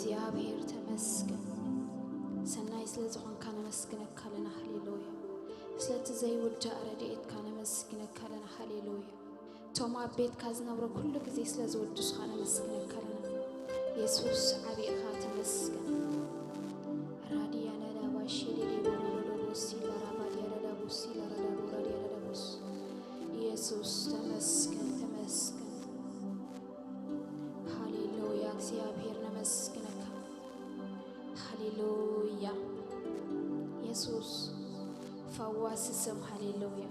እግዚኣብሔር ተመስገን። ሰናይ ስለ ዝኾንካ ነመስግነካ ኣለና። ሃሌሉያ። ስለቲ ዘይውዳእ ረድኤትካ ነመስግነካ ኣለና። ሃሌሉያ። እቶም ኣብ ቤትካ ዝነብሩ ኩሉ ግዜ ስለ ዝውድሱኻ ነመስግነካ ኣለና። የሱስ ዓቢ ኢኻ፣ ተመስገን። ራዲያ ላዳባ ሼሌሌ ቦሮዶዶ ቦሲ ላራባዲያ ዳዳ ቦሲ ላራዳ ቦራዲያ ዳዳ ቦስ። የሱስ ተመስገን፣ ተመስገን። ሃሌሉያ፣ እግዚኣብሔር ነመስግነካ። ሃሌሉያ። የሱስ ፈዋሲ ስም፣ ሃሌሉያ።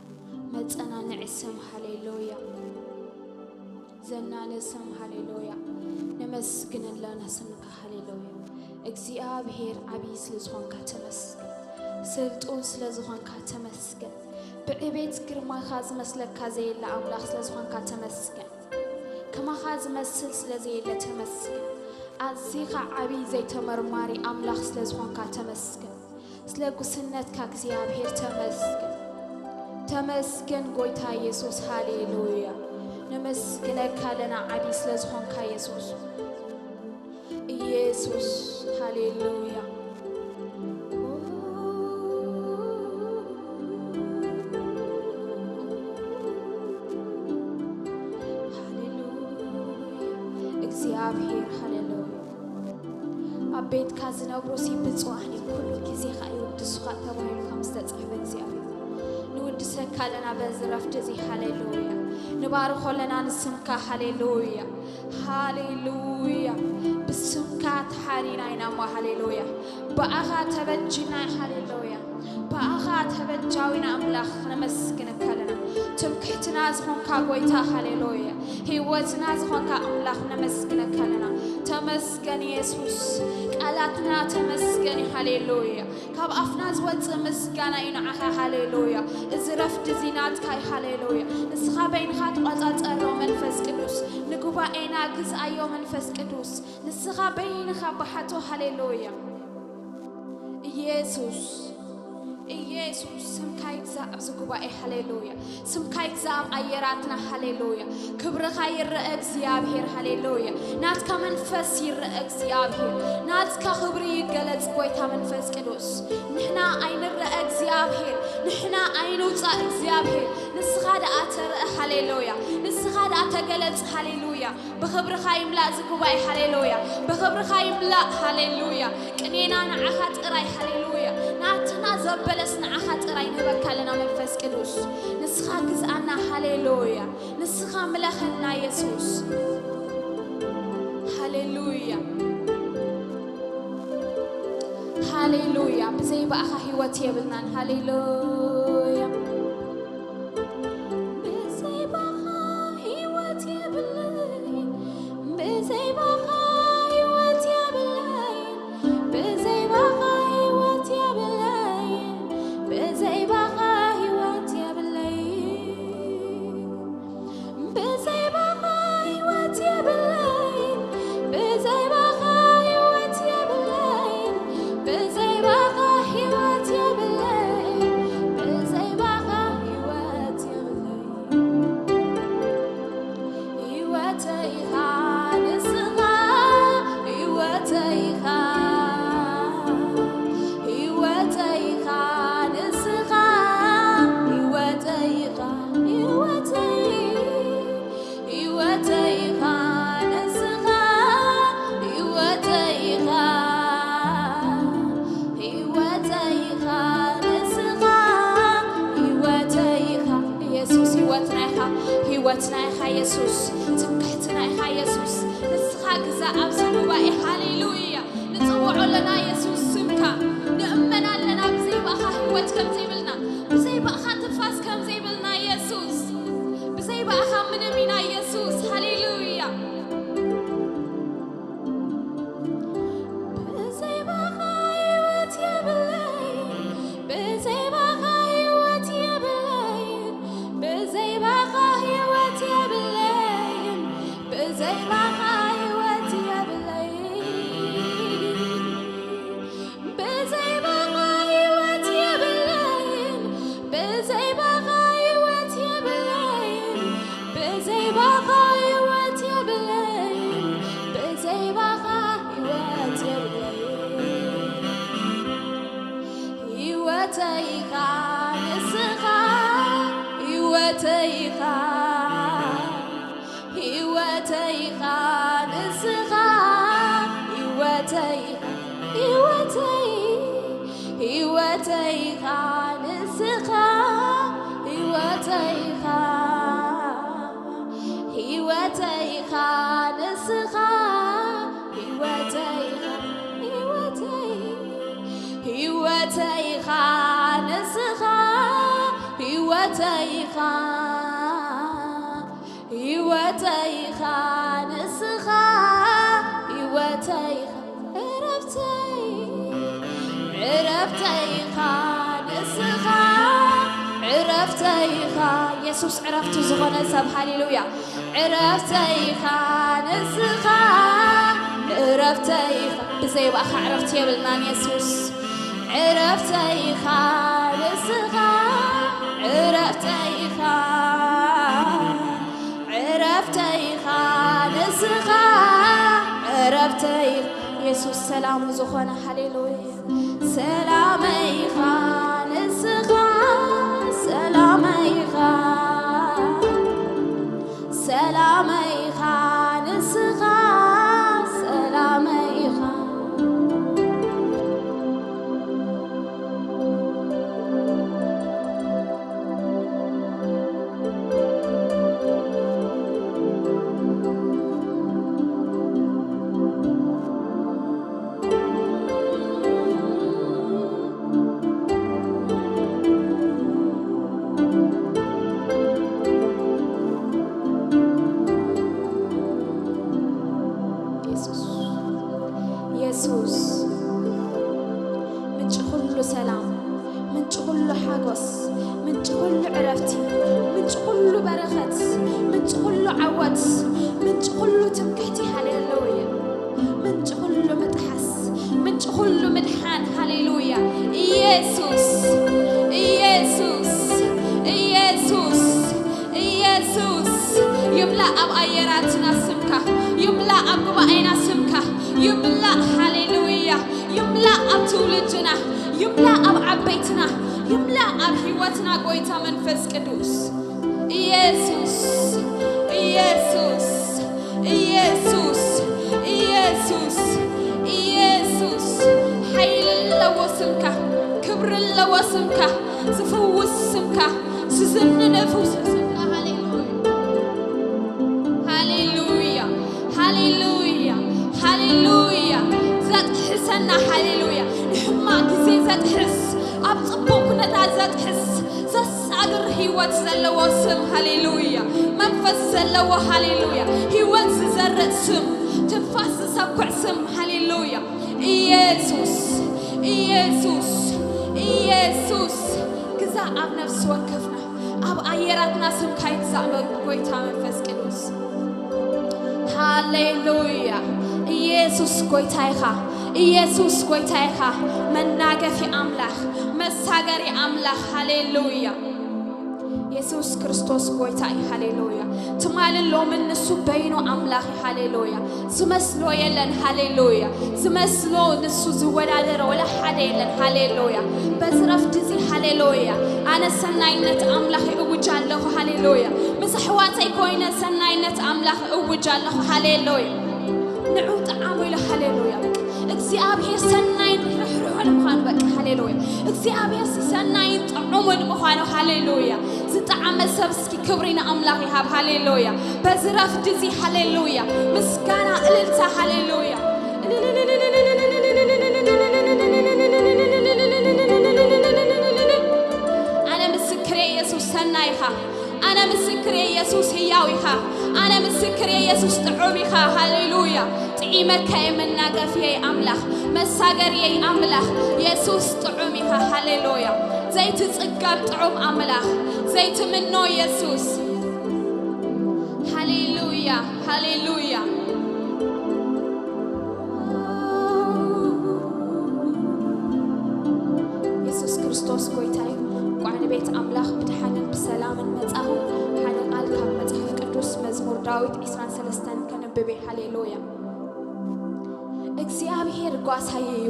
መጸናንዒ ስም፣ ሃሌሉያ። ዘናነ ስም፣ ሃሌሉያ። ነመስግነላ ስምካ፣ ሃሌሉያ። እግዚኣብሔር ዓብዪ ስለ ዝኾንካ ተመስገን። ስልጡን ስለ ዝኾንካ ተመስገን። ብዕቤት ግርማኻ ዝመስለካ ዘየለ ኣምላኽ ስለ ዝኾንካ ተመስገን። ከማኻ ዝመስል ስለ ዘየለ ተመስገን። ኣዚኻ ዓብዪ ዘይተመርማሪ ኣምላኽ ስለ ዝኾንካ ተመስገን። ስለ ጉስነትካ እግዚኣብሔር ተመስገን። ተመስገን ጎይታ የሱስ፣ ሃሌሉያ። ነመስግነካ ኣለና ዓብዪ ስለ ዝኾንካ የሱስ። ኢየሱስ፣ ሃሌሉያ። ሃሌሉያ። እግዚኣብሔር፣ ሃሌሉያ። ኣብ ቤትካ ዝነብሩ ሲ ብፁዓን እዮም፣ ኩሉ ግዜ ኸኣ ይውድሱኻ ተባሂሉ ከም ዝተጻሕፈ እግዚኣብሔር። ንውድሰካ ኣለና በዚ ረፍቲ እዚ፣ ሃሌሉያ። ንባርኾ ኣለና ንስምካ፣ ሃሌሉያ። ሃሌሉያ። ብስምካ ተሓሪና ኢና እሞ፣ ሃሌሉያ። ብኣኻ ተበጅና፣ ሃሌሉያ። ብኣኻ ተበጃዊና ኣምላኽ ነመስግነካ ኣለና። ትምክሕትና ዝኾንካ ጎይታ፣ ሃሌሉያ። ህይወትና ዝኾንካ ኣምላኽ ነመስግነካ ኣለና። ተመስገን የሱስ። ቃላትና ተመስገን እዩ፣ ሃሌሉያ። ካብ ኣፍና ዝወጽእ ምስጋና እዩ ንዓኻ፣ ሃሌሉያ። እዚ ረፍዲ እዚ ናትካ እዩ፣ ሃሌሉያ። ንስኻ በይንኻ ተቖጻጸሮ መንፈስ ቅዱስ። ንጉባኤና ግዝኣዮ መንፈስ ቅዱስ። ንስኻ በይንኻ ብሓቶ፣ ሃሌሉያ። ኢየሱስ፣ ኢየሱስ፣ ስምካ ይግዛእ ኣብዚ ጉባኤ፣ ሃሌሉያ። ስምካ ይግዛእ ኣብ ኣየራትና፣ ሃሌሉያ። ክብርኻ ይረአ እግዚኣብሔር፣ ሃሌሉያ። ናትካ መንፈስ ይረአ እግዚኣብሔር። ናትካ ክብሪ ይገለጽ ጎይታ መንፈስ ቅዱስ። ንሕና ኣይንረአ እግዚኣብሔር፣ ንሕና ኣይንውጻእ እግዚኣብሔር። ንስኻ ደኣ ተረአ፣ ሃሌሉያ። ንስኻ ደኣ ተገለጽ፣ ሃሌሉያ። ብኽብርኻ ይምላእ እዚ ጉባኤ፣ ሃሌሉያ። ብኽብርኻ ይምላእ፣ ሃሌሉያ። ቅኔና ንዓኻ ጥራይ፣ ሃሌሉያ። ናትና ዘበለስ ንዓኻ ጥራይ ንህበካ ኣለና መንፈስ ቅዱስ። ንስኻ ግዝኣና፣ ሃሌሉያ። ንስኻ ምለኸና የሱስ። ሃሌሉያ። ሃሌሉያ። ብዘይ ብኣኻ ህይወት የብልናን። ሃሌሉያ። ብዘይ ብኣኻ ህይወት የብለይን። ብዘይ ብኣኻ ህይወት የብለይን። ብዘይ ብኣኻ ህይወት የብለይን። ብዘይ ብኣኻ ህይወት የብለይን። ብዘይ ብኣኻ ህይወት የብለይን። ብዘይ ብኣኻ ህይወት የብለይን። ብዘይ ብኣኻ ህይወት የብለይን። ብዘይ ብኣኻ ህይወት የብለይን። ህይወተይ ኢኻ ንስኻ፣ ህይወተይ ኢኻ፣ ህይወተይ ኢኻ ንስኻ፣ ህይወተይ ኢኻ፣ ህይወተይ፣ ህይወተይ ኢኻ ንስኻ፣ ህይወተይ ኢኻ፣ ህይወተይ ኢኻ ንስኻ፣ ህይወተይ ኢኻ። ኢየሱስ ህይወትና ኢኻ፣ ህይወትና ኢኻ የሱስ፣ ትምክሕትና ኢኻ የሱስ። ንስኻ ግዛእ ኣብዚ ጉባኤ፣ ሃሌሉያ። ንጽውዖ ኣለና የሱስ ስምካ፣ ንእመን ኣለና ብዘይ ብኣኻ ህይወት ከም ዘይብልና፣ ብዘይ ብኣኻ ትንፋስ ከም ዘይብልና የሱስ፣ ብዘይ ብኣኻ ምንም ኢና የሱስ። ሃሌሉያ። ብዘይ ብኣኻ ህይወት የብለይን፣ ብዘይ ብኣኻ ህይወት የብለይን፣ ብዘይ ብኣኻ ህይወት የብለይን፣ ብዘይ ብኣኻ ህይወት የብለይን። ብዘይ ብኣኻ ህይወት የብለይን፣ ብዘይ ብኣኻ ህይወት የብለይን፣ ብዘይ ብኣኻ ህይወተይኻ ንስኻ፣ ህይወተይኻ፣ ህይወተይኻ ንስኻ፣ ህይወተይኻ፣ ህይወተይ፣ ህይወተይኻ ንስኻ፣ ህይወተይኻ፣ ህይወተይኻ ንስኻ፣ ህይወተይኻ፣ ህይወተይ፣ ህይወተይኻ ንስኻ፣ ህይወተይኻ፣ ህይወተይኻ ንስኻ፣ ህይወተይኻ፣ ዕረፍተይ፣ ዕረፍተይኻ ንስኻ፣ ዕረፍተይኻ። የሱስ ዕረፍቱ ዝኾነ ሰብ፣ ሃሌሉያ። ዕረፍተይኻ ንስኻ፣ ዕረፍተይኻ። ብዘይ ብኣኻ ዕረፍቲ የብልናን የሱስ። ዕረፍተይኻ ንስኻ፣ ዕረፍተይኻ፣ ዕረፍተይኻ ንስኻ፣ ዕረፍተይ የሱስ ሰላሙ ዝኾነ፣ ሃሌሉያ። ሰላመይኻ ንስኻ፣ ሰላመይኻ፣ ሰላመይኻ ንስኻ፣ ሰላመይኻ። የሱስ፣ የሱስ፣ ምንጪ ኩሉ ሰላም፣ ምንጪ ኩሉ ሓጎስ፣ ምንጪ ኩሉ ዕረፍቲ፣ ምንጪ ኩሉ በረኸት፣ ምንጪ ኩሉ ዓወት፣ ምንጪ ኩሉ ትምክሕቲ፣ ሃሌሉያ። ምንጪ ኩሉ ምጥሓስ፣ ምንጪ ኩሉ ምድሓን፣ ሃሌሉያ። ኢየሱስ፣ ኢየሱስ፣ ኢየሱስ፣ ኢየሱስ። ይምላእ ኣብ ኣየራትና ስምካ፣ ይምላእ ኣብ ጉባኤና ስምካ፣ ይምላእ፣ ሃሌሉያ። ይምላእ ኣብ ትውልድና፣ ይምላእ ኣብ ዓበይትና፣ ይምላእ ኣብ ህይወትና፣ ጎይታ መንፈስ ቅዱስ። ኢየሱስ፣ ኢየሱስ፣ ኢየሱስ፣ ኢየሱስ፣ ኢየሱስ። ሓይሊ ኣለዎ ስምካ፣ ክብሪ ኣለዎ ስምካ፣ ዝፍውስ ስምካ፣ ዝዝንን ፍውስ ስምካ። ሃሌሉያ፣ ሃሌሉያ፣ ሃሌሉያ፣ ሃሌሉያ። ዘጥሕሰና፣ ሃሌሉያ። ንሕማቕ ግዜ ዘጥሕስ፣ ኣብ ጽቡቕ ኩነታት ዘጥሕስ፣ ዘሳግር ህይወት ዘለዎ ስም፣ ሃሌሉያ። መንፈስ ዘለዎ፣ ሃሌሉያ። ህይወት ዝዘርእ ስም፣ ትንፋስ ዝሰኩዕ ስም፣ ሃሌሉያ። ኢየሱስ፣ ኢየሱስ፣ ኢየሱስ። ግዛእ ኣብ ነፍሲ ወከፍና፣ ኣብ ኣየራትና ስምካ ይግዛእ፣ ጎይታ መንፈስ ቅዱስ። ሃሌሉያ። ኢየሱስ ጎይታ ኢኻ። ኢየሱስ ጎይታ ኢኻ። መናገፊ ኣምላኽ፣ መሳገሪ ኣምላኽ። ሃሌሉያ። የሱስ ክርስቶስ ጎይታ እዩ። ሃሌሉያ። ትማልን ሎምን ንሱ በይኑ ኣምላኽ እዩ። ሃሌሉያ። ዝመስሎ የለን። ሃሌሉያ። ዝመስሎ ንሱ ዝወዳደሮ ወላ ሓደ የለን። ሃሌሉያ። በዚ ረፍዲ እዚ፣ ሃሌሉያ፣ ኣነ ሰናይነት ኣምላኽ እውጅ ኣለኹ። ሃሌሉያ። ምስ ኣሕዋተይ ኮይነ ሰናይነት ኣምላኽ እውጅ ኣለኹ። ሃሌሉያ። ንዑ ጠዓሙ ኢለ። ሃሌሉያ። እግዚኣብሔር ሰናይን ርሕሩሕን ምዃኑ፣ በቃ፣ ሃሌሉያ። እግዚኣብሔር ሰናይን ጥዑምን ምዃኑ፣ ሃሌሉያ። ዝጠዓመ ሰብ እስኪ ክብሪ ንኣምላኽ ይሃብ። ሃሌሉያ። በዚ ረፍዲ እዚ፣ ሃሌሉያ፣ ምስጋና፣ እልልታ፣ ሃሌሉያ። ኣነ ምስክር እየ፣ የሱስ ሰናይ ኢኻ። ኣነ ምስክር እየ፣ የሱስ ህያው ኢኻ። ኣነ ምስክር እየ፣ የሱስ ጥዑም ኢኻ። ሃሌሉያ። ጥዒመካ እየ፣ መናገፊየይ ኣምላኽ፣ መሳገሪየይ ኣምላኽ። የሱስ ጥዑም ኢኻ። ሃሌሉያ። ዘይትጽገብ ጥዑም ኣምላኽ፣ ዘይትምኖ የሱስ። ሃሌሉያ፣ ሃሌሉያ። የሱስ ክርስቶስ ጎይታ እዩ። እንቋዕ ንቤት ኣምላኽ ብድሓንን ብሰላምን መጻኹም። ሓደ ቃል ካብ መጽሓፍ ቅዱስ መዝሙር ዳዊት ዕስራን ሰለስተን ከንብብ እየ። ሃሌሉያ። እግዚኣብሔር ጓሳይ እዩ፣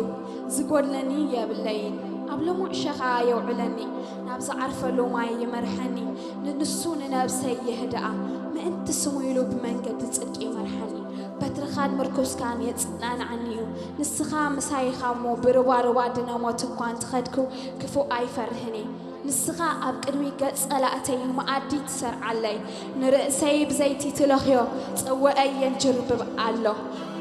ዝጎድለኒ የብለይን። ኣብ ልሙዕ ሸኻ የውዕለኒ፣ ናብ ዝዓርፈሉ ማይ ይመርሐኒ። ንንሱ ንነብሰይ የህድኣ፣ ምእንቲ ስሙ ኢሉ ብመንገዲ ጽድቂ ይመርሐኒ። በትርኻን ምርኩስካን የጽናንዓኒ እዩ። ንስኻ ምሳይ ኢኻ እሞ፣ ብርባርባ ድነ ሞት እኳ እንተኸድኩ፣ ክፉእ ኣይፈርህን እየ። ንስኻ ኣብ ቅድሚ ገጽ ጸላእተይ መኣዲ ትሰርዓለይ፣ ንርእሰይ ብዘይቲ ትለኽዮ፣ ጽዋኣይ የንጅርብብ ኣሎ።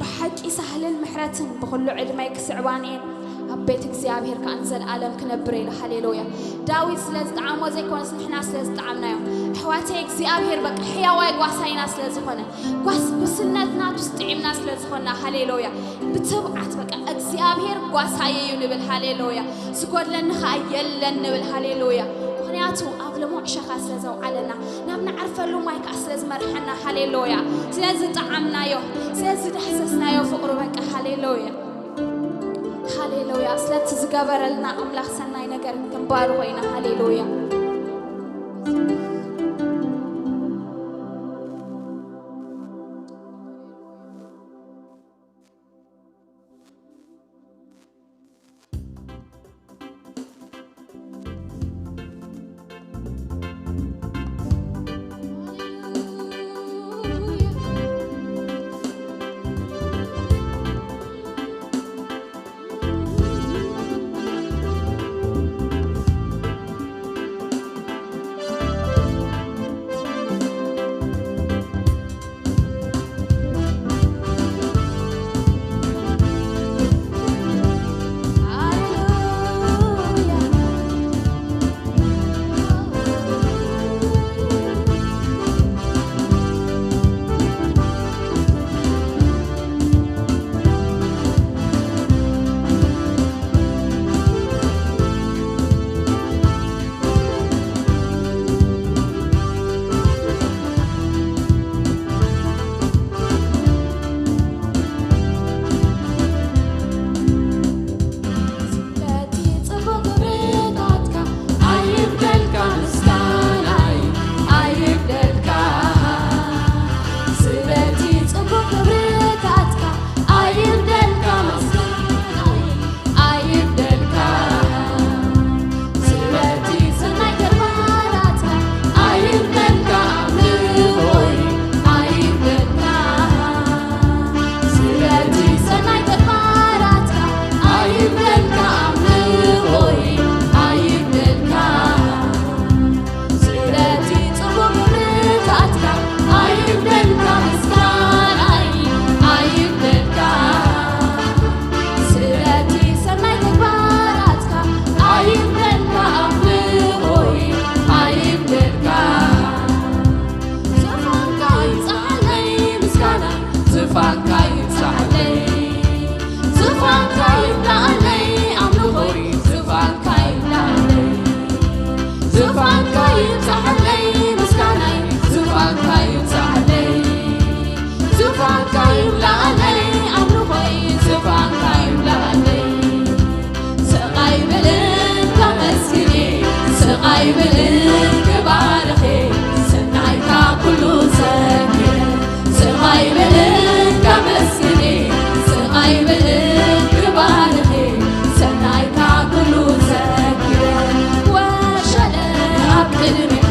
ብሓቂ ሳህልን ምሕረትን ብኹሉ ዕድመይ ክስዕባኒ እየን፣ ኣብ ቤት እግዚኣብሔር ከኣ ንዘለኣለም ክነብር እየ ኢሉ። ሃሌሉያ። ዳዊት ስለ ዝጠዓሞ ዘይኮነስ፣ ንሕና ስለ ዝጠዓምናዮ። ኣሕዋተይ፣ እግዚኣብሔር በቃ ሕያዋይ ጓሳ ኢና ስለ ዝኾነ፣ ጓስ-፣ ጉስነት ናቱስ ጥዒምና ስለ ዝኾንና፣ ሃሌሉያ። ብትብዓት በቃ እግዚኣብሔር ጓሳየ እዩ ንብል፣ ሃሌሉያ። ዝጎድለኒ ኸኣ የለን ንብል፣ ሃሌሉያ። ምኽንያቱ ኣብ ልሙዕ ሸኻ ስለ ዘውዓለና፣ ናብ ንዓርፈሉ ማይ ከኣ ስለ ዝመርሐና፣ ሃሌሉያ። ስለ ዝጠዓምናዮ፣ ስለ ዝዳህሰስናዮ ፍቕሩ በቃ፣ ሃሌሉያ። ሃሌሉያ። ስለቲ ዝገበረልና ኣምላኽ ሰናይ ነገር ክንባርኾ ኢና፣ ሃሌሉያ። ስለቲ ጽቡቕ ግብርታትካ ኣይብደልካ፣ ምስጋናይ ኣይብደልካ። ስለቲ ጽቡቕ ግብርታትካ ኣይብደልካ፣ ምስጋናይ ኣይብደልካ። ስለቲ ሰናይ ተግባራትካ ኣይብደልካ፣ ኣምልኾይ ኣይብደልካ። ስለቲ ሰናይ ተግባራትካ ኣይብደልካ፣ ኣምልኾይ ኣይብደልካ። ስለቲ ጽቡቕ ግብርታትካ ኣይብደልካ፣ ምስጋናይ ኣይብደልካ። ስለቲ ሰናይ ተግባራትካ ኣይብደልካ፣ ኣምልኾይ ኣይብደልካ። ዝፋንካ ይብጻሓለይ ምስጋና፣ ዝፋንካ ይብጻሓለይ፣ ዝፋንካ ይብላዓለይ ኣምልኾይ፣ ዝፋንካ ይብላዓለይ። ዝፋንካ ይብጻሓለይ ምስጋናይ፣ ዝፋንካ ይብጻሓለይ። ዝፋንካ ይብላዓለይ ኣምልኾይ፣ ዝፋንካ ይብላዓለይ። ስቕ ኣይብልን ከመስግን፣ ስቕ ኣይብልን ክባርኽ፣ ሰናይካ ኩሉ ዘክር። ስቕ ኣይብልን ከመስግን፣ ስቕ ኣይብልን ክባርኽ፣ ሰናይካ ኩሉ ዘክር። ወሸለ ኣብ ቅድሚኻ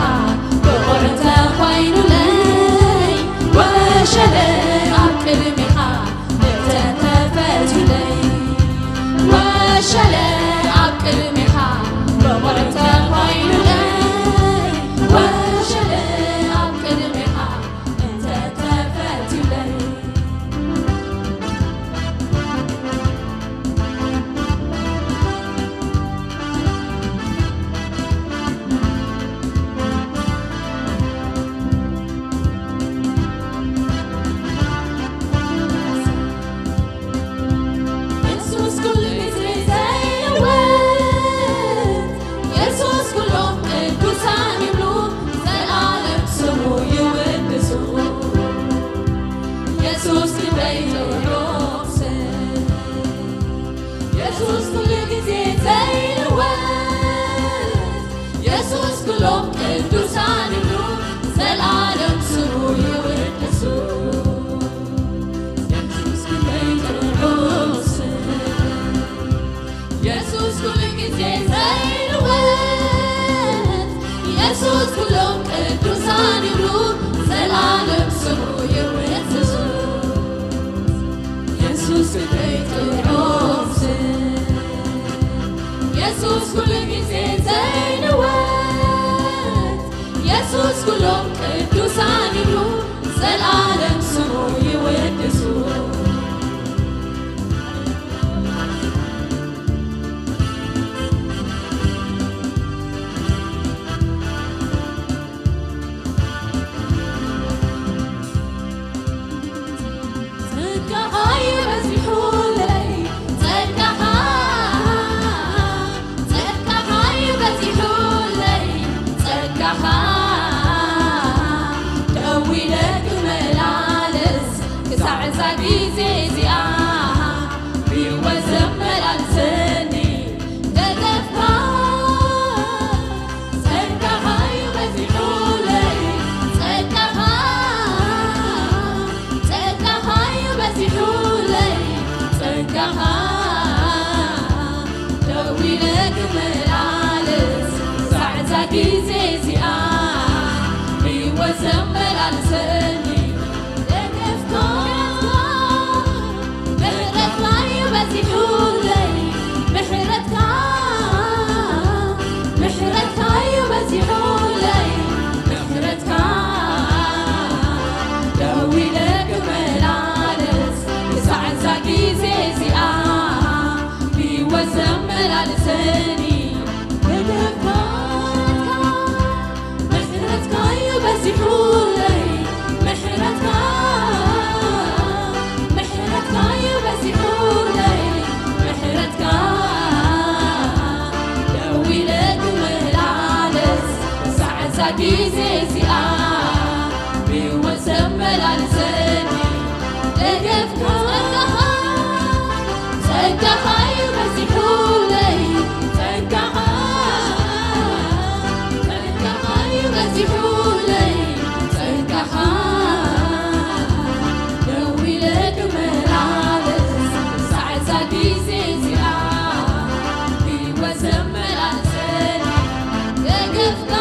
ይብሉ፣ ዘላለም ስሙ ይውድሱ። የሱስ ክንደይ ጥዑም ስም፣ የሱስ ኩሉ ግዜ ዘይንወት፣ የሱስ ኩሎም ቅዱሳን ይብሉ፣ ዘላለም ስሙ ይውድሱ። ጸጋኻ ይበዚሑለይ፣ ጸጋኻ፣ ጸጋኻ ይበዚሑለይ፣ ጸጋኻ። ደው ኢለ ክመላለስ ክሳዕ እዛ ግዜ እዚኣ፣ ብህይወት ዘመላልሰኒ ደገፍካ። ጸጋኻ እዩ በዚሑለይ፣ ጸጋኻ፣ ጸጋኻ እዩ በዚሑለይ፣ ጸጋኻ። ደው ኢለ ክመላለስ፣ ሳዕ እዛ ግዜ እዚኣ፣ ብህይወት ዘመላልሰኒ ደገፍካ። ምሕረትካ እዩ በዚሑለይ፣ ምሕረትካ፣ ምሕረትካ እዩ በዚሑለይ፣ ምሕረትካ። ደው ኢለ ክመላለስ ክሳዕ እዛ ግዜ እዚኣ፣ ብህይወት ዘመላልሰኒ ደገፍካ። ምሕረትካ እዩ በዚሑለይ፣ ምሕረትካ፣ ምሕረትካ እዩ በዚሑለይ፣ ምሕረትካ። ደው ኢለ ክመላለስ ሳዕ እዛ ግዜ እዚኣ፣ ብህይወት ዘመላልሰኒ ደገፍካ። ጸጋኻ እዩ በዚሑለይ፣ ጸጋኻ፣ ጸጋኻ እዩ በዚሑለይ፣ ጸጋኻ። ደው ኢለ ክመላለስ ሳዕ እዛ ግዜ እዚኣ፣ ህይወት ዘመላልሰኒ ደገፍካ።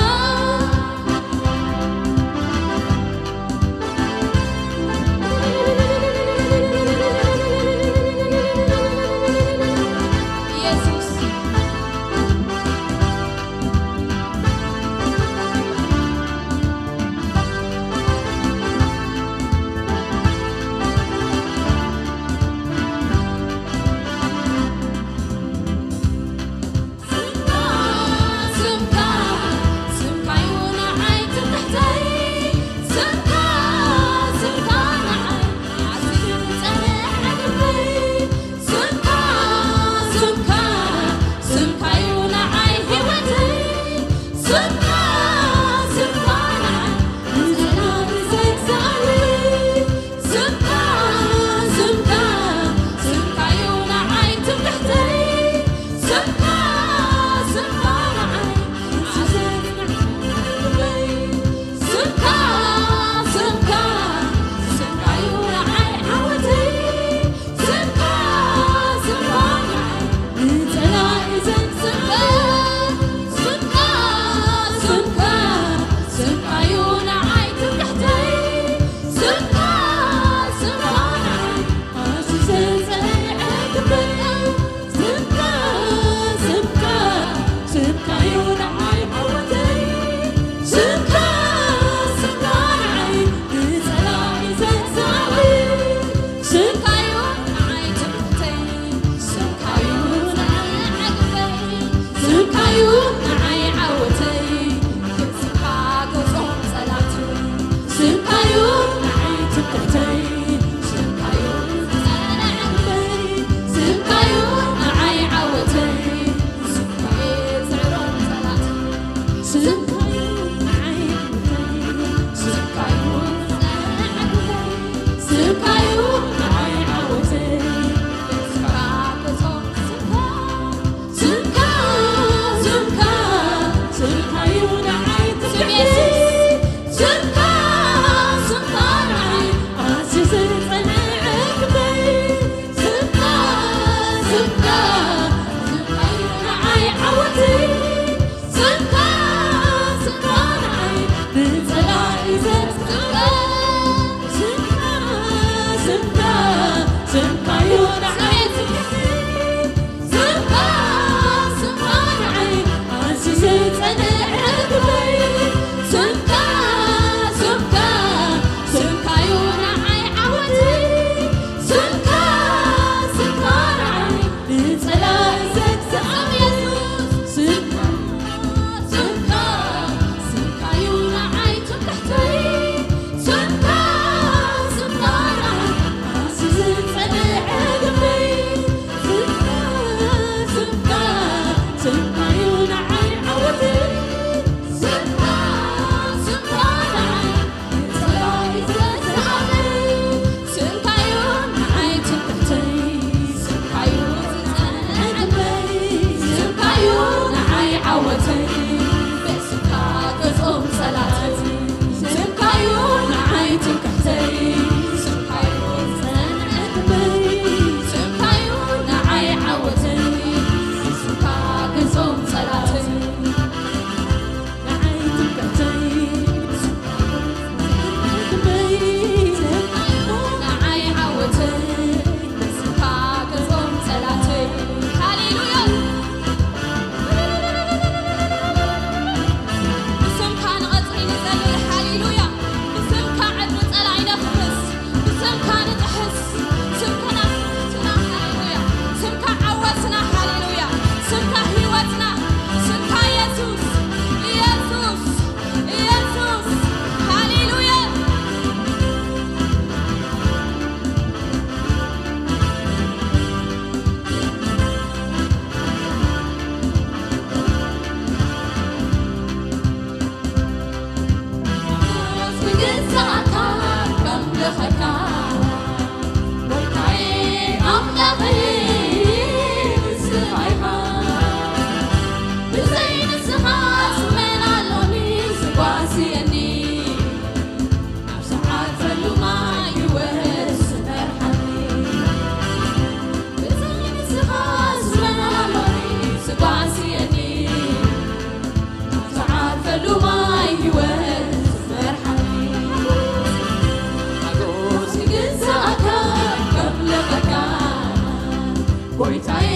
ጎይታዬ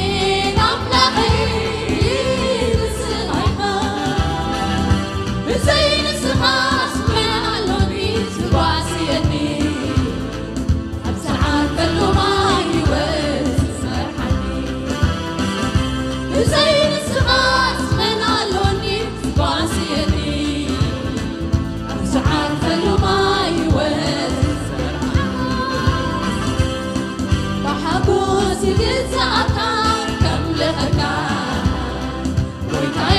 ኣምላኸይ፣ ብስኻ ኢኻ። ብዘይ ንስኻስ መን ኣሎኒ ዝጓስየኒ? ኣብ ዝዓርፈሉ ማይ ህይወት ዝመርሓኒ። ብዘይ ንስኻስ መን ኣሎኒ ዝጓስየኒ? ኣብ ዝዓርፈሉ ማይ ህይወት ዝመርሓኒ። ብሓጎስ ይግዛኣካ ከምልኸካ። ጎይታዬ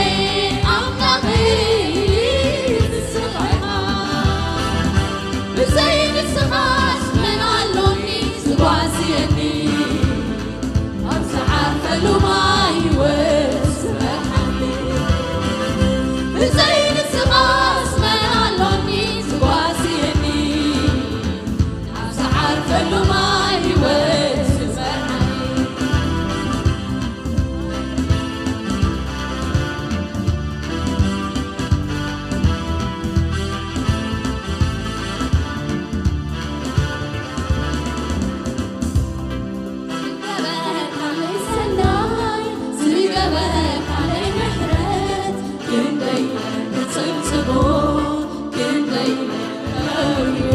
ኣምላኸይ ንስኻ ኢኻ። ብዘይ ንስኻስ መን ኣሎኒ ዝጓስየኒ? ኣብ ዝዓርፈሉ ማይ ህይወት ዝመርሓኒ። ብዘይ ንስኻስ መን ኣሎኒ ዝጓስየኒ? ኣብ ዝዓርፈሉ ማይ ህይወት ዝመርሓኒ። ዝገበርካለይ ሰናይ፣ ዝገበርካለይ ምሕረት፣ ክንደይ ክጽብጽቦ፣ ክንደይ ከብርዮ።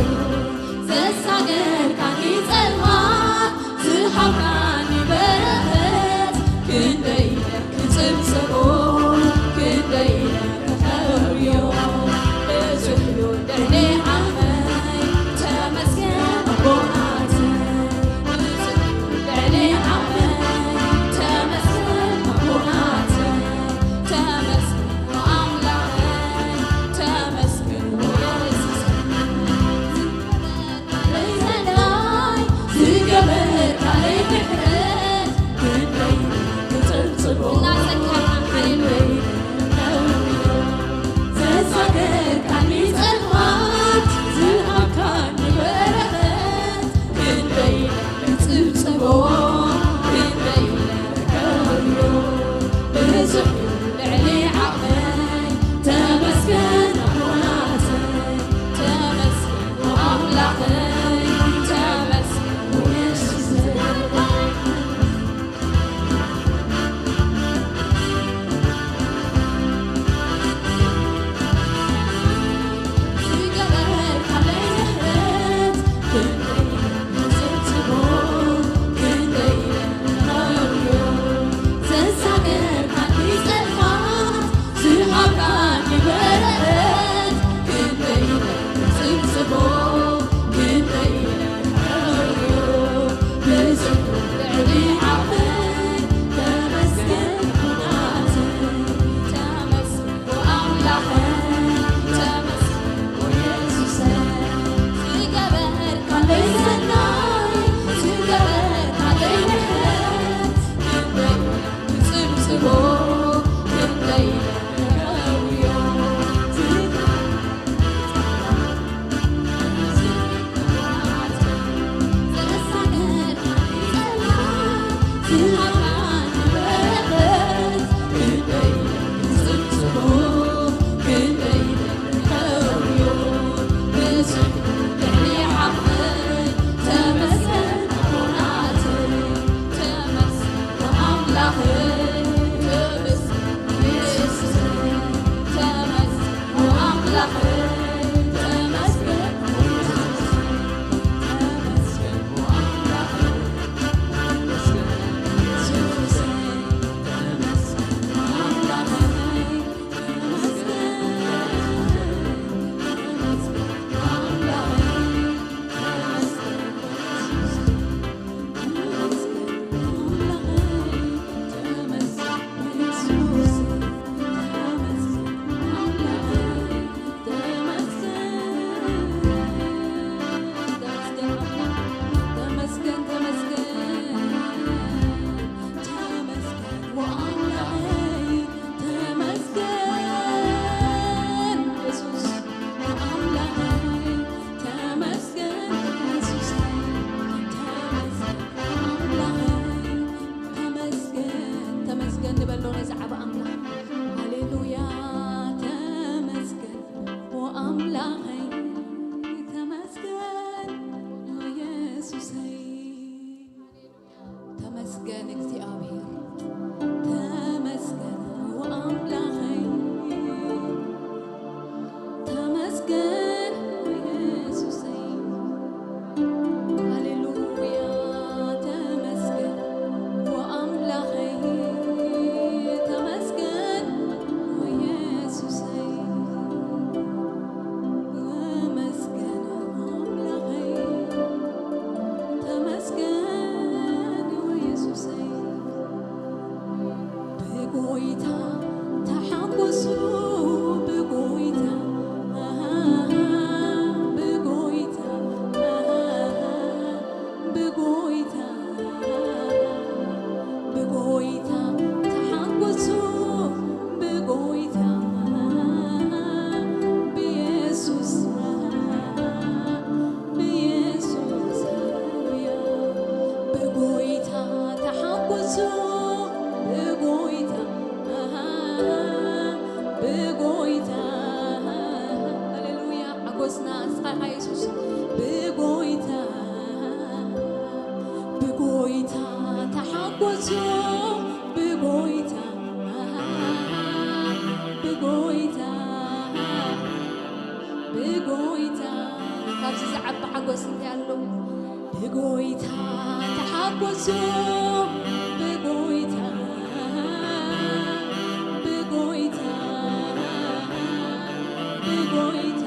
ዘሳገርካኒ ጸልማት፣ ዝሃብካኒ በረኸት፣ ክንደይ ክጽብጽቦ፣ ክንደይ ከብርዮ። ብዙሕ ዩ ልዕሊ ዓቕመይ፣ ተመስገን ኣቦናተይ። ብዙሕ ዩ ልዕሊ ዓቕመይ፣ ተመስገን ኣቦናተይ። ተመስገን ኣምላኸይ፣ ተመስገን የሱሰይ። ዝገበርካለይ ምሕረት ክንደይ ክጽብጽቦ፣ እናዘከርና፣ ሃሌሉያ። ዘሳገርካኒ ጸልማት፣ ዝሃብካኒ በረኸት ክንደይ ክጽብጽቦ፣ ክንደይ ከብርዮ። ብዙሕ ዩ ልዕሊ ዓቕመይ፣ ተመስገን ኣቦናተይ፣ ተመስገን ኣምላኸይ፣ ተመስገን የሱሰይ። ዝገበርካለይ ምሕረት ክንደይ ክጽብጽቦ፣ ክንደይ ከብርዮ። ዘሳገርካኒ ጸልማት፣ ዝሃብካኒ በረኸት ክንደይ ክጽብጽቦ፣ ክንደይ ከብርዮ። ብዙሕ ልዕሊ ዓቕመይ፣ ተመስገን ኣምላኸይ፣ ተመስገን ኣምላኸይ፣ ተመስገን የሱሰይ። ዝገበርካለይ ሰናይ፣ ዝገበርካለይ ምሕረት፣ ክንደይ ክጽብጽቦ፣ ክንደይ ከብርዮ። ተመስገን እግዚኣብሔር፣ ተመስገን ኣምላኸይ፣ ተመስገን ኢየሱሰይ። ሃሌሉያ፣ ተመስገን ኣምላኸይ፣ ተመስገን ኢየሱሰይ። ተመስገን ኣምላኸይ፣ ተመስገን ኢየሱሰይ። ብጎይታ ተሓጎሱ፣ ብጎይታ፣ ብጎይታ፣ ብጎይታ፣ ብጎይታ ተሓጎሱ፣ ብጎይታ፣ ብኢየሱስ፣ ብኢየሱስ፣ ሃሌሉያ። ብጎይታ ተሓጎሱ፣ ብጎይታ፣ ብጎይታ፣ ሃሌሉያ። ሓጎስና ንስኻ ኢኻ የሱስ። ብጎይታ፣ ብጎይታ ተሓጎሱ፣ ብጎይታ፣ ብጎይታ፣ ብጎይታ። ካብዚ ዝዓቢ ሓጎስ እንታይ ኣሎ? ብጎይታ ተሓጎሱ፣ ብጎይታ፣ ብጎይታ፣ ብጎይታ፣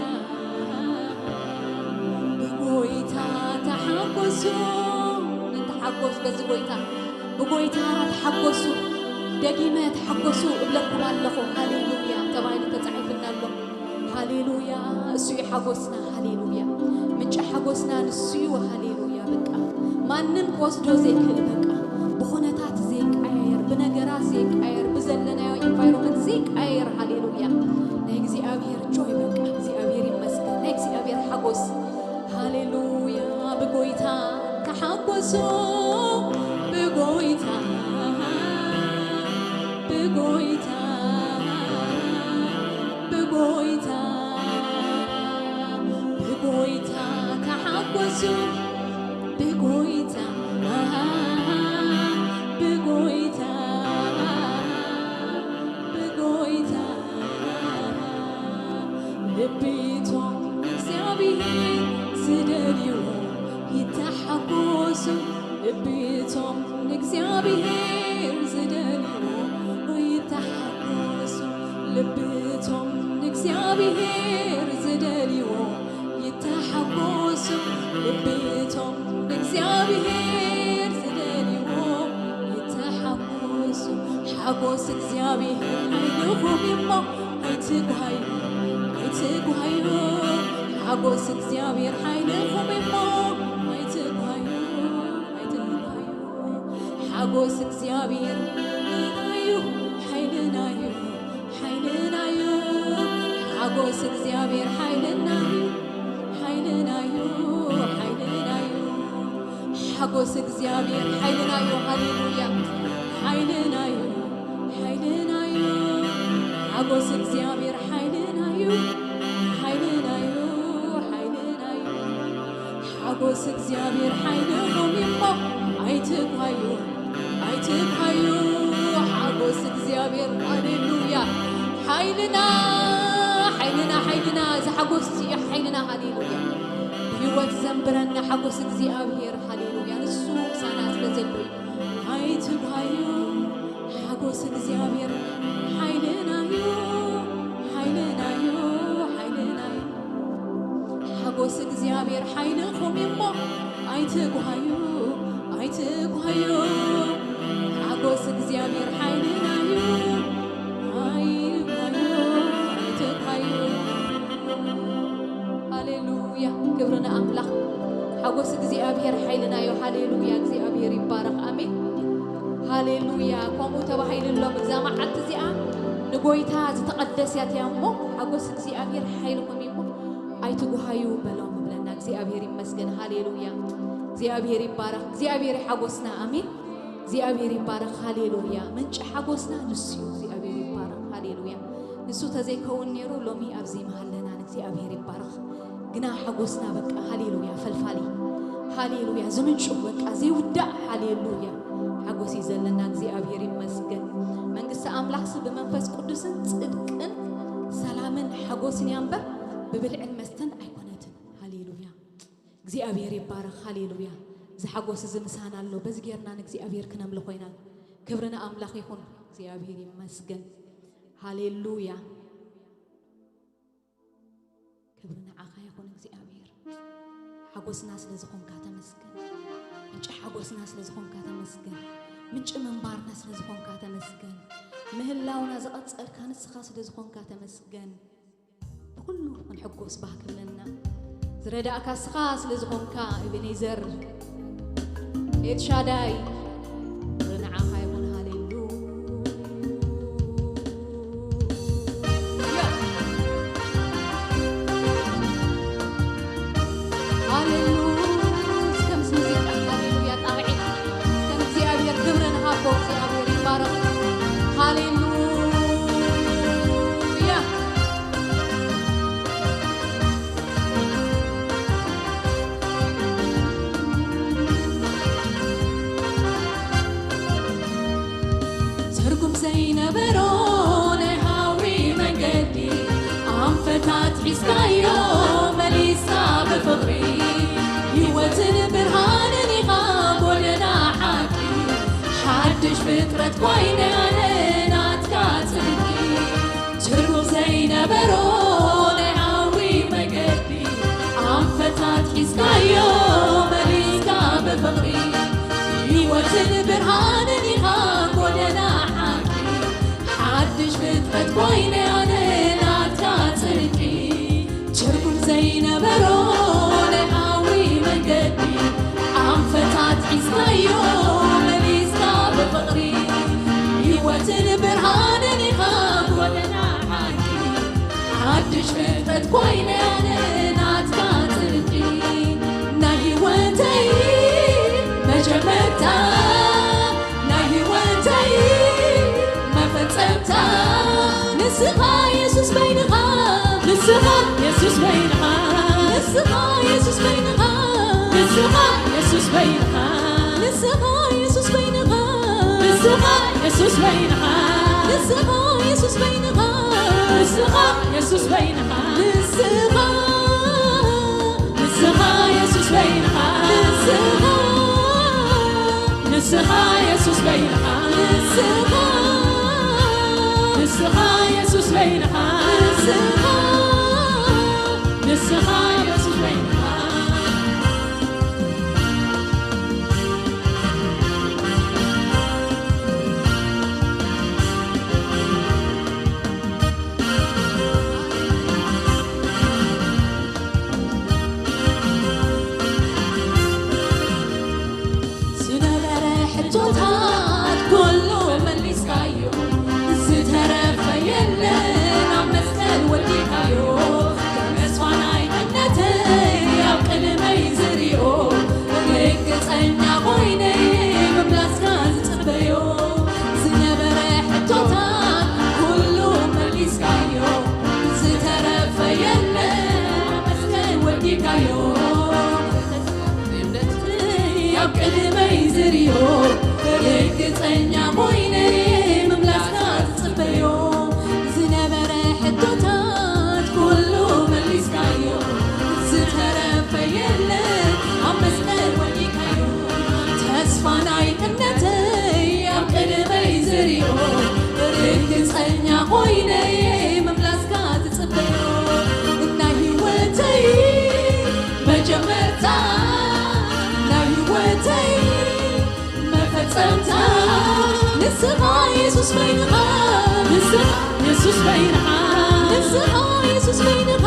ብጎይታ ተሓጎሱ። ንተሓጎስ በዚ ጎይታ፣ ብጎይታ ተሓጎሱ። ደጊመ ተሓጎሱ እብለኩም ኣለኹ። ሃሌሉያ ተባሂሉ ተጻሒፉና ኣሎ። ሃሌሉያ፣ እሱ እዩ ሓጎስና። ሃሌሉያ፣ ምንጪ ሓጎስና ንሱ እዩ። ሃሌሉያ፣ በቃ ማንም ክወስዶ ዘይክእል፣ በቃ ብኹነታት ዘይቀያየር፣ ብነገራት ዘይቀያየር፣ ብዘለናዮ ኢንቫይሮንመንት ዘይቀያየር። ሃሌሉያ፣ ናይ እግዚኣብሔር ጆይ፣ በቃ እግዚኣብሔር ይመስገን፣ ናይ እግዚኣብሔር ሓጎስ። ሃሌሉያ፣ ብጎይታ ተሓጎሱ፣ ብጎይታ፣ ብጎይታ፣ ብጎይታ፣ ብጎይታ ተሓጎሱ፣ ብጎይታ፣ ብጎይታ፣ ብጎይታ። ልቢቶም ንእግዚኣብሔር ዝደልይዎ ይተሓጎሱ። ልቢቶም ንእግዚኣብሔር ዝደልይዎ ይተሓጎሱ። ልቢቶም ንእግዚኣብሔር ዝደልይዎ ይተሓጎሱ። ልቢቶም ንእግዚኣብሔር ዝደልይዎ ይተሓጎሱ። ሓጎስ እግዚኣብሔር ሓይልኹም እሞ ኣይትጓዩ፣ ኣይትጓዩ። ሓጎስ እግዚኣብሔር ሓይልኹም እሞ ኣይትጓዩ፣ ኣይትጓዩ። ሓጎስ እግዚኣብሔር ሓይልናዩ፣ ሓይልናዩ፣ ሓይልናዩ። ሓጎስ እግዚኣብሔር ሓይልናዩ፣ ሓይልናዩ፣ ሓይልናዩ። ሓጎስ እግዚኣብሔር ሓይልናዩ። ሃሌሉያ። ሓይልናዩ፣ ሓይልናዩ። ሓጎስ እግዚኣብሔር ሓይልናዩ፣ ሓይልናዩ፣ ሓይልናዩ። ሓጎስ እግዚኣብሔር ሓይልኹም እሞ ኣይትጓዩ፣ ኣይትጓዩ። ሓጎስ እግዚኣብሔር፣ ሃሌሉያ፣ ሓይልና፣ ሓይልና፣ ሓይልና። እዚ ሓጎስ እዚ እዩ ሓይልና። ሃሌሉያ። ብህይወት ዘንብረና ሓጎስ እግዚኣብሔር። ሃሌሉያ። ንሱ ምሳና ስለ ዘሎ እዩ። ኣይትጓዩ። ሓጎስ እግዚኣብሔር ሓይልና እዩ፣ ሓይልና እዩ፣ ሓይልና እዩ። ሓጎስ እግዚኣብሔር ሓይልኹም እሞ ኣይትጓዩ፣ ኣይትጓዩ። ሓጎስ እግዚኣብሔር ሓይልና እዩ፣ ኣይትጓዩ፣ ኣይትጓዩ። ሃሌሉያ፣ ክብሪ ንኣምላኽ። ሓጎስ እግዚኣብሔር ሓይልና እዩ። ሃሌሉያ፣ እግዚኣብሔር ይባረኽ። ኣሜን። ሃሌሉያ። ከምኡ ተባሂሉ ኣሎ፣ እዛ መዓልቲ እዚኣ ንጎይታ ዝተቐደሰት እያ እሞ፣ ሓጎስ እግዚኣብሔር ሓይልኹም እዩ እሞ ኣይትጉሃዩ በሎም ይብለና። እግዚኣብሔር ይመስገን። ሃሌሉያ። እግዚኣብሔር ይባረኽ። እግዚኣብሔር ሓጎስና። ኣሜን። እግዚኣብሔር ይባረኽ። ሃሌሉያ። ምንጪ ሓጎስና ንሱ እዩ። እግዚኣብሔር ይባረኽ። ሃሌሉያ። ንሱ ተዘይከውን ነይሩ ሎሚ ኣብዚ ምሃለና። ንእግዚኣብሔር ይባረኽ። ግና ሓጎስና በቃ ሃሌሉያ ፈልፋሊ፣ ሃሌሉያ ዝምንጩ በቃ ዘይውዳእ፣ ሃሌሉያ። ሓጎስ ጽድቅን ሰላምን ሓጎስን እያ እምበር ብብልዕን መስተን ኣይኮነትን። ሃሌሉያ! እግዚኣብሔር ይባረኽ። ሃሌሉያ! እዚ ሓጎስ እዚ ምሳና ኣሎ። በዚ ጌርና ንእግዚኣብሔር ክነምልኾ ኢና። ክብሪ ንኣምላኽ ይኹን። እግዚኣብሔር ይመስገን። ሃሌሉያ! ክብሪ ንዓኻ ይኹን እግዚኣብሔር። ሓጎስና ስለ ዝኾንካ ተመስገን። ምንጪ ሓጎስና ስለ ዝኾንካ ተመስገን። ምንጪ ምንባርና ስለ ዝኾንካ ተመስገን። ምህላውና ዝቐጸልካ ንስኻ ስለ ዝኾንካ ተመስገን። ብኹሉ ክንሕጎስ ባህ ክብለና ዝረዳእካ ንስኻ ስለ ዝኾንካ፣ እቤኔዘር፣ ኤልሻዳይ፣ ንዓኻ ይኹን። ሃሌሉያ። ሃሌሉያ። እስከ ምስ ሙዚቃ ሃሌሉያ ጣቕዒት፣ እስከ ንእግዚኣብሔር ክብሪ ንሃቦ። እግዚኣብሔር ይባረኽ። ሃሌሉያ። ትርጉም ዘይነበሮ ናይ ሃዊ መንገዲ ኣንፈታት ሒዝካዮ መሊስካ ብፍቕሪ ህይወትን ብርሃንን ኢኻ ጎደና ሓቂ ሓድሽ ፍጥረት ኮይነ ኣነ ናትካ ጽድቂ ትርጉም ዘይነበሮ ናይ ሃዊ መገዲ ኣንፈታት ሒዝካዮ መሊስካ ብፍቕሪ ህይወትን ብርሃንን ኢኻ ጎደና ሓቂ ሓድሽ ፍጥረት ኮይነ ኣነ ናትካ ጽድቂ ትርጉም ዘይነበሮ ናይ ሃዊ መንገዲ ኣንፈታት ሒዝካዮ መሊስካ ብፍቕሪ ህይወትን ብርሃንን ኢኻ ጎደና ሓቂ ሓድሽ ፍጥረት ኮይነ ኣነ ናትካ ጽድቂ ናይ ህይወተይ መጀመርታ ናይ ህይወተይ መፈጸምታ ንስኻ የሱስ በይንኻ ንስኻ የሱስ በይንኻ ንስኻ የሱስ በይንኻ ንስኻ የሱስ በይንኻ ንስኻ የሱስ በይንኻ ንስኻ የሱስ በይንኻ ንስኻ የሱስ በይንኻ ንስኻ የሱስ በይንኻ ንስኻ ንስኻ የሱስ በይንኻ ንስኻ ንስኻ የሱስ በይንኻ ንስኻ ንስኻ የሱስ በይንኻ ንስኻ ንስኻ የሱስ በይንኻ ዝነበረ ሕቶታት ኩሉ መሊስካዮ ዝተረፈ የለን ኣብ መስቀል ወዲካዮ ተስፋ ናይ እምነተይ ኣብ ቅድመይ ዝሪኦ ርግፀኛ ኮይነ ምምላስካ ዝፅበዮ ዝነበረ ሕቶታት ኩሉ መሊስካዮ ዝተረፈ የለን ኣብ መስቀል ወዲካዮ እምነትይ ኣብ ቅድመይ ዝርዮ ርግፀኛ ኮይነ ምምላስካ ዝፅበዮ ዝነበረ ሕቶታት ኩሉ መሊስካዮ ዝተረፈ የለ ኣብ መስቀል ወዲካዮ ተስፋ ናይ እምነተይ ኣብ ቅድመይ ዝርዮ ርግፀኛ ኮይነ ምምላስካ ዝፅበዮ ናይ ህይወተይ መጀመርታ ናይ ህይወተይ መፈጸምታ ንስኻ የሱስ በይንኻ ንስኻ የሱስ በይንኻ ንስኻ የሱስ በይንኻ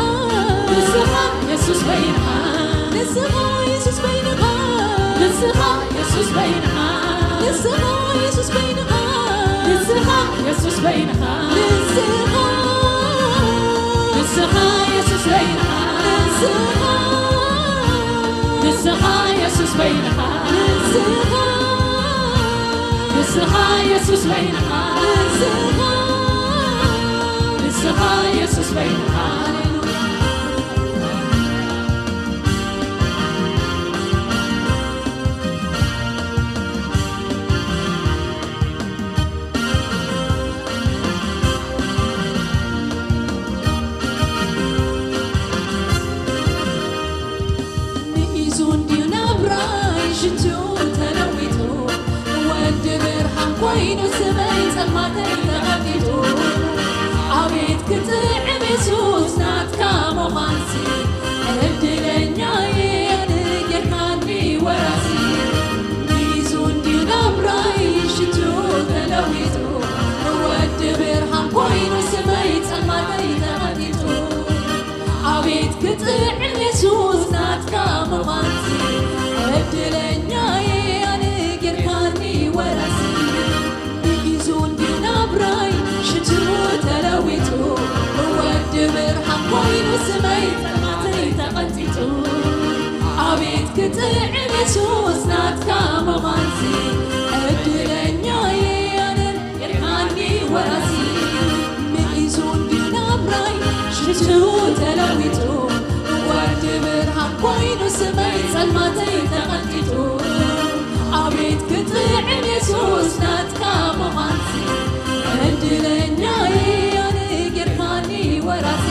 ንስኻ የሱስ በይንኻ ንስኻ የሱስ በይንኻ ንስኻ የሱስ በይንኻ ንስኻ የሱስ በይንኻ ንስኻ የሱስ በይንኻ ንስኻ ንስኻ የሱስ በይንኻ ንስኻ ንስኻ የሱስ በይንኻ ንስኻ ንስኻ የሱስ በይንኻ ንስኻ ንስኻ የሱስ በይንኻ ኮይኑ ስመይ ጸልማተይ ተቐጢጡ። ኣቤት ክጥዕም የሱስ ናትካ ምዃንሲ፣ ዕድለኛ እየ ኣነ ጌርካኒ ወራሲ። ሚዙ እንድዩ ናብራይ ሽቱ ተለዊጡ፣ ወዲ ብርሃን ኮይኑ ስመይ ጸልማተይ ተቐጢጡ። ኣቤት ክጥዕም የሱስ ናትካ ምዃንሲ፣ ዕድለኛ እየ ኣነ ጌርካኒ ወራሲ። ሚዙ እንድዩ ናብራይ ሽቱ ተለዊጡ፣ ወዲ ብርሃን ኮይኑ ስመይ ጸልማተይ ተቐንጢጡ። ኣቤት ክጥዕም የሱስ ናትካ ምዃንሲ፣ ዕድለኛ እየ ኣነ ጌርካኒ ወራሲ። ሚዙ እንድዩ ናብራይ ሽቱ ተለዊጡ፣ ወዲ ብርሃን ኮይኑ ስመይ ጸልማተይ ተቐንጢጡ። ኣቤት ክጥዕም የሱስ ናትካ ምዃንሲ፣ ዕድለኛ እየ ኣነ ጌርካኒ ወራሲ።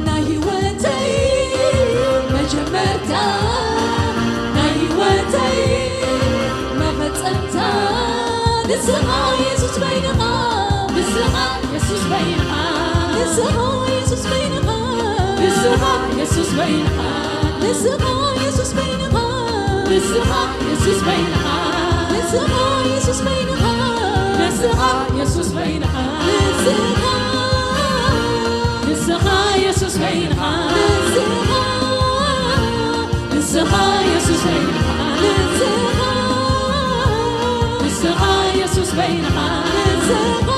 ናይ ህይወተይ መጀመርታ፣ ናይ ህይወተይ መፈጸምታ፣ ንስኻ የሱስ በይንኻ፣ ንስኻ የሱስ በይንኻ፣ ንስኻ የሱስ በይንኻ፣ ንስኻ የሱስ በይንኻ፣ ንስኻ የሱስ በይንኻ፣ ንስኻ የሱስ በይንኻ፣ ንስኻ የሱስ በይንኻ፣ ንስኻ የሱስ በይንኻ፣ ንስኻ፣ ንስኻ የሱስ በይንኻ፣ ንስኻ፣ ንስኻ የሱስ በይንኻ፣ ንስኻ፣ ንስኻ የሱስ በይንኻ፣ ንስኻ፣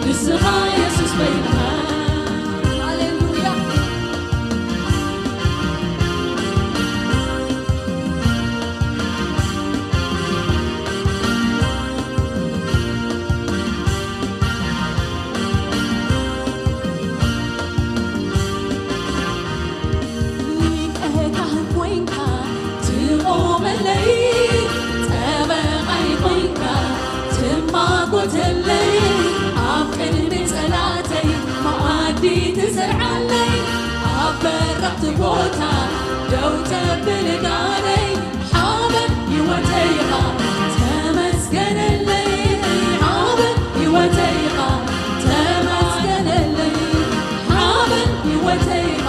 ንስኻ የሱስ በይንኻ። ሃሌሉያ። ሊቀ ካህን ኮይንካ ትቆመለይ፣ ጠበቓይ ኮይንካ ትማጎተለይ፣ ኣብ ቅድሚ ጸላተይ መኣዲ ትዘርዓለይ፣ ኣብ በረኽቲ ቦታ ደው ተብል ጋረይ፣ ሓበን ህይወተይ ኢኻ ተመስገነለይ፣ ሓበን ህይወተይ ኢኻ ተመስገነለይ፣ ሓበን ህይወተይ ኢኻ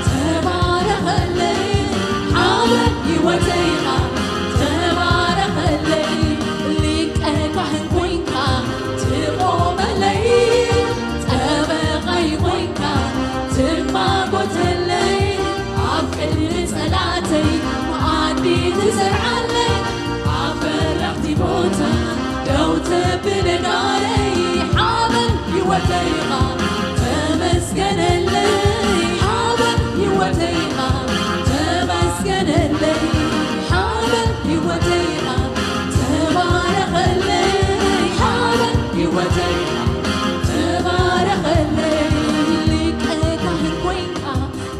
ተባረኸለይ፣ ሓበን ህይወተይ ኢኻ ተባረኸለይ። ሊቀ ካህን ኮይንካ ትቆመለይ፣ ጠበቓይ ኮይንካ ትማጎተለይ፣ ኣብ ቅድሚ ጸላተይ መኣዲ ትዘርዓለይ፣ ኣብ በረኽቲ ቦታ ደው ተብል ጋረይ፣ ሓበን ህይወተይ ኢኻ ተመስገነለይ፣ ሓበን ህይወተይ ኢኻ ተመስገነለይ፣ ሓበን ህይወተይ ኢኻ ተባረኸለይ፣ ሓበን ህይወተይ ኢኻ ተባረኸለይ። ሊቀ ካህን ኮይንካ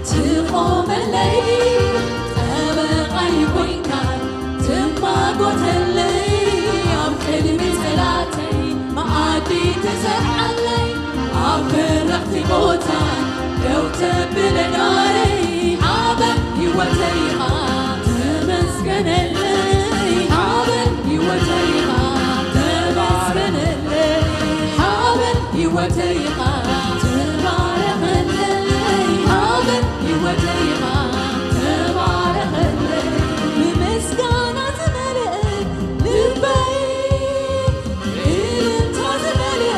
ትቆመለይ፣ ጠበቓይ ኮይንካ ትማጎተለይ፣ ኣብ ቅድሚ ጸላተይ መኣዲ ትዘርዓለይ፣ ኣብ በረኽቲ ቦታ ደው ተብል ጋረይ፣ ሓበን ህይወተይ ኢኻ ተመስገነለይ፣ ሓበን ህይወተይ ኢኻ ተመስገነለይ፣ ሓበን ህይወተይ ኢኻ ተባረኸለይ፣ ሓበን ህይወተይ ኢኻ ተባረኸለይ። ብምስጋና ዝመልአ ልበይ፣ እልልታ ዝመልአ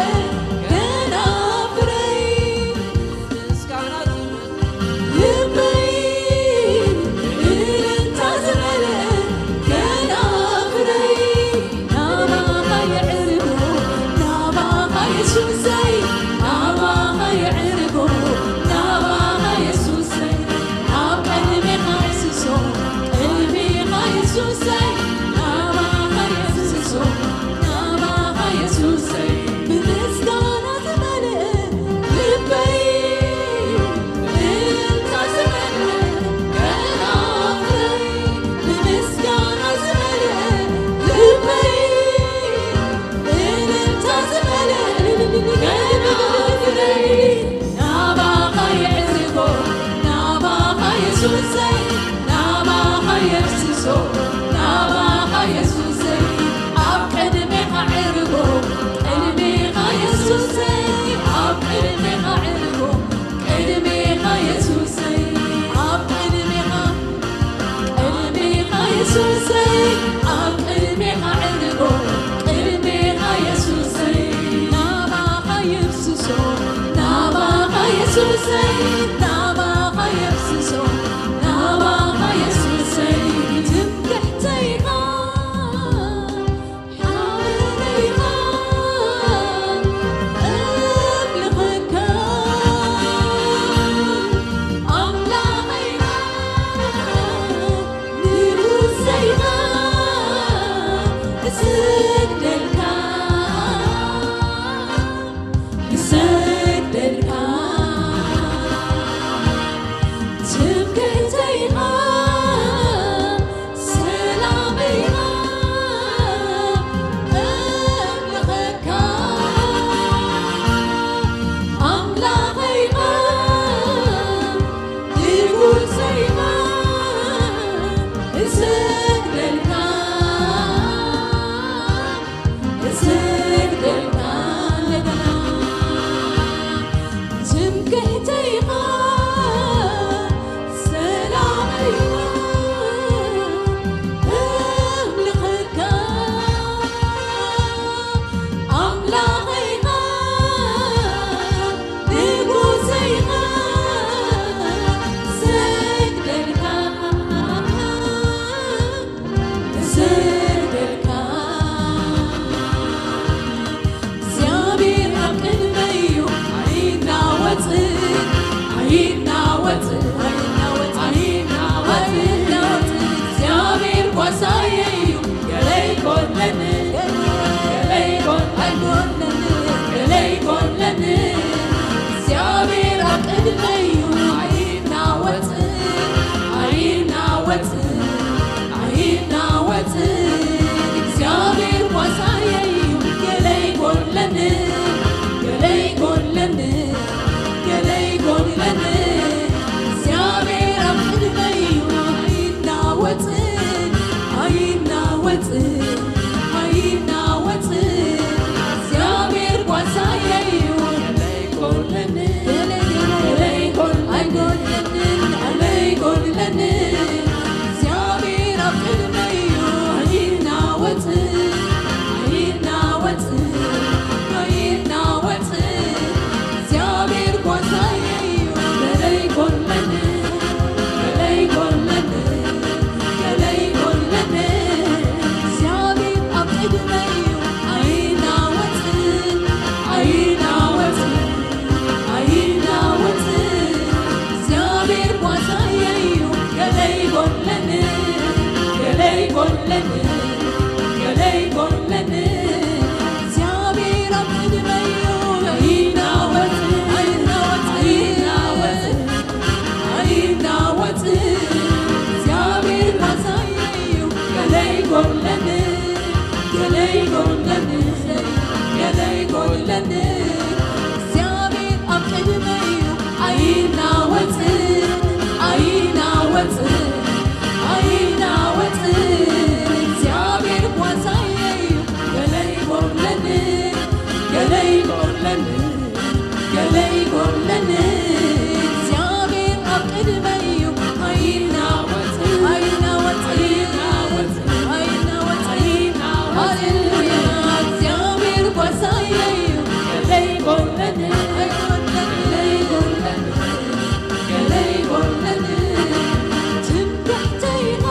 ከናፍረይ፣ ልበይ፣ እልልታ ዝመልአ እሰግደልካ፣ እሰግደልካ፣ ትምክሕተይ ኢኻ፣ ሰላመይ ኢኻ፣ እምልኸካ፣ ኣምላኸይ ኢኻ፣ ንጉሰይ ኢኻ፣ እሰግደልካ፣ እሰግደልካ፣ እንደገና ትምክሕተይ ኢኻ፣ ሰላመይ ኢኻ፣ እምልኸካ፣ ኣምላኸይ ኢኻ፣ ንጉሰይ ኢኻ፣ እሰግደልካ፣ እሰግደልካ። እግዚኣብሔር ኣብ ቅድመይ እዩ፣ ኣይናወጽን፣ ኣይናወጽን፣ ኣይናወጽን፣ ኣይናወጽን። እግዚኣብሔር ጓሳየ እዩ፣ ገለ ይጎድለኒ፣ ገለ ይጎድ-፣ ኣይጎድለኒ፣ ገለ ይጎድለኒ። እግዚኣብሔር ኣብ ቅድመይ እዩ፣ ኣይናወጽን፣ ኣይናወጽን፣ ኣይናወጽን። እግዚኣብሔር ጓሳየ እዩ፣ ገለ ይጎድለኒ፣ ገለ ይጎድለኒ፣ ገለ ይጎድለኒ። እግዚኣብሔር ኣብ ቅድመይ እዩ፣ ኣይናወጽን፣ ኣይናወጽን፣ ኣይናወጽን። እግዚኣብሔር ጓሳየ እዩ፣ ገለ ይጎድለኒ፣ ገለ ይጎድለኒ፣ ኣይጎድለንን፣ ገለ ይጎድለኒ። እግዚኣብሔር ኣብ ቅድመይ እዩ፣ ኣይናወጽን፣ ኣይናወጽን፣ ኣይናወጽን። እግዚኣብሔር ጓሳየ እዩ፣ ገለ ይጎድለኒ፣ ገለ ይጎድለኒ፣ ገለ ይጎድለኒ። እግዚኣብሔር ኣብ ቅድመይ እዩ፣ ኣይናወጽን፣ ኣይናወጽን፣ ኣይናወጽን። እግዚኣብሔር ጓሳየ እዩ፣ ገለ ይጎድለኒ፣ ገለ ይጎድለኒ፣ ገለ ይጎድለኒ። እግዚኣብሔር ኣብ ቅድመይ እዩ፣ ኣይናወጽን፣ ኣይናወጽን፣ ኣይናወጽን፣ ኣይናወጽን። እግዚኣብሔር ጓሳየ እዩ፣ ገለ ይጎድለኒ፣ ገለ ይጎድለኒ፣ ገለ ይጎድለኒ። እግዚኣብሔር ኣብ ቅድመይ እዩ፣ ኣይናወጽን፣ ኣይናወጽን፣ ኣይናወጽን። እግዚኣብሔር ጓሳየ እዩ፣ ገለ ይጎድለኒ፣ ገለ ይጎድለኒ፣ ገለ ይጎድለኒ። እግዚኣብሔር ኣብ ቅድመይ እዩ፣ ኣይናወጽን፣ ኣይናወጽን፣ ኣይናወጽን፣ ኣይናወጽን። ሃሌሉያ። እግዚኣብሔር ጓሳየ እዩ፣ ገለ ይጎድለኒ፣ ኣይጎድለኒ፣ ገለ ይጎድለኒ፣ ገለ ይጎድለኒ። ትምክሕተይ ኢኻ፣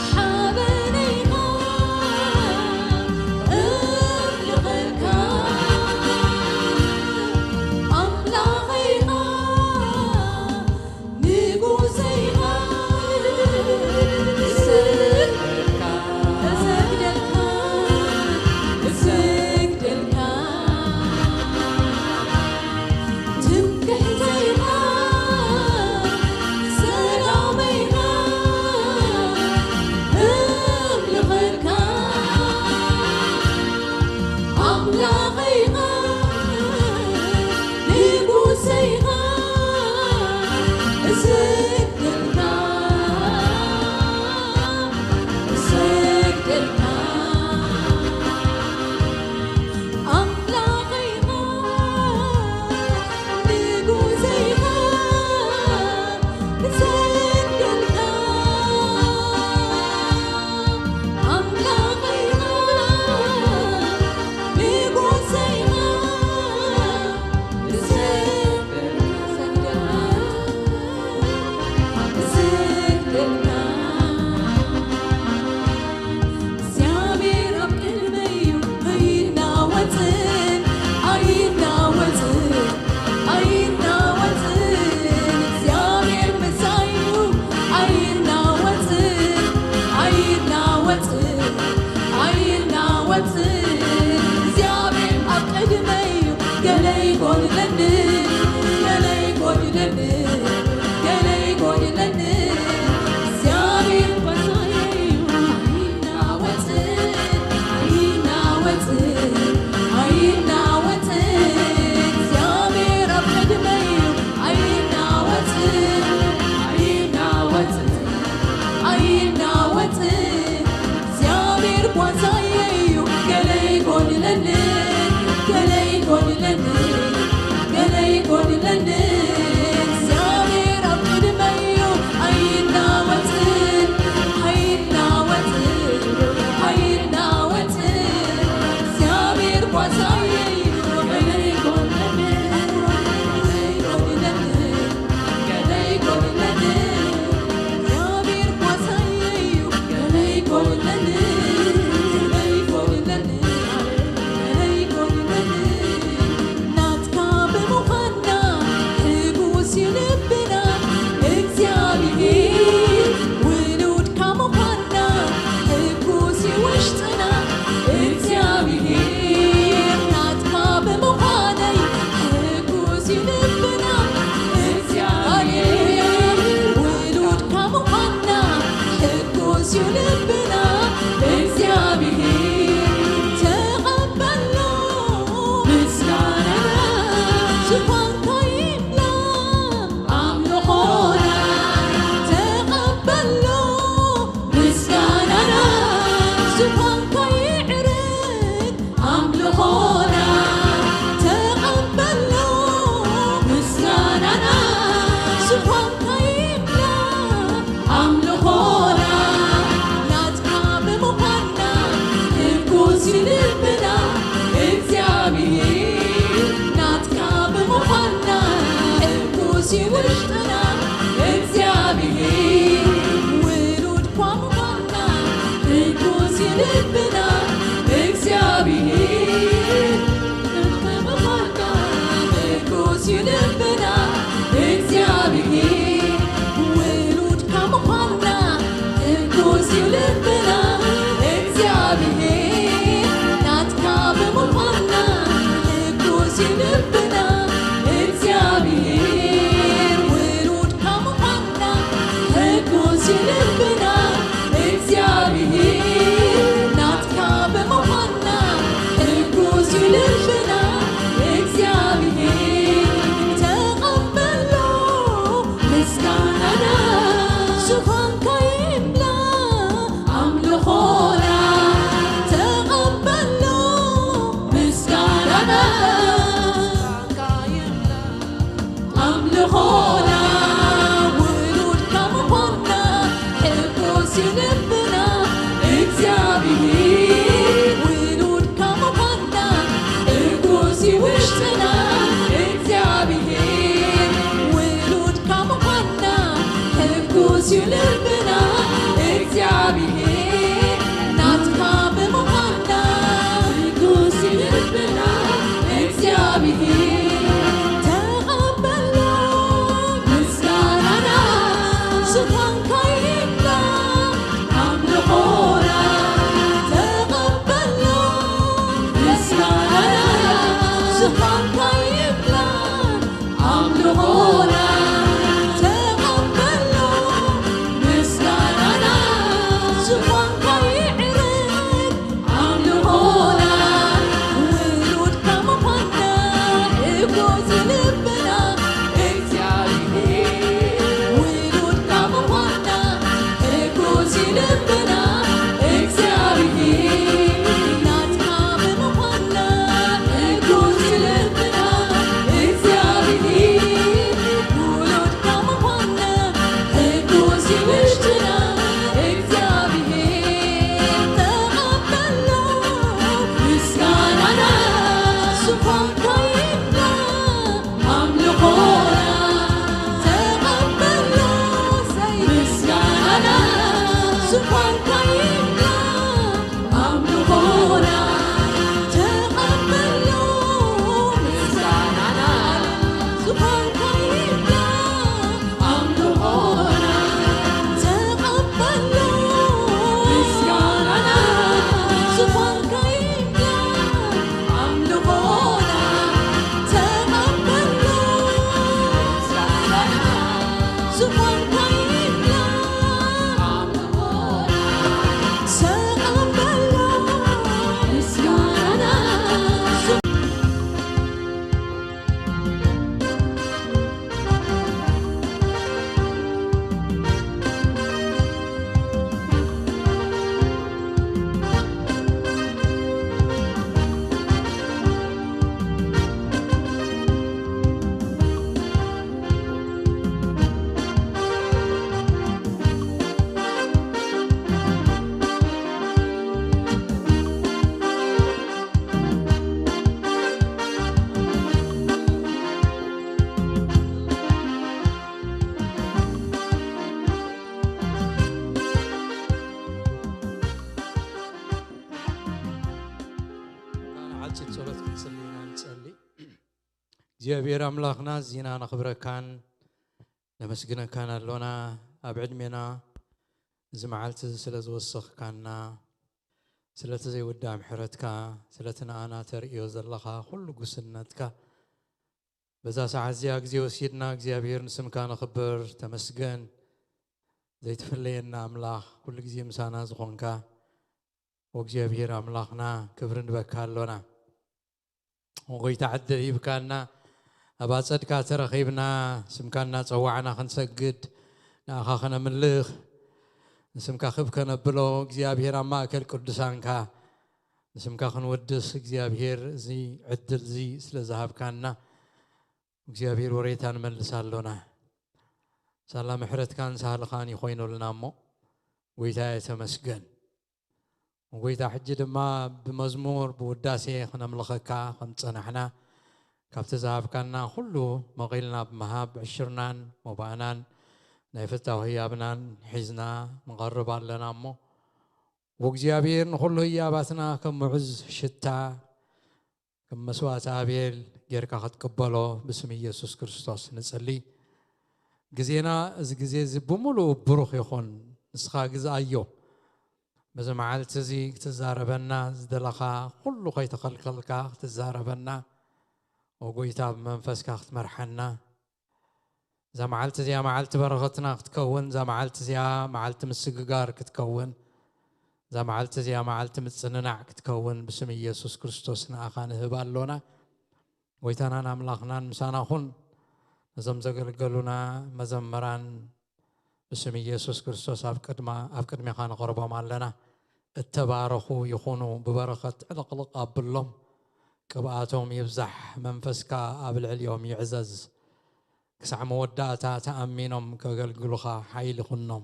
ሓበነይ ኢኻ፣ እምልኸካ፣ ኣምላኸይ ኢኻ፣ ንጉሰይ ኢኻ፣ እሰግደልካ፣ ጸሎት ክንጽሊ ኢና ንጸሊ። እግዚኣብሔር ኣምላኽና፣ እዚና ነኽብረካን ነመስግነካን ኣሎና። ኣብ ዕድሜና እዚ መዓልቲ እዚ ስለ ዝወሰኽካና፣ ስለቲ ዘይውዳእ ምሕረትካ፣ ስለቲ ንኣና ተርእዮ ዘለኻ ኩሉ ጉስነትካ፣ በዛ ሰዓት እዚኣ ግዜ ወሲድና እግዚኣብሔር ንስምካ ነኽብር። ተመስገን። ዘይትፍለየና ኣምላኽ፣ ኩሉ ግዜ ምሳና ዝኾንካ፣ ወእግዚኣብሔር ኣምላኽና፣ ክብሪ ንበካ ኣሎና። ወጎይታ ዕድል ሂብካና፣ ኣብ ኣጸድካ ተረኺብና፣ ስምካ እናጸዋዕና ክንሰግድ፣ ንኣኻ ከነምልኽ፣ ንስምካ ክብ ከነብሎ፣ እግዚኣብሔር ኣብ ማእከል ቅዱሳንካ፣ ንስምካ ክንወድስ እግዚኣብሔር እዚ ዕድል እዚ ስለ ዝሃብካና፣ እግዚኣብሔር ወሬታ ንመልስ ኣሎና። ሳላ ምሕረትካን ሳህልኻን ይኾይኑልና እሞ፣ ጎይታየ ተመስገን። ጎይታ፣ ሕጂ ድማ ብመዝሙር ብውዳሴ ክነምልኸካ ከም ዝጸናሕና፣ ካብቲ ዝሃብካና ኩሉ መቒልና ብምሃብ፣ ዕሽርናን መባእናን ናይ ፍታው ህያብናን ሒዝና ንቐርብ ኣለና እሞ፣ ወእግዚኣብሔር ንኹሉ ህያባትና ከም ምዑዝ ሽታ፣ ከም መስዋእቲ ኣቤል ጌርካ ክትቅበሎ ብስም ኢየሱስ ክርስቶስ ንጸሊ። ግዜና፣ እዚ ግዜ እዚ ብምሉኡ ብሩኽ ይኹን። ንስኻ ግዝኣዮ። በዚ መዓልቲ እዚ ክትዛረበና ዝደለኻ ኩሉ ከይተኸልከልካ ክትዛረበና፣ ወጎይታ ብመንፈስካ ክትመርሓና፣ እዛ መዓልቲ እዚኣ መዓልቲ በረኸትና ክትከውን፣ እዛ መዓልቲ እዚኣ መዓልቲ ምስግጋር ክትከውን፣ እዛ መዓልቲ እዚኣ መዓልቲ ምጽንናዕ ክትከውን ብስም ኢየሱስ ክርስቶስ ንኣኻ ንህብ ኣሎና። ጎይታናን ኣምላኽናን ምሳና ኩን። ነዞም ዘገልገሉና መዘምራን ብስም ኢየሱስ ክርስቶስ ኣብ ቅድማ-፣ ኣብ ቅድሜኻ ነቕርቦም ኣለና። እተባረኹ ይኹኑ፣ ብበረኸት ዕልቕልቕ ኣብሎም። ቅብኣቶም ይብዛሕ፣ መንፈስካ ኣብ ልዕሊኦም ይዕዘዝ። ክሳዕ መወዳእታ ተኣሚኖም ከገልግሉኻ ሓይሊ ኩኖም።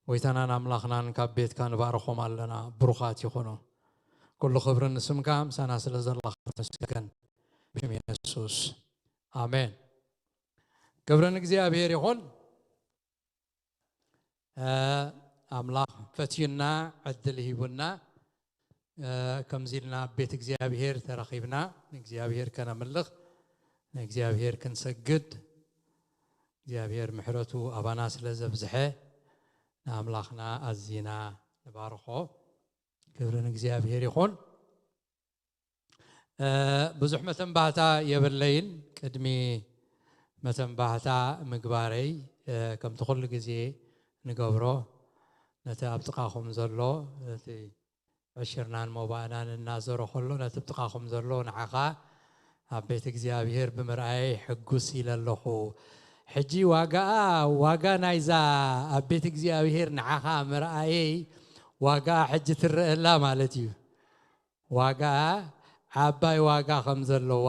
ጎይታናን ኣምላኽናን ካብ ቤትካ ንባርኾም ኣለና። ብሩኻት ይኹኑ። ኩሉ ክብሪ ንስምካ፣ ምሳና ስለ ዘለኻ ተመስገን። ብሽም የሱስ። ኣሜን። ክብሪ ንእግዚኣብሔር ይኹን። እ፣ ኣምላኽ ፈትዩና፣ ዕድል ሂቡና፣ እ፣ ከምዚ ኢልና ኣብ ቤት እግዚኣብሔር ተረኺብና፣ ንእግዚኣብሔር ከነምልኽ፣ ንእግዚኣብሔር ክንሰግድ፣ እግዚኣብሔር ምሕረቱ ኣባና ስለ ዘብዝሐ፣ ንኣምላኽና ኣዚና ንባርኾ። ክብሪ ንእግዚኣብሔር ይኹን። እ፣ ብዙሕ መተንባህታ የብለይን። ቅድሚ መተንባህታ ምግባረይ፣ እ፣ ከምቲ ኩሉ ግዜ ንገብሮ፣ ነቲ ኣብ ጥቓኹም ዘሎ፣ እቲ ዕሽርናን መባእናን እናዞረ ከሎ፣ ነቲ ኣብ ጥቓኹም ዘሎ ንዓኻ ኣብ ቤት እግዚኣብሔር ብምርኣየይ ሕጉስ ኢለ ኣለኹ። ሕጂ ዋጋኣ፣ ዋጋ ናይዛ ኣብ ቤት እግዚኣብሔር ንዓኻ ምርኣየይ ዋጋኣ ሕጂ ትረአ ኣላ ማለት እዩ። ዋጋ፣ ዓባይ ዋጋ ከም ዘለዋ፣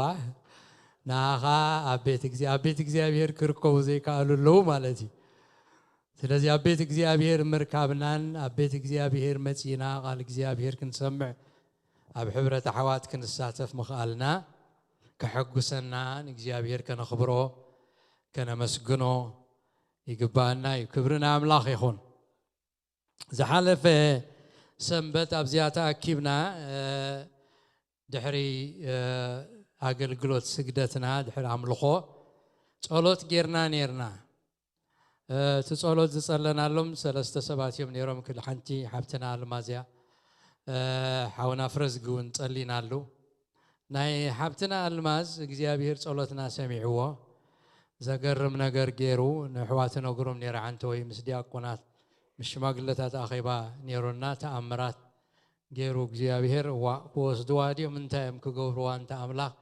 ንኣኻ ኣብ ቤት እግዚኣብ-፣ ኣብ ቤት እግዚኣብሔር ክርከቡ ዘይከኣሉ ኣለዉ ማለት እዩ። ስለዚ ኣብ ቤት እግዚኣብሔር ምርካብናን ኣብ ቤት እግዚኣብሔር መጺና ቃል እግዚኣብሔር ክንሰምዕ፣ ኣብ ሕብረት ኣሕዋት ክንሳተፍ ምኽኣልና ከሐጉሰና፣ ንእግዚኣብሔር ከነኽብሮ፣ ከነመስግኖ ይግባኣና እዩ። ክብሪ ንኣምላኽ ይኹን። ዝሓለፈ ሰንበት ኣብዚኣ ተኣኪብና፣ እ፣ ድሕሪ፣ እ፣ ኣገልግሎት ስግደትና፣ ድሕሪ ኣምልኾ ጸሎት ጌርና ኔርና። እ፣ እቲ ጸሎት ዝጸለናሎም ሰለስተ ሰባት እዮም ኔሮም። ክል-፣ ሓንቲ ሓብትና ኣልማዝ እያ። እ፣ ሓውና ፍረዝጊ እውን ጸሊናሉ። ናይ ሓብትና ኣልማዝ እግዚኣብሔር ጸሎትና ሰሚዕዎ። ዘገርም ነገር ገይሩ፣ ንኣሕዋት ነግሮም ኔረ፣ ሓንቲ ወይ ምስ ዲያቆናት፣ ምስ ሽማግለታት ኣኼባ ኔሩና፣ ተኣምራት ገይሩ እግዚኣብሔር። እዋ፣ ክወስድዋ ድዮም? እንታይ እዮም ክገብርዋ? እንተ ኣምላኽ፣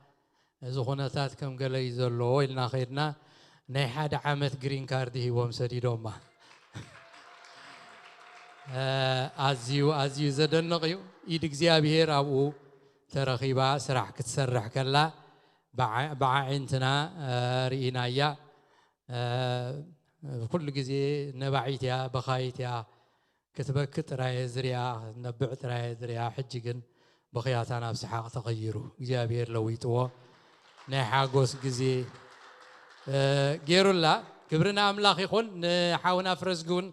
እዚ ኩነታት ከም ገለ እዩ ዘለዎ ኢልና ኸይድና፣ ናይ ሓደ ዓመት ግሪን ካርድ ሂቦም ሰዲዶማ። እ፣ ኣዝዩ፣ ኣዝዩ ዘደንቕ እዩ። ኢድ እግዚኣብሔር ኣብኡ ተረኺባ ስራሕ ክትሰርሕ ከላ ብዓ-፣ ብዓዒንትና፣ እ፣ ርኢናያ። እ፣ ኩሉ ግዜ ነባዒት እያ፣ በኻይት እያ፣ ክትበኪ ጥራየ ዝሪኣ፣ ክትነብዕ ጥራየ ዝሪኣ። ሕጂ ግን ብኽያታ ናብ ሰሓቕ ተቐይሩ፣ እግዚኣብሔር ለዊጥዎ፣ ናይ ሓጎስ ግዜ፣ እ፣ ገይሩላ። ክብሪ ንኣምላኽ ይኹን። ንሓውና ፍረዝጊ እውን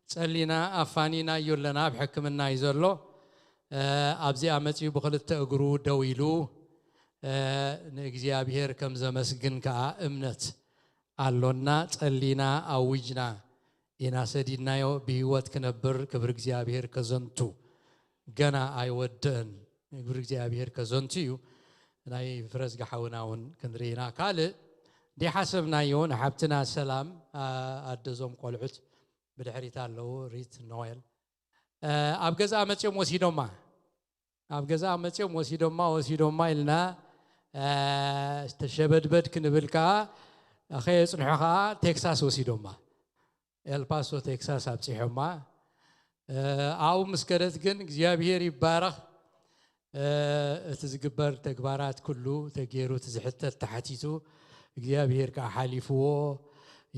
ጸሊና ኣፋኒናዮ ኣለና፣ ኣብ ሕክምና እዩ ዘሎ። ኣብዚኣ መጺኡ ብኽልተ እግሩ ደው ኢሉ ንእግዚኣብሔር ከም ዘመስግን ከኣ እምነት ኣሎና። ጸሊና ኣዊጅና ኢና ሰዲድናዮ። ብህይወት ክነብር ክብሪ እግዚኣብሔር ከዘንቱ ገና ኣይወድእን። ክብሪ እግዚኣብሔር ከዘንቱ እዩ። ናይ ፍረዝጊ ሓውና እውን ክንርኢ ኢና። ካልእ እንዲሓሰብናዮ ንሓብትና ሰላም ኣደዞም ቆልዑት ብድሕሪት ኣለዉ ሪት ኖኤል ኣብ ገዛ መፅኦም ወሲዶማ ኣብ ገዛ መፅኦም ወሲዶማ ወሲዶማ ኢልና ተሸበድበድ ክንብል ከዓ ከየፅንሑ ከዓ ቴክሳስ ወሲዶማ ኤልፓሶ ቴክሳስ ኣብፂሖማ ኣብኡ ምስ ከደት ግን እግዚኣብሔር ይባረኽ እቲ ዝግበር ተግባራት ኩሉ ተገይሩ እቲ ዝሕተት ተሓቲቱ እግዚኣብሔር ከዓ ሓሊፍዎ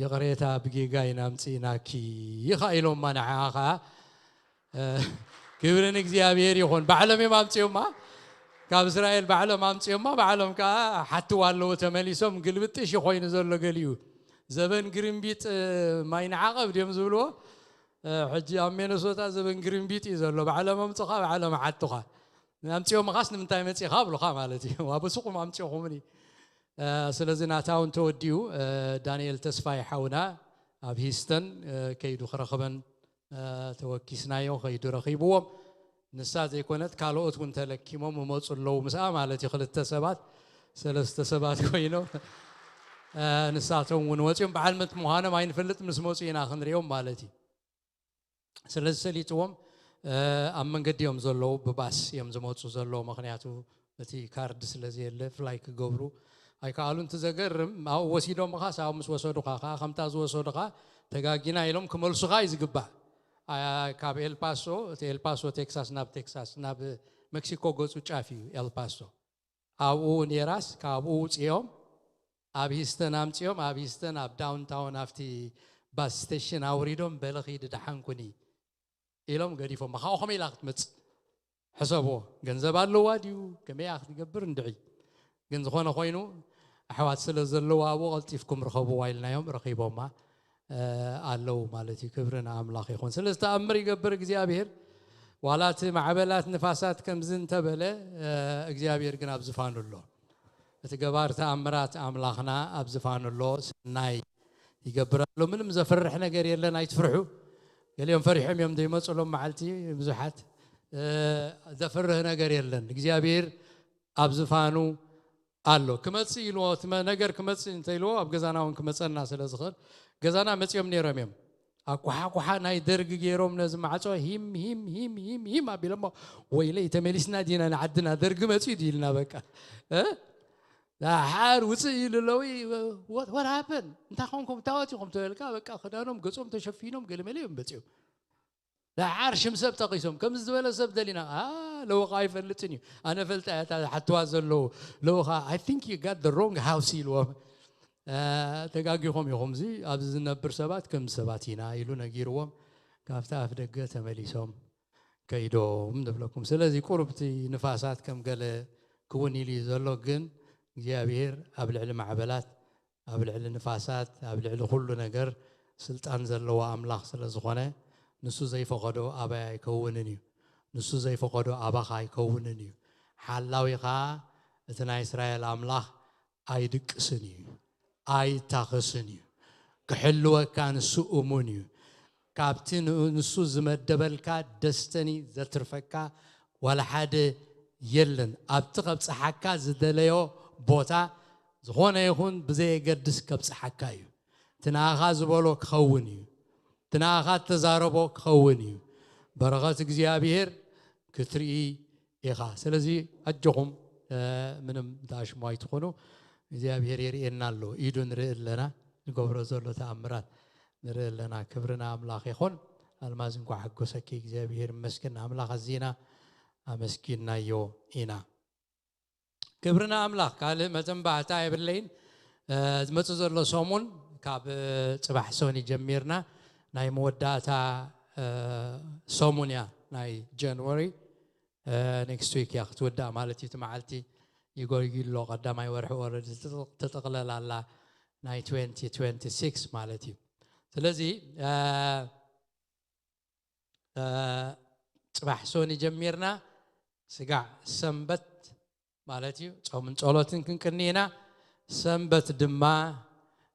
ይቕሬታ ብጌጋ ኢና ምፅእናኪ ኢኻ ኢሎማ ንዓኣ ከዓ ክብሪ ንእግዚኣብሔር ይኹን። ባዕሎም እዮም ኣምፅኦማ፣ ካብ እስራኤል ባዕሎም ኣምፅኦማ። ባዕሎም ከዓ ሓትዋ ኣለዉ ተመሊሶም። ግልብጥሽ ኮይኑ ዘሎ ገሊኡ ዘበን ግርምቢጥ ማይ ንዓቐብ ድዮም ዝብልዎ። ሕጂ ኣብ ሚነሶታ ዘበን ግርምቢጥ እዩ ዘሎ። ባዕሎም ኣምፅኻ ባዕሎም ሓቱኻ ኣምፅኦምኻስ ንምንታይ መፂኻ ኣብሉኻ ማለት እዩ። ኣብ ሱቁም ኣምፅኦኹምኒ። ስለዚ ናታውን ተወዲኡ ዳንኤል ተስፋይ ሓውና ኣብ ሂስተን ከይዱ ክረኽበን ተወኪስናዮ ከይዱ ረኺብዎም። ንሳ ዘይኮነት ካልኦት እውን ተለኪሞም እመፁ ኣለዉ ምስኣ ማለት እዩ። ክልተ ሰባት ሰለስተ ሰባት ኮይኖም ንሳቶም እውን ወፂኦም በዓል መት ምዃኖም ኣይንፈልጥ ምስ መፁ ኢና ክንሪኦም ማለት እዩ። ስለዚ ሰሊጥዎም ኣብ መንገዲ እዮም ዘለዉ ብባስ እዮም ዝመፁ ዘለዉ ምክንያቱ እቲ ካርድ ስለ ዘየለ ፍላይ ክገብሩ ኣይከኣሉ። እቲ ዘገርም ኣብኡ ወሲዶም ኻስ ኣብኡ ምስ ወሰዱኻ ከዓ ከምታ ዝወሰዱኻ ተጋጊና ኢሎም ክመልሱኻ እዩ ዝግባእ። ካብ ኤልፓሶ እቲ ኤልፓሶ ቴክሳስ ናብ ቴክሳስ ናብ ሜክሲኮ ገፁ ጫፍ እዩ ኤልፓሶ። ኣብኡ ኔራስ ካብኡ ውፅኦም ኣብ ሂስተን ኣምፅኦም ኣብ ሂስተን ኣብ ዳውንታውን ኣብቲ ባስ ስቴሽን ኣውሪዶም በለኺ ድደሓንኩኒ ኢሎም ገዲፎም። ብኻኡ ከመይ ኢላ ክትመፅእ ሕሰብዎ። ገንዘብ ኣለዋ ድዩ? ከመይ ክትገብር እንድዒ። ግን ዝኾነ ኮይኑ ኣሕዋት ስለ ዘለዋ ኣብኡ ቀልጢፍኩም ርኸብዋ ኢልናዮም። ረኺቦማ ኣለዉ ማለት እዩ። ክብሪ ንኣምላኽ ይኹን። ስለዚ ተኣምር ይገብር እግዚኣብሔር። ዋላ እቲ ማዕበላት ንፋሳት ከምዚ እንተበለ እግዚኣብሔር ግን ኣብ ዝፋኑ ኣሎ። እቲ ገባር ተኣምራት ኣምላኽና ኣብ ዝፋኑ ኣሎ። ሰናይ ይገብር ኣሎ። ምንም ዘፍርሕ ነገር የለን። ኣይትፍርሑ። ገሊኦም ፈሪሖም እዮም ዘይመፁሎም መዓልቲ ብዙሓት ዘፍርህ ነገር የለን። እግዚኣብሔር ኣብ ዝፋኑ ኣሎ። ክመፅእ ኢልዎ እቲ ነገር ክመፅእ እንተ ኢልዎ ኣብ ገዛና እውን ክመፀና ስለ ዝኽእል ገዛና መፂኦም ነይሮም እዮም። ኣኳሓኳሓ ናይ ደርጊ ገይሮም ነዚ ማዕፆ ሂም ሂም ሂም ሂም ሂም ኣቢሎሞ ወይለይ ተመሊስና ዲና ንዓድና ደርጊ መፂኡ ድዩ ኢልና በቃ ደሓር ውፅእ ኢሉ ኣለዉ። What happened? እንታይ ኾንኩም? እንታይ ወፂኹም? ተበልካ በቃ ክዳኖም ገፆም ተሸፊኖም ገለመለ እዮም መፂኦም። ደሓር ሽም ሰብ ጠቒሶም ከምዚ ዝበለ ሰብ ደሊና ለውኻ ኣይፈልጥን እዩ። ኣነ ፈልጣ እያ እታ ሓትዋ ዘለዉ ለውኻ I think you got the wrong house ኢልዎም። ተጋጊኹም ኢኹም እዚ ኣብዚ ዝነብር ሰባት ከም ሰባት ኢና ኢሉ ነጊርዎም። ካብቲ ኣፍ ደገ ተመሊሶም ከይዶም ንብለኩም። ስለዚ ቁሩብቲ ንፋሳት ከም ገለ ክውን ኢሉ እዩ ዘሎ፣ ግን እግዚኣብሔር ኣብ ልዕሊ ማዕበላት ኣብ ልዕሊ ንፋሳት ኣብ ልዕሊ ኩሉ ነገር ስልጣን ዘለዎ ኣምላኽ ስለ ዝኾነ ንሱ ዘይፈቐዶ ኣባይ ኣይከውንን እዩ። ንሱ ዘይፈቐዶ ኣባኻ ኣይከውንን እዩ። ሓላዊኻ እቲ ናይ እስራኤል ኣምላኽ ኣይድቅስን እዩ፣ ኣይታኸስን እዩ። ክሕልወካ ንሱ እሙን እዩ። ካብቲ ንሱ ዝመደበልካ ደስተኒ ዘትርፈካ ዋላ ሓደ የለን። ኣብቲ ከብፅሓካ ዝደለዮ ቦታ ዝኾነ ይኹን ብዘየገድስ ከብፅሓካ እዩ። እቲ ንኣኻ ዝበሎ ክኸውን እዩ። እቲ ንኣኻ እተዛረቦ ክኸውን እዩ። በረኸት እግዚኣብሔር ክትርኢ ኢኻ። ስለዚ ኣጆኹም ምንም ተኣሽሙ ኣይትኾኑ። እግዚኣብሔር የርእየና ኣሎ። ኢዱ ንርኢ ኣለና። ንገብሮ ዘሎ ተኣምራት ንርኢ ኣለና። ክብሪ ንኣምላኽ ይኹን። ኣልማዝ እንኳዕ ሓጎሰኪ። እግዚኣብሔር ይመስገን። ንኣምላኽ ኣዚና ኣመስጊንናዮ ኢና። ክብሪ ንኣምላኽ። ካልእ መተንባህታ የብለይን። ዝመጽእ ዘሎ ሰሙን ካብ ጽባሕ ሶኒ ጀሚርና ናይ መወዳእታ ሰሙን እያ ናይ ጃንዋሪ። ኔክስት ዊክ እያ ክትውዳእ ማለት እዩ። እቲ መዓልቲ ይጎይሎ ቀዳማይ ወርሒ ወረድ ተጠቕለል ኣላ ናይ ትዌንቲ ትዌንቲ ሲክስ ማለት እዩ። ስለዚ ጽባሕ ሶኒ ጀሚርና ስጋዕ ሰንበት ማለት እዩ፣ ጾምን ጸሎትን ክንቅኒ ኢና። ሰንበት ድማ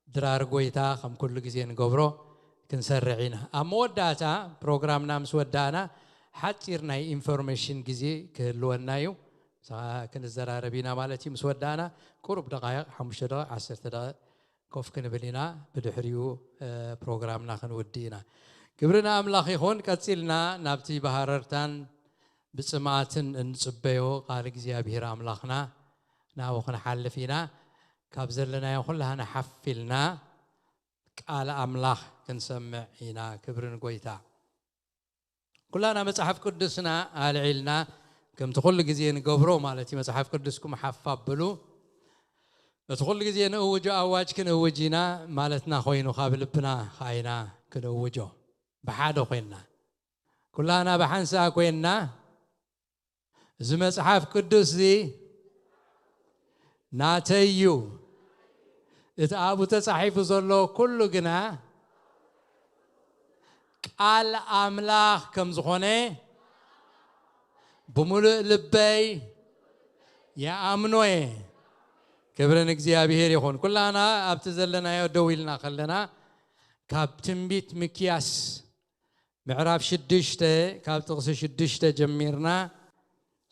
ድራር ጎይታ ከም ኩሉ ግዜ ንገብሮ ክንሰርዕ ኢና። ኣብ መወዳእታ ፕሮግራምና ምስ ወዳእና ሓጺር ናይ ኢንፎርሜሽን ግዜ ክህልወና እዩ። ክንዘራረብ ኢና ማለት እዩ። ምስ ወዳእና ቁሩብ ደቃይቕ፣ ሓሙሽተ ደቂቕ፣ ዓሰርተ ደቂቕ ኮፍ ክንብል ኢና። ብድሕሪኡ ፕሮግራምና ክንውድእ ኢና። ክብሪ ንኣምላኽ ይኹን። ቀጺልና ናብቲ ብሃረርታን ብጽምኣትን እንጽበዮ ቃል እግዚኣብሔር ኣምላኽና ናብኡ ክንሓልፍ ኢና። ካብ ዘለናዮ ኩላህና ሓፍ ኢልና ቃል ኣምላኽ ክንሰምዕ ኢና። ክብሪ ንጎይታ። ኩላና መጽሓፍ ቅዱስና ኣልዒልና ከምቲ ኩሉ ግዜ ንገብሮ ማለት እዩ። መጽሓፍ ቅዱስኩም ሓፍ ኣብሉ። እቲ ኩሉ ግዜ ንእውጆ ኣዋጅ ክንእውጅ ኢና ማለትና ኮይኑ ካብ ልብና ኸዓ ኢና ክንእውጆ። ብሓደ ኮይንና ኩላና ብሓንሳእ ኮይንና እዚ መጽሓፍ ቅዱስ እዚ ናተይ እዩ፣ እቲ ኣብኡ ተጻሒፉ ዘሎ ኩሉ ግና ቃል ኣምላኽ ከም ዝኾነ ብምሉእ ልበይ ይኣምኖ እየ። ክብሪ ንእግዚኣብሔር ይኹን። ኩላና ኣብቲ ዘለናዮ ደው ኢልና ከለና ካብ ትንቢት ሚክያስ ምዕራፍ ሽዱሽተ ካብ ጥቕሲ ሽዱሽተ ጀሚርና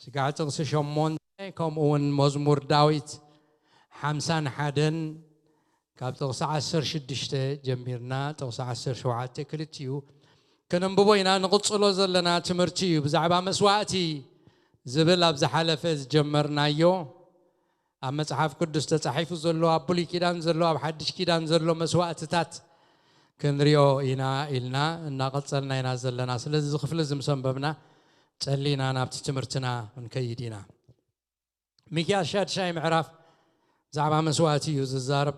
ስጋዕ ጥቕሲ ሸሞንተ ከምኡ እውን መዝሙር ዳዊት ሓምሳን ሓደን ካብ ጥቕሲ ዓሰርተ ሽዱሽተ ጀሚርና ጥቕሲ ዓሰርተ ሸውዓተ ክልቲኡ ከነንብቦ ኢና። ንቕጽሎ ዘለና ትምህርቲ እዩ ብዛዕባ መስዋእቲ ዝብል ኣብ ዝሓለፈ ዝጀመርናዮ ኣብ መጽሓፍ ቅዱስ ተጻሒፉ ዘሎ ኣብ ብሉይ ኪዳን ዘሎ ኣብ ሓድሽ ኪዳን ዘሎ መስዋእትታት ክንሪኦ ኢና ኢልና እናቐጸልና ኢና ዘለና። ስለዚ እዚ ክፍሊ እዚ ምስ ኣንበብና ጸሊና ናብቲ ትምህርትና ክንከይድ ኢና። ሚክያስ ሻድሻይ ምዕራፍ ብዛዕባ መስዋእቲ እዩ ዝዛረብ።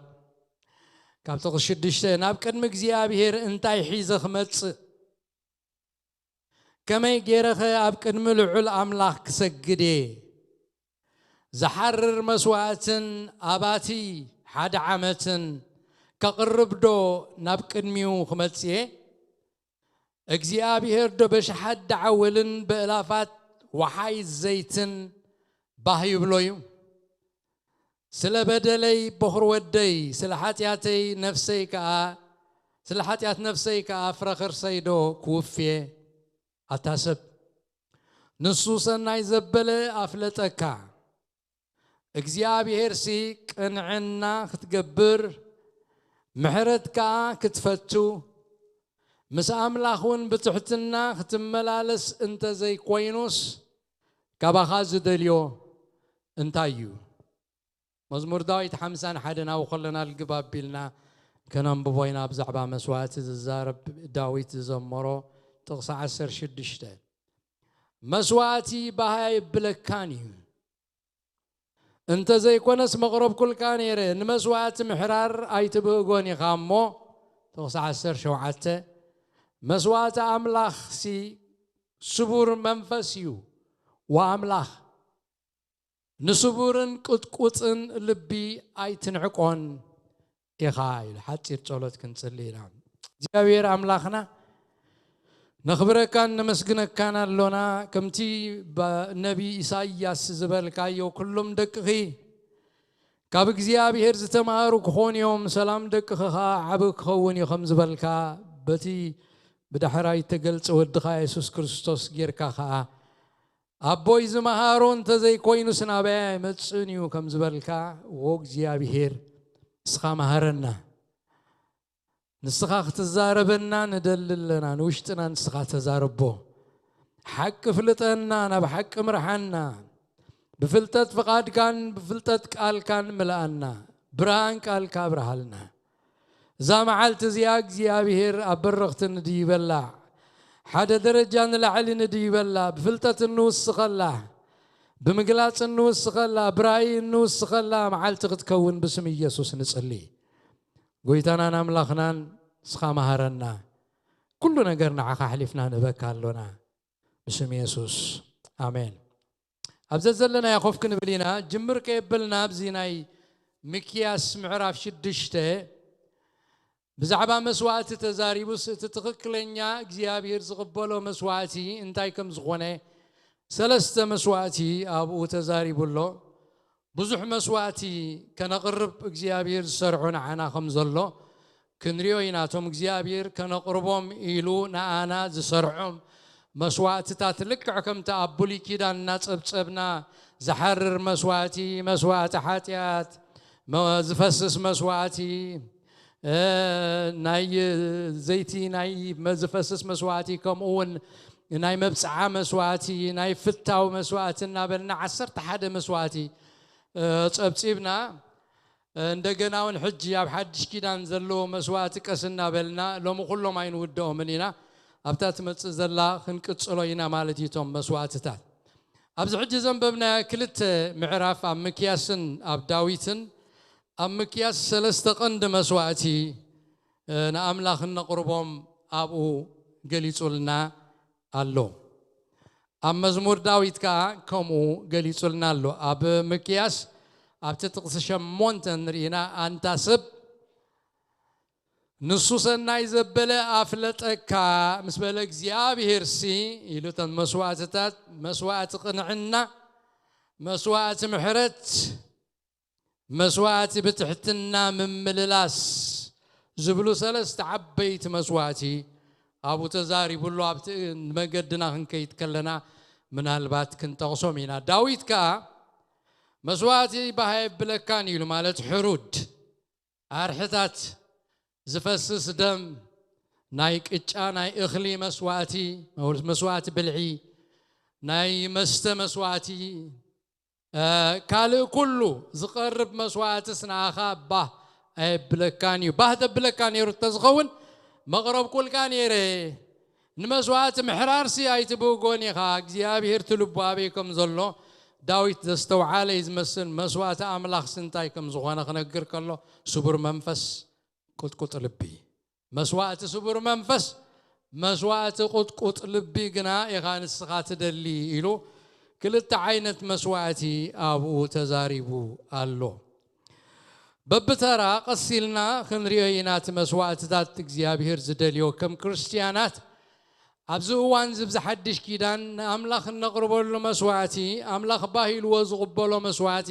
ካብ ጥቕሲ ሽዱሽተ ናብ ቅድሚ እግዚኣብሔር እንታይ ሒዘ ክመጽእ ከመይ ገይረኸ ኣብ ቅድሚ ልዑል ኣምላኽ ክሰግድ እየ? ዝሓርር መስዋእትን ኣባቲ ሓደ ዓመትን ከቕርብ ዶ ናብ ቅድሚኡ ክመጽእ እየ? እግዚኣብሔር ዶ በሽሓት ደዓወልን በእላፋት ወሓይ ዘይትን ባህ ይብሎ እዩ? ስለ በደለይ በኹር ወደይ ስለ ሓጢኣተይ ነፍሰይ ከኣ ስለ ሓጢኣት ነፍሰይ ከኣ ፍረ ከርሰይ ዶ ክውፍየ? ኣታ ሰብ ንሱ ሰናይ ዘበለ ኣፍለጠካ። እግዚኣብሔርሲ ቅንዕና ክትገብር ምሕረት ከኣ ክትፈቱ ምስ ኣምላኽ እውን ብትሕትና ክትመላለስ እንተ ዘይኮይኑስ ካባኻ ዝደልዮ እንታይ እዩ? መዝሙር ዳዊት ሓምሳን ሓደን ኣብኡ ከለና ልግብ ኣቢልና ከነንብቦ ኢና። ብዛዕባ መስዋእቲ ዝዛረብ ዳዊት ዝዘመሮ ጥቕሲ ዓሰርተ ሽዱሽተ መስዋእቲ ባህ ኣይብለካን እዩ። እንተ ዘይኮነስ መቕረብኩልካ ነይረ፣ ንመስዋእቲ ምሕራር ኣይትብህጎን ኢኻ እሞ። ጥቕሲ ዓሰርተ ሸውዓተ መስዋእቲ ኣምላኽሲ ስቡር መንፈስ እዩ። ወኣምላኽ ንስቡርን ቅጥቁጥን ልቢ ኣይትንዕቆን ኢኻ ኢሉ ሓፂር ጸሎት ክንጽሊ ኢና። እግዚኣብሔር ኣምላኽና ነኽብረካን ነመስግነካን ኣሎና። ከምቲ ነቢ ኢሳይያስ ዝበልካዮ ኩሎም ደቅኺ ካብ እግዚኣብሔር ዝተምሃሩ ክኾኑ እዮም፣ ሰላም ደቅኺ ኸዓ ዓቢ ክኸውን እዩ ከም ዝበልካ በቲ ብዳሕራይ እተገልጸ ወድኻ የሱስ ክርስቶስ ጌርካ ኸዓ ኣቦይ ዝመሃሮ እንተዘይኮይኑስ ናበይ ኣይመጽእን እዩ ከም ዝበልካ፣ ዎ እግዚኣብሄር ንስኻ መሃረና። ንስኻ ክትዛረበና ንደሊ ኣለና፣ ንውሽጥና ንስኻ ተዛረቦ። ሓቂ ፍልጠና፣ ናብ ሓቂ ምርሓና። ብፍልጠት ፍቓድካን ብፍልጠት ቃልካን ምልኣና። ብርሃን ቃልካ ኣብርሃልና። እዛ መዓልቲ እዚኣ እግዚኣብሄር ኣብ በረኽቲ ንድይበላ፣ ሓደ ደረጃ ንላዕሊ ንድይበላ፣ ብፍልጠት እንውስኸላ፣ ብምግላጽ እንውስኸላ፣ ብራእይ እንውስኸላ መዓልቲ ክትከውን ብስም ኢየሱስ ንጽሊ። ጎይታናን ኣምላኽናን ንስኻ መሃረና። ኩሉ ነገር ንዓኻ ኣሕሊፍና ንህበካ ኣሎና። ብስም የሱስ ኣሜን። ኣብ ዘዘለናዮ ኮፍ ክንብል ኢና። ጅምር ከየበልና ኣብዚ ናይ ሚክያስ ምዕራፍ ሽዱሽተ ብዛዕባ መስዋእቲ ተዛሪቡስ እቲ ትኽክለኛ እግዚኣብሔር ዝቕበሎ መስዋእቲ እንታይ ከም ዝኾነ ሰለስተ መስዋእቲ ኣብኡ ተዛሪቡ ኣሎ። ብዙሕ መስዋእቲ ከነቕርብ እግዚኣብሔር ዝሰርዖ ንዓና ከም ዘሎ ክንሪኦ ኢና። እቶም እግዚኣብሔር ከነቕርቦም ኢሉ ንኣና ዝሰርዖም መስዋእትታት፣ ልክዕ ከምቲ ኣብ ብሉይ ኪዳን እናጸብጸብና ዝሓርር መስዋእቲ፣ መስዋእቲ ሓጢኣት፣ መ-፣ ዝፈስስ መስዋእቲ፣ እ፣ ናይ ዘይቲ ናይ መ-፣ ዝፈስስ መስዋእቲ፣ ከምኡ እውን ናይ መብጽዓ መስዋእቲ፣ ናይ ፍታው መስዋእቲ እናበልና ዓሰርተ ሓደ መስዋእቲ፣ እ፣ ጸብጺብና፣ እ፣ እንደገና እውን ሕጂ ኣብ ሓድሽ ኪዳን ዘለዎ መስዋእቲ ቀስ እናበልና ሎሚ ኩሎም ኣይንውድኦምን ኢና። ኣብታ ትመጽእ ዘላ ክንቅጽሎ ኢና ማለት እዩ እቶም መስዋእትታት። ኣብዚ ሕጂ ዘንበብናዮ ክልተ ምዕራፍ ኣብ ምክያስን ኣብ ዳዊትን፣ ኣብ ምክያስ ሰለስተ ቀንዲ መስዋእቲ፣ እ፣ ንኣምላኽ እነቕርቦም ኣብኡ ገሊጹልና ኣሎ። ኣብ መዝሙር ዳዊት ከኣ ከምኡ ገሊጹልና ኣሎ። ኣብ ምክያስ ኣብቲ ጥቕሲ ሸሞንተ ንርኢና፣ ኣንታ ሰብ ንሱ ሰናይ ዘበለ ኣፍለጠካ ምስ በለ እግዚኣብሄርሲ ኢሉ እተን መስዋእትታት፣ መስዋእቲ ቅንዕና፣ መስዋእቲ ምሕረት፣ መስዋእቲ ብትሕትና ምምልላስ ዝብሉ ሰለስተ ዓበይቲ መስዋእቲ ኣብኡ ተዛሪቡ ኣሎ። ኣብቲ መገድና ክንከይድ ከለና ምናልባት ክንጠቕሶም ኢና። ዳዊት ከኣ መስዋእቲ ባህ ኣየብለካን ኢሉ፣ ማለት ሕሩድ ኣርሕታት፣ ዝፈስስ ደም፣ ናይ ቅጫ ናይ እኽሊ መስዋእቲ፣ መስዋእቲ ብልዒ፣ ናይ መስተ መስዋእቲ፣ እ፣ ካልእ ኩሉ ዝቐርብ መስዋእትስ ንኣኻ ባህ ኣየብለካን እዩ። ባህ ተብለካ ነይሩ እንተዝኸውን መቕረብኩልካ ነይረ። ንመስዋእቲ ምሕራርሲ ኣይትብህጎን ኢኻ። እግዚኣብሔር እቲ ልቡ ኣበይ ከም ዘሎ ዳዊት ዘስተውዓለ እዩ ዝመስል። መስዋእቲ ኣምላኽሲ እንታይ ከም ዝኾነ ክነግር ከሎ፣ ስቡር መንፈስ፣ ቁጥቁጥ ልቢ። መስዋእቲ ስቡር መንፈስ፣ መስዋእቲ ቁጥቁጥ ልቢ ግና ኢኻ ንስኻ ትደሊ ኢሉ ክልተ ዓይነት መስዋእቲ ኣብኡ ተዛሪቡ ኣሎ። በብተራ ቀስ ኢልና ክንሪኦ ኢና። እቲ መስዋእትታት እግዚኣብሔር ዝደልዮ ከም ክርስትያናት ኣብዚ እዋን እዚ፣ ብዚ ሓድሽ ኪዳን ንኣምላኽ እነቕርበሉ መስዋእቲ፣ ኣምላኽ ባህ ኢልዎ ዝቕበሎ መስዋእቲ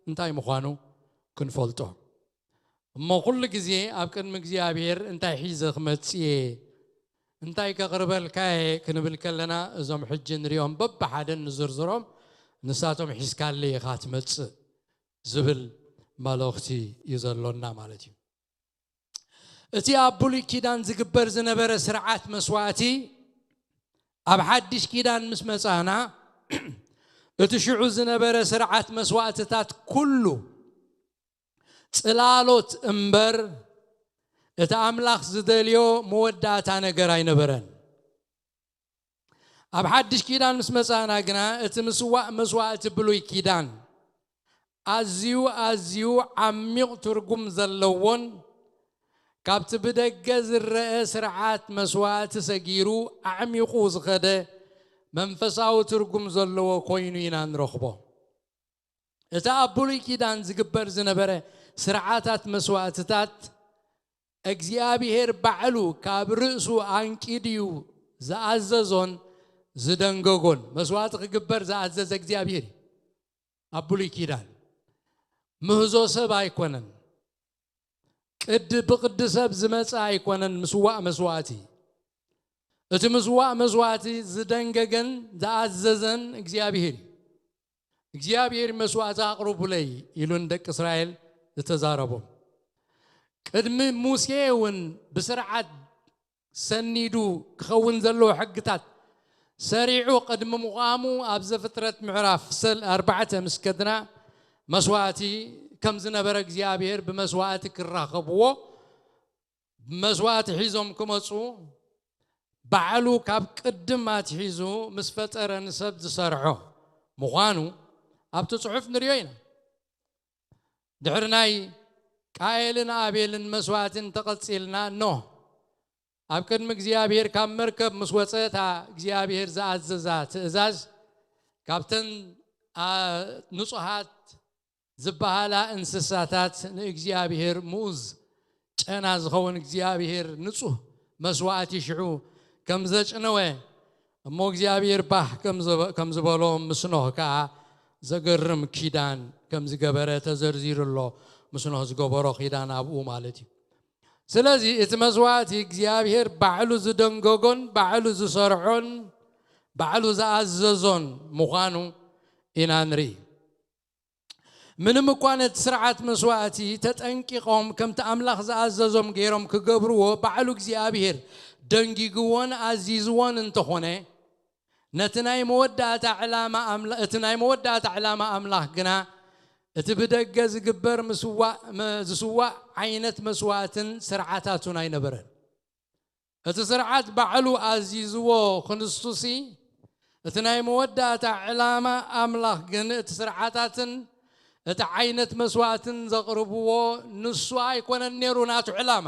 እንታይ ምዃኑ ክንፈልጦ። እሞ ኩሉ ግዜ ኣብ ቅድሚ እግዚኣብሔር እንታይ ሒዘ ክመጽእ እየ፣ እንታይ ከቕርበልካ እየ ክንብል ከለና፣ እዞም ሕጂ ንሪኦም በብሓደ ንዝርዝሮም፣ ንሳቶም ሒዝካለይ ኢኻ ትመጽእ ዝብል መልእኽቲ እዩ ዘሎና ማለት እዩ። እቲ ኣብ ብሉይ ኪዳን ዝግበር ዝነበረ ስርዓት መስዋእቲ፣ ኣብ ሓድሽ ኪዳን ምስ መጻና፣ እቲ ሽዑ ዝነበረ ስርዓት መስዋእትታት ኩሉ ጽላሎት እምበር፣ እቲ ኣምላኽ ዝደልዮ መወዳእታ ነገር ኣይነበረን። ኣብ ሓድሽ ኪዳን ምስ መጻና ግና፣ እቲ ምስዋእ መስዋእቲ ብሉይ ኪዳን ኣዝዩ፣ ኣዝዩ ዓሚቕ ትርጉም ዘለዎን፣ ካብቲ ብደገ ዝረአ ስርዓት መስዋእቲ ሰጊሩ ኣዕሚቑ ዝኸደ መንፈሳዊ ትርጉም ዘለዎ ኮይኑ ኢና ንረኽቦ። እቲ ኣብ ብሉይ ኪዳን ዝግበር ዝነበረ ስርዓታት መስዋእትታት፣ እግዚኣብሄር ባዕሉ ካብ ርእሱ ኣንቂድዩ ዝኣዘዞን ዝደንገጎን። መስዋእቲ ክግበር ዝኣዘዘ እግዚኣብሄር እዩ። ኣብ ብሉይ ኪዳን ምህዞ ሰብ ኣይኮነን። ቅዲ ብቅዲ ሰብ ዝመጸ ኣይኮነን ምስዋእ መስዋእቲ። እቲ ምስዋእ መስዋእቲ ዝደንገገን ዝኣዘዘን እግዚኣብሄር እዩ። እግዚኣብሄር፣ "መስዋእቲ ኣቕርቡለይ" ኢሉ ንደቂ እስራኤል ዝተዛረቦም። ቅድሚ ሙሴ እውን ብስርዓት ሰኒዱ ክኸውን ዘለዎ ሕግታት ሰሪዑ ቅድሚ ምቋሙ፣ ኣብ ዘፍጥረት ምዕራፍ ሰል-፣ ኣርባዕተ ምስ ከድና፣ መስዋእቲ ከም ዝነበረ እግዚኣብሄር ብመስዋእቲ ክራኸብዎ፣ ብመስዋእቲ ሒዞም ክመጹ፣ ባዕሉ ካብ ቅድም ኣትሒዙ ምስ ፈጠረ ንሰብ ዝሰርዖ ምዃኑ ኣብቲ ጽሑፍ ንሪኦ ኢና። ድሕሪ ናይ ቃኤልን ኣቤልን መስዋእቲ እንተቐጺልና፣ ኖህ ኣብ ቅድሚ እግዚኣብሄር ካብ መርከብ ምስ ወጸ፣ እታ እግዚኣብሄር ዝኣዘዛ ትእዛዝ፣ ካብተን፣ ኣ፣ ንጹሃት ዝበሃላ እንስሳታት ንእግዚኣብሄር ምኡዝ ጨና ዝኸውን እግዚኣብሄር ንጹህ መስዋእቲ ሽዑ ከም ዘጭነወ፣ እሞ እግዚኣብሔር ባህ ከም ዝበ- ከም ዝበሎ ምስ ኖህ ከዓ ዘገርም ኪዳን ከም ዝገበረ ተዘርዚሩ ኣሎ። ምስ ኖህ ዝገበሮ ኪዳን ኣብኡ ማለት እዩ። ስለዚ እቲ መስዋእቲ እግዚኣብሔር ባዕሉ ዝደንገጎን ባዕሉ ዝሰርዖን ባዕሉ ዝኣዘዞን ምዃኑ ኢና ንርኢ። ምንም እኳ ነቲ ስርዓት መስዋእቲ ተጠንቂቖም ከምቲ ኣምላኽ ዝኣዘዞም ገይሮም ክገብርዎ ባዕሉ እግዚኣብሔር ደንጊግዎን ኣዚዝዎን እንተኾነ፣ ነቲ ናይ መወዳእታ ዕላማ ኣምላ- እቲ ናይ መወዳእታ ዕላማ ኣምላኽ ግና እቲ ብደገ ዝግበር ምስዋእ መ- ዝስዋእ ዓይነት መስዋእትን ስርዓታቱን ኣይነበረን። እቲ ስርዓት ባዕሉ ኣዚዝዎ ክንሱሲ፣ እቲ ናይ መወዳእታ ዕላማ ኣምላኽ ግን እቲ ስርዓታትን እቲ ዓይነት መስዋእትን ዘቕርብዎ ንሱ ኣይኮነን ነይሩ ናቱ ዕላማ።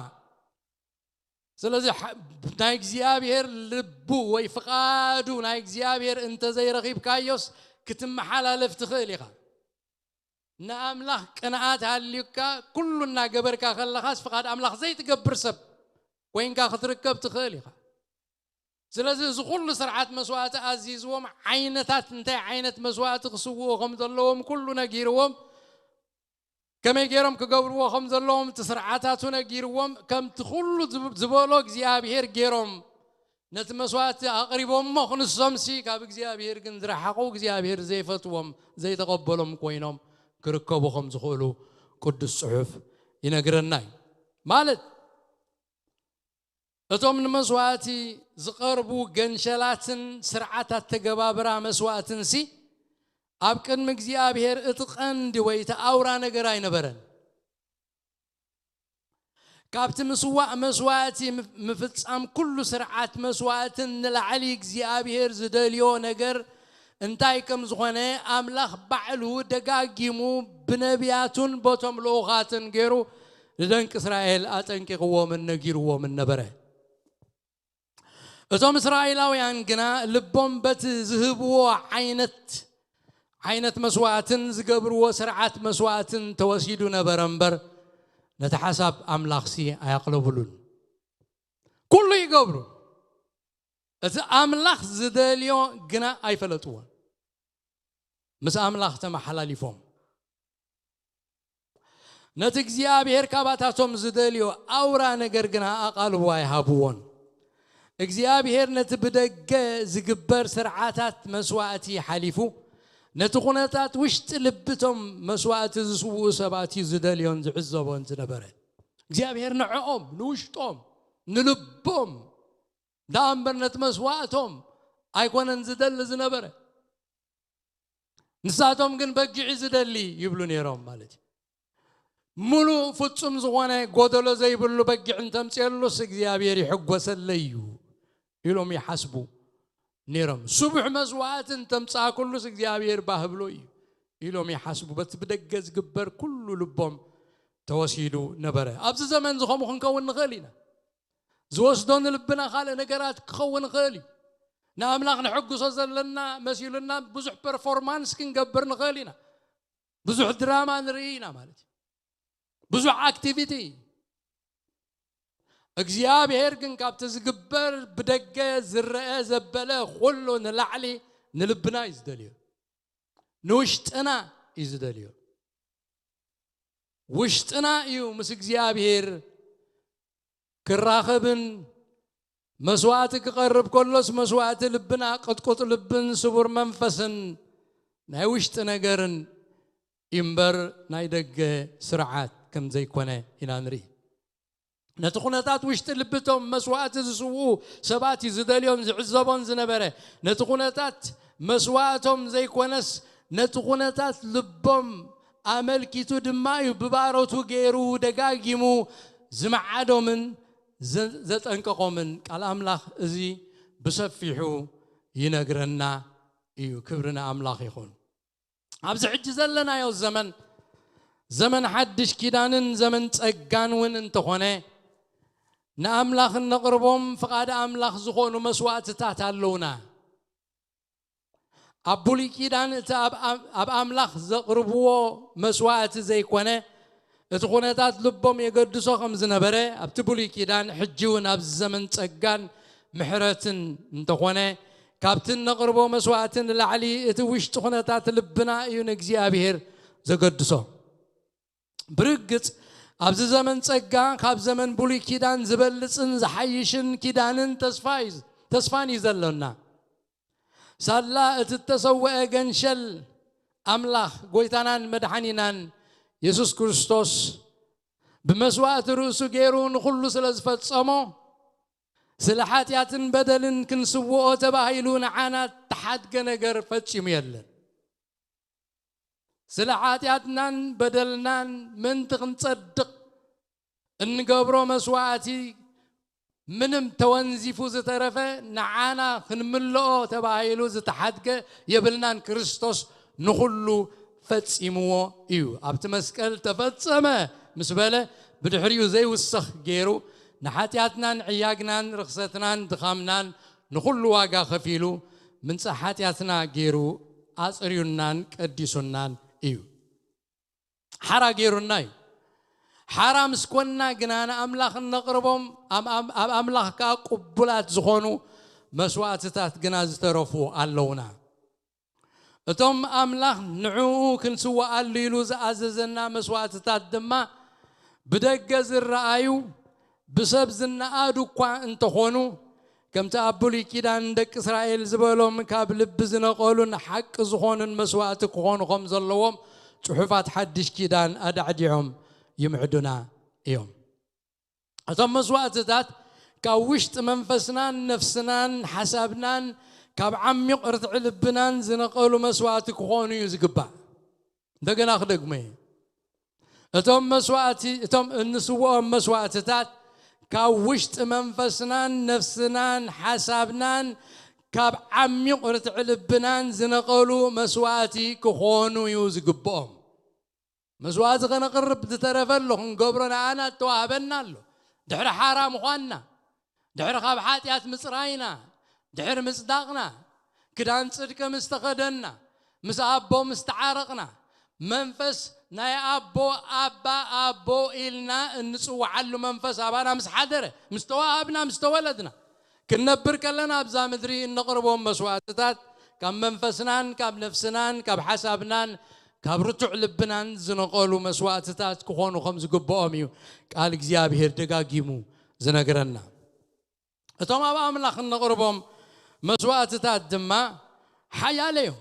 ስለዚ ሓ- ናይ እግዚኣብሔር ልቡ ወይ ፍቓዱ ናይ እግዚኣብሔር እንተዘይረኺብካዮስ ክትመሓላለፍ ትኽእል ኢኻ። ንኣምላኽ ቅንኣት ሃልዩካ ኩሉ እናገበርካ ከለኻስ ፍቓድ ኣምላኽ ዘይትገብር ሰብ ኮይንካ ክትርከብ ትኽእል ኢኻ። ስለዚ እዚ ኩሉ ስርዓት መስዋእቲ ኣዚዝዎም ዓይነታት እንታይ ዓይነት መስዋእቲ ክስውኡ ከም ዘለዎም ኩሉ ነጊርዎም፣ ከመይ ገይሮም ክገብርዎ ከም ዘለዎም እቲ ስርዓታቱ ነጊርዎም፣ ከምቲ ኩሉ ዝብ- ዝበሎ እግዚኣብሔር ገይሮም ነቲ መስዋእቲ ኣቕሪቦሞ ክንሶምሲ ካብ እግዚኣብሔር ግን ዝረሓቑ እግዚኣብሔር ዘይፈትዎም ዘይተቐበሎም ኮይኖም ክርከቡ ከም ዝኽእሉ ቅዱስ ጽሑፍ ይነግረና እዩ። ማለት እቶም ንመስዋእቲ ዝቐርቡ ገንሸላትን ስርዓት ኣተገባብራ መስዋእትንሲ ኣብ ቅድሚ እግዚኣብሔር እቲ ቐንዲ ወይ እቲ ኣውራ ነገር ኣይነበረን። ካብቲ ምስዋእ መስዋእቲ ምፍ- ምፍጻም ኩሉ ስርዓት መስዋእትን ንላዕሊ እግዚኣብሔር ዝደልዮ ነገር እንታይ ከም ዝኾነ ኣምላኽ ባዕሉ ደጋጊሙ ብነቢያቱን በቶም ልኡኻትን ገይሩ ንደንቂ እስራኤል ኣጠንቂቕዎምን ነጊርዎምን ነበረ። እቶም እስራኤላውያን ግና ልቦም በቲ ዝህብዎ ዓይነት ዓይነት መስዋእትን ዝገብርዎ ስርዓት መስዋእትን ተወሲዱ ነበረ እምበር ነቲ ሓሳብ ኣምላኽሲ ኣያቕለብሉን። ኩሉ ይገብሩ፣ እቲ ኣምላኽ ዝደልዮ ግና ኣይፈለጥዎን። ምስ ኣምላኽ ተመሓላሊፎም ነቲ እግዚኣብሔር ካባታቶም ዝደልዮ ኣውራ ነገር ግና ኣቓልቦ ኣይሃብዎን። እግዚኣብሔር ነቲ ብደገ ዝግበር ስርዓታት መስዋእቲ ሓሊፉ ነቲ ኩነታት ውሽጢ ልብቶም መስዋእቲ ዝስውኡ ሰባት እዩ ዝደልዮን ዝዕዘቦን ዝነበረ። እግዚኣብሔር ንዕኦም ንውሽጦም ንልቦም ደኣ እምበር ነቲ መስዋእቶም ኣይኮነን ዝደሊ ዝነበረ። ንሳቶም ግን በጊዕ ዝደሊ ይብሉ ነይሮም ማለት እዩ። ሙሉእ ፍጹም ዝኾነ ጎደሎ ዘይብሉ በጊዕ እንተምፅየሉስ እግዚኣብሔር ይሕጎሰለይ እዩ ኢሎም ይሓስቡ ነይሮም። ስቡሕ መስዋእቲ እንተምፃእኩሉስ እግዚኣብሔር ባህብሎ እዩ ኢሎም ይሓስቡ። በቲ ብደገ ዝግበር ኩሉ ልቦም ተወሲዱ ነበረ። ኣብዚ ዘመን ዝኸምኡ ክንከውን ንኽእል ኢና። ዝወስዶ ንልብና ካልእ ነገራት ክኸውን ይኽእል እዩ። ንኣምላኽ ንሕግሶ ዘለና መሲሉና ብዙሕ ፐርፎርማንስ ክንገብር ንኽእል ኢና። ብዙሕ ድራማ ንርኢ ኢና ማለት እዩ። ብዙሕ ኣክቲቪቲ። እግዚኣብሔር ግን ካብቲ ዝግበር ብደገ ዝረአ ዘበለ ኩሉ ንላዕሊ ንልብና እዩ ዝደልዮ። ንውሽጥና እዩ ዝደልዮ። ውሽጥና እዩ ምስ እግዚኣብሔር ክራኸብን መስዋእቲ ክቐርብ ከሎስ መስዋእቲ ልብና ቅጥቁጥ ልብን ስቡር መንፈስን ናይ ውሽጢ ነገርን እምበር ናይ ደገ ስርዓት ከም ዘይኮነ ኢና ንርኢ። ነቲ ኩነታት ውሽጢ ልብቶም መስዋእቲ ዝስውኡ ሰባት እዩ ዝደልዮን ዝዕዘቦን ዝነበረ። ነቲ ኩነታት መስዋእቶም ዘይኮነስ ነቲ ኩነታት ልቦም ኣመልኪቱ ድማ እዩ ብባሮቱ ገይሩ ደጋጊሙ ዝመዓዶምን ዘ- ዘጠንቀቖምን። ቃል ኣምላኽ እዚ ብሰፊሑ ይነግረና እዩ። ክብሪ ንኣምላኽ ይኹን። ኣብዚ ሕጂ ዘለናዮ ዘመን ዘመን ሓድሽ ኪዳንን ዘመን ጸጋን እውን እንተኾነ ንኣምላኽ እነቕርቦም ፍቓድ ኣምላኽ ዝኾኑ መስዋእትታት ኣለውና። ኣብ ብሉይ ኪዳን እቲ ኣብ ኣም- ኣብ ኣምላኽ ዘቕርብዎ መስዋእቲ ዘይኮነ እቲ ኩነታት ልቦም የገድሶ ከም ዝነበረ ኣብቲ ብሉይ ኪዳን ሕጂ እውን ኣብዚ ዘመን ጸጋን ምሕረትን እንተኾነ ካብቲ እነቕርቦ መስዋእቲ ንላዕሊ እቲ ውሽጢ ኩነታት ልብና እዩ ንእግዚኣብሔር ዘገድሶ። ብርግጽ ኣብዚ ዘመን ጸጋ ካብ ዘመን ብሉይ ኪዳን ዝበልጽን ዝሓይሽን ኪዳንን ተስፋ እዩ፣ ተስፋን እዩ ዘሎና። ሳላ እቲ እተሰውአ ገንሸል ኣምላኽ ጎይታናን መድሓኒናን የሱስ ክርስቶስ ብመስዋእቲ ርእሱ ገይሩ ንኹሉ ስለ ዝፈጸሞ፣ ስለ ሓጢኣትን በደልን ክንስውኦ ተባሂሉ ንዓና እተሓድገ ነገር ፈጺሙ የለን። ስለ ሓጢኣትናን በደልናን ምእንቲ ክንጸድቕ እንገብሮ መስዋእቲ ምንም ተወንዚፉ ዝተረፈ ንዓና ክንምልኦ ተባሂሉ ዝተሓድገ የብልናን። ክርስቶስ ንኹሉ ፈጺምዎ እዩ። ኣብቲ መስቀል ተፈጸመ ምስ በለ ብድሕሪኡ ዘይውሰኽ ገይሩ ንሓጢኣትናን ዕያግናን ርኽሰትናን ድኻምናን ንኹሉ ዋጋ ከፊሉ ምንጻ ሓጢኣትና ገይሩ ኣጽርዩናን ቀዲሱናን እዩ። ሓራ ገይሩና እዩ። ሓራ ምስ ኮንና ግና ንኣምላኽ እነቕርቦም ኣብ ኣም-፣ ኣብ ኣምላኽ ከኣ ቅቡላት ዝኾኑ መስዋእትታት ግና ዝተረፉ ኣለዉና። እቶም ኣምላኽ ንዕኡ ክንስውኣሉ ኢሉ ዝኣዘዘና መስዋእትታት ድማ ብደገ ዝረኣዩ ብሰብ ዝነኣዱ እኳ እንተኾኑ፣ ከምቲ ኣብ ብሉይ ኪዳን ንደቂ እስራኤል ዝበሎም ካብ ልቢ ዝነቐሉን ሓቂ ዝኾኑን መስዋእቲ ክኾኑ ከም ዘለዎም ጽሑፋት ሓድሽ ኪዳን ኣዳዕዲዖም ይምዕዱና እዮም። እቶም መስዋእትታት ካብ ውሽጢ መንፈስናን ነፍስናን ሓሳብናን ካብ ዓሚቕ ርትዒ ልብናን ዝነቐሉ መስዋእቲ ክኾኑ እዩ ዝግባእ። እንደገና ክደግሞ እየ። እቶም መስዋእቲ፣ እቶም እንስውኦም መስዋእትታት ካብ ውሽጢ መንፈስናን ነፍስናን ሓሳብናን ካብ ዓሚቕ ርትዒ ልብናን ዝነቐሉ መስዋእቲ ክኾኑ እዩ ዝግብኦም። መስዋእቲ ከነቕርብ ዝተረፈ ኣሎ፣ ክንገብሮ ንኣና እተዋህበና ኣሎ። ድሕሪ ሓራ ምዃንና፣ ድሕሪ ካብ ሓጢኣት ምጽራይና፣ ድሕሪ ምጽዳቕና፣ ክዳን ጽድቂ ምስ ተኸደንና፣ ምስ ኣቦ ምስ ተዓረቕና፣ መንፈስ ናይ ኣቦ ኣባ ኣቦ ኢልና እንጽውዓሉ መንፈስ ኣባና ምስ ሓደረ፣ ምስ ተዋሃብና፣ ምስ ተወለድና፣ ክንነብር ከለና ኣብዛ ምድሪ እነቕርቦም መስዋእትታት ካብ መንፈስናን ካብ ነፍስናን ካብ ሓሳብናን ካብ ርቱዕ ልብናን ዝነቐሉ መስዋእትታት ክኾኑ ከም ዝግብኦም እዩ ቃል እግዚኣብሔር ደጋጊሙ ዝነግረና። እቶም ኣብ ኣምላኽ እነቕርቦም መስዋእትታት ድማ ሓያለ እዮም።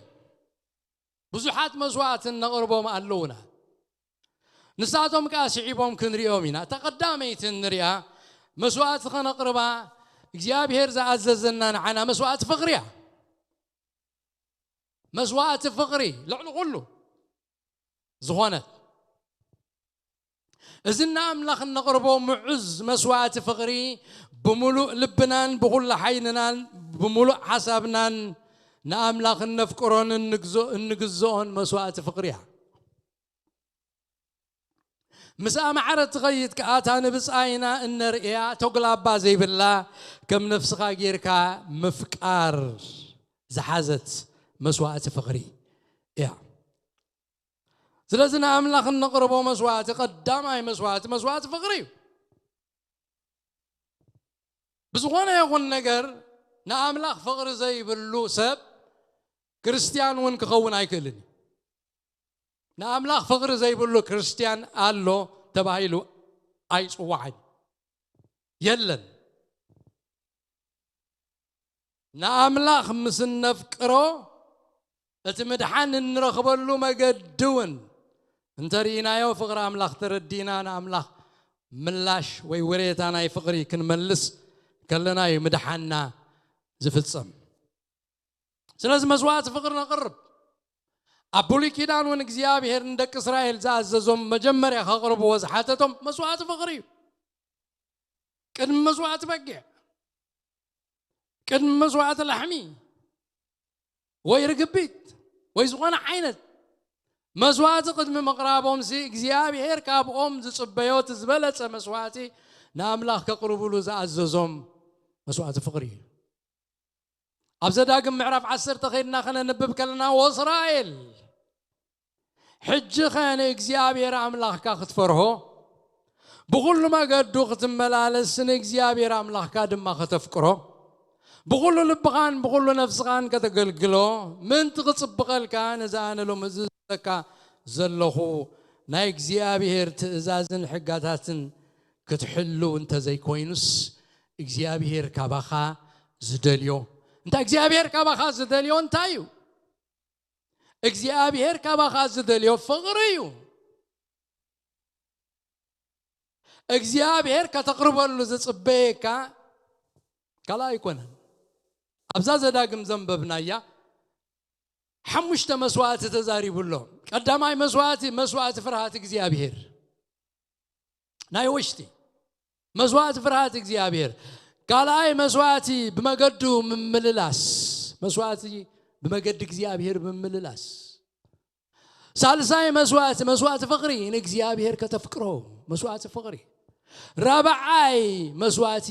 ብዙሓት መስዋእቲ እነቕርቦም ኣለዉና። ንሳቶም ከኣ ስዒቦም ክንሪኦም ኢና። እታ ቀዳመይቲ እንሪኣ መስዋእቲ ከነቕርባ እግዚኣብሔር ዝኣዘዘና ንዓና መስዋእቲ ፍቕሪ እያ። መስዋእቲ ፍቕሪ ልዕሊ ኩሉ ዝኾነት። እዚ ንኣምላኽ እነቕርቦ ምዑዝ መስዋእቲ ፍቕሪ ብምሉእ ልብናን ብኹሉ ሓይልናን ብምሉእ ሓሳብናን ንኣምላኽ እነፍቅሮን እንግዞ-፣ እንግዝኦን መስዋእቲ ፍቕሪ እያ። ምስ ኣማዕረ ትኸይድ ከኣ እታ ንብጻይና እነርእያ ተጉላባ ዘይብላ ከም ነፍስኻ ጌርካ ምፍቃር ዝሓዘት መስዋእቲ ፍቕሪ እያ። ስለዚ ንኣምላኽ እነቕርቦ መስዋእቲ፣ ቀዳማይ መስዋእቲ፣ መስዋእቲ ፍቕሪ እዩ። ብዝኾነ ይኹን ነገር ንኣምላኽ ፍቕሪ ዘይብሉ ሰብ ክርስትያን እውን ክኸውን ኣይክእልን እዩ። ንኣምላኽ ፍቕሪ ዘይብሉ ክርስትያን ኣሎ ተባሂሉ ኣይጽዋዕን። የለን። ንኣምላኽ ምስ እነፍቅሮ እቲ ምድሓን እንረኽበሉ መገዲ እውን እንተርኢናዮ፣ ፍቕሪ ኣምላኽ ተረዲእና ንኣምላኽ ምላሽ ወይ ውሬታ ናይ ፍቕሪ ክንመልስ ከለና እዩ ምድሓንና ዝፍጸም። ስለዚ መስዋእቲ ፍቕሪ ነቕርብ። ኣብ ብሉይ ኪዳን እውን እግዚኣብሔር ንደቂ እስራኤል ዝኣዘዞም መጀመርያ ከቕርብዎ ዝሓተቶም መስዋእቲ ፍቕሪ እዩ። ቅድሚ መስዋእቲ በጊዕ፣ ቅድሚ መስዋእቲ ላሕሚ ወይ ርግቢት ወይ ዝኾነ ዓይነት መስዋእቲ ቅድሚ ምቕራቦምሲ እግዚኣብሔር ካብኦም ዝጽበዮ እቲ ዝበለጸ መስዋእቲ ንኣምላኽ ከቕርብሉ ዝኣዘዞም መስዋእቲ ፍቕሪ እዩ። ኣብ ዘዳግም ምዕራፍ ዓሰርተ ከይድና ከነንብብ ከለና፣ ወእስራኤል ሕጂ ኸ ንእግዚኣብሔር ኣምላኽካ ክትፈርሆ፣ ብኹሉ መገዱ ክትመላለስ፣ ንእግዚኣብሔር ኣምላኽካ ድማ ከተፍቅሮ፣ ብኹሉ ልብኻን ብኹሉ ነፍስኻን ከተገልግሎ ምእንቲ ክጽብቐልካ፣ ነዚ ኣነ ሎሚ እዝዘካ ዘለኹ ናይ እግዚኣብሔር ትእዛዝን ሕጋታትን ክትሕሉ እንተዘይኮይኑስ፣ እግዚኣብሔር ካባኻ ዝደልዮ እንታይ? እግዚኣብሔር ካባኻ ዝደልዮ እንታይ እዩ? እግዚኣብሔር ካባኻ ዝደልዮ ፍቕሪ እዩ። እግዚኣብሔር ከተቕርበሉ ዝጽበየካ ካልእ ኣይኮነን። ኣብዛ ዘዳግም ዘንበብናያ ሓሙሽተ መስዋእቲ ተዛሪቡ ኣሎ። ቀዳማይ መስዋእቲ፣ መስዋእቲ ፍርሃት እግዚኣብሔር። ናይ ውሽጢ መስዋእቲ ፍርሃት እግዚኣብሔር። ካልኣይ መስዋእቲ ብመገዱ ምምልላስ፣ መስዋእቲ ብመገዲ እግዚኣብሔር ምምልላስ። ሳልሳይ መስዋእቲ፣ መስዋእቲ ፍቕሪ፣ ንእግዚኣብሔር ከተፍቅሮ፣ መስዋእቲ ፍቕሪ። ራብዓይ መስዋእቲ፣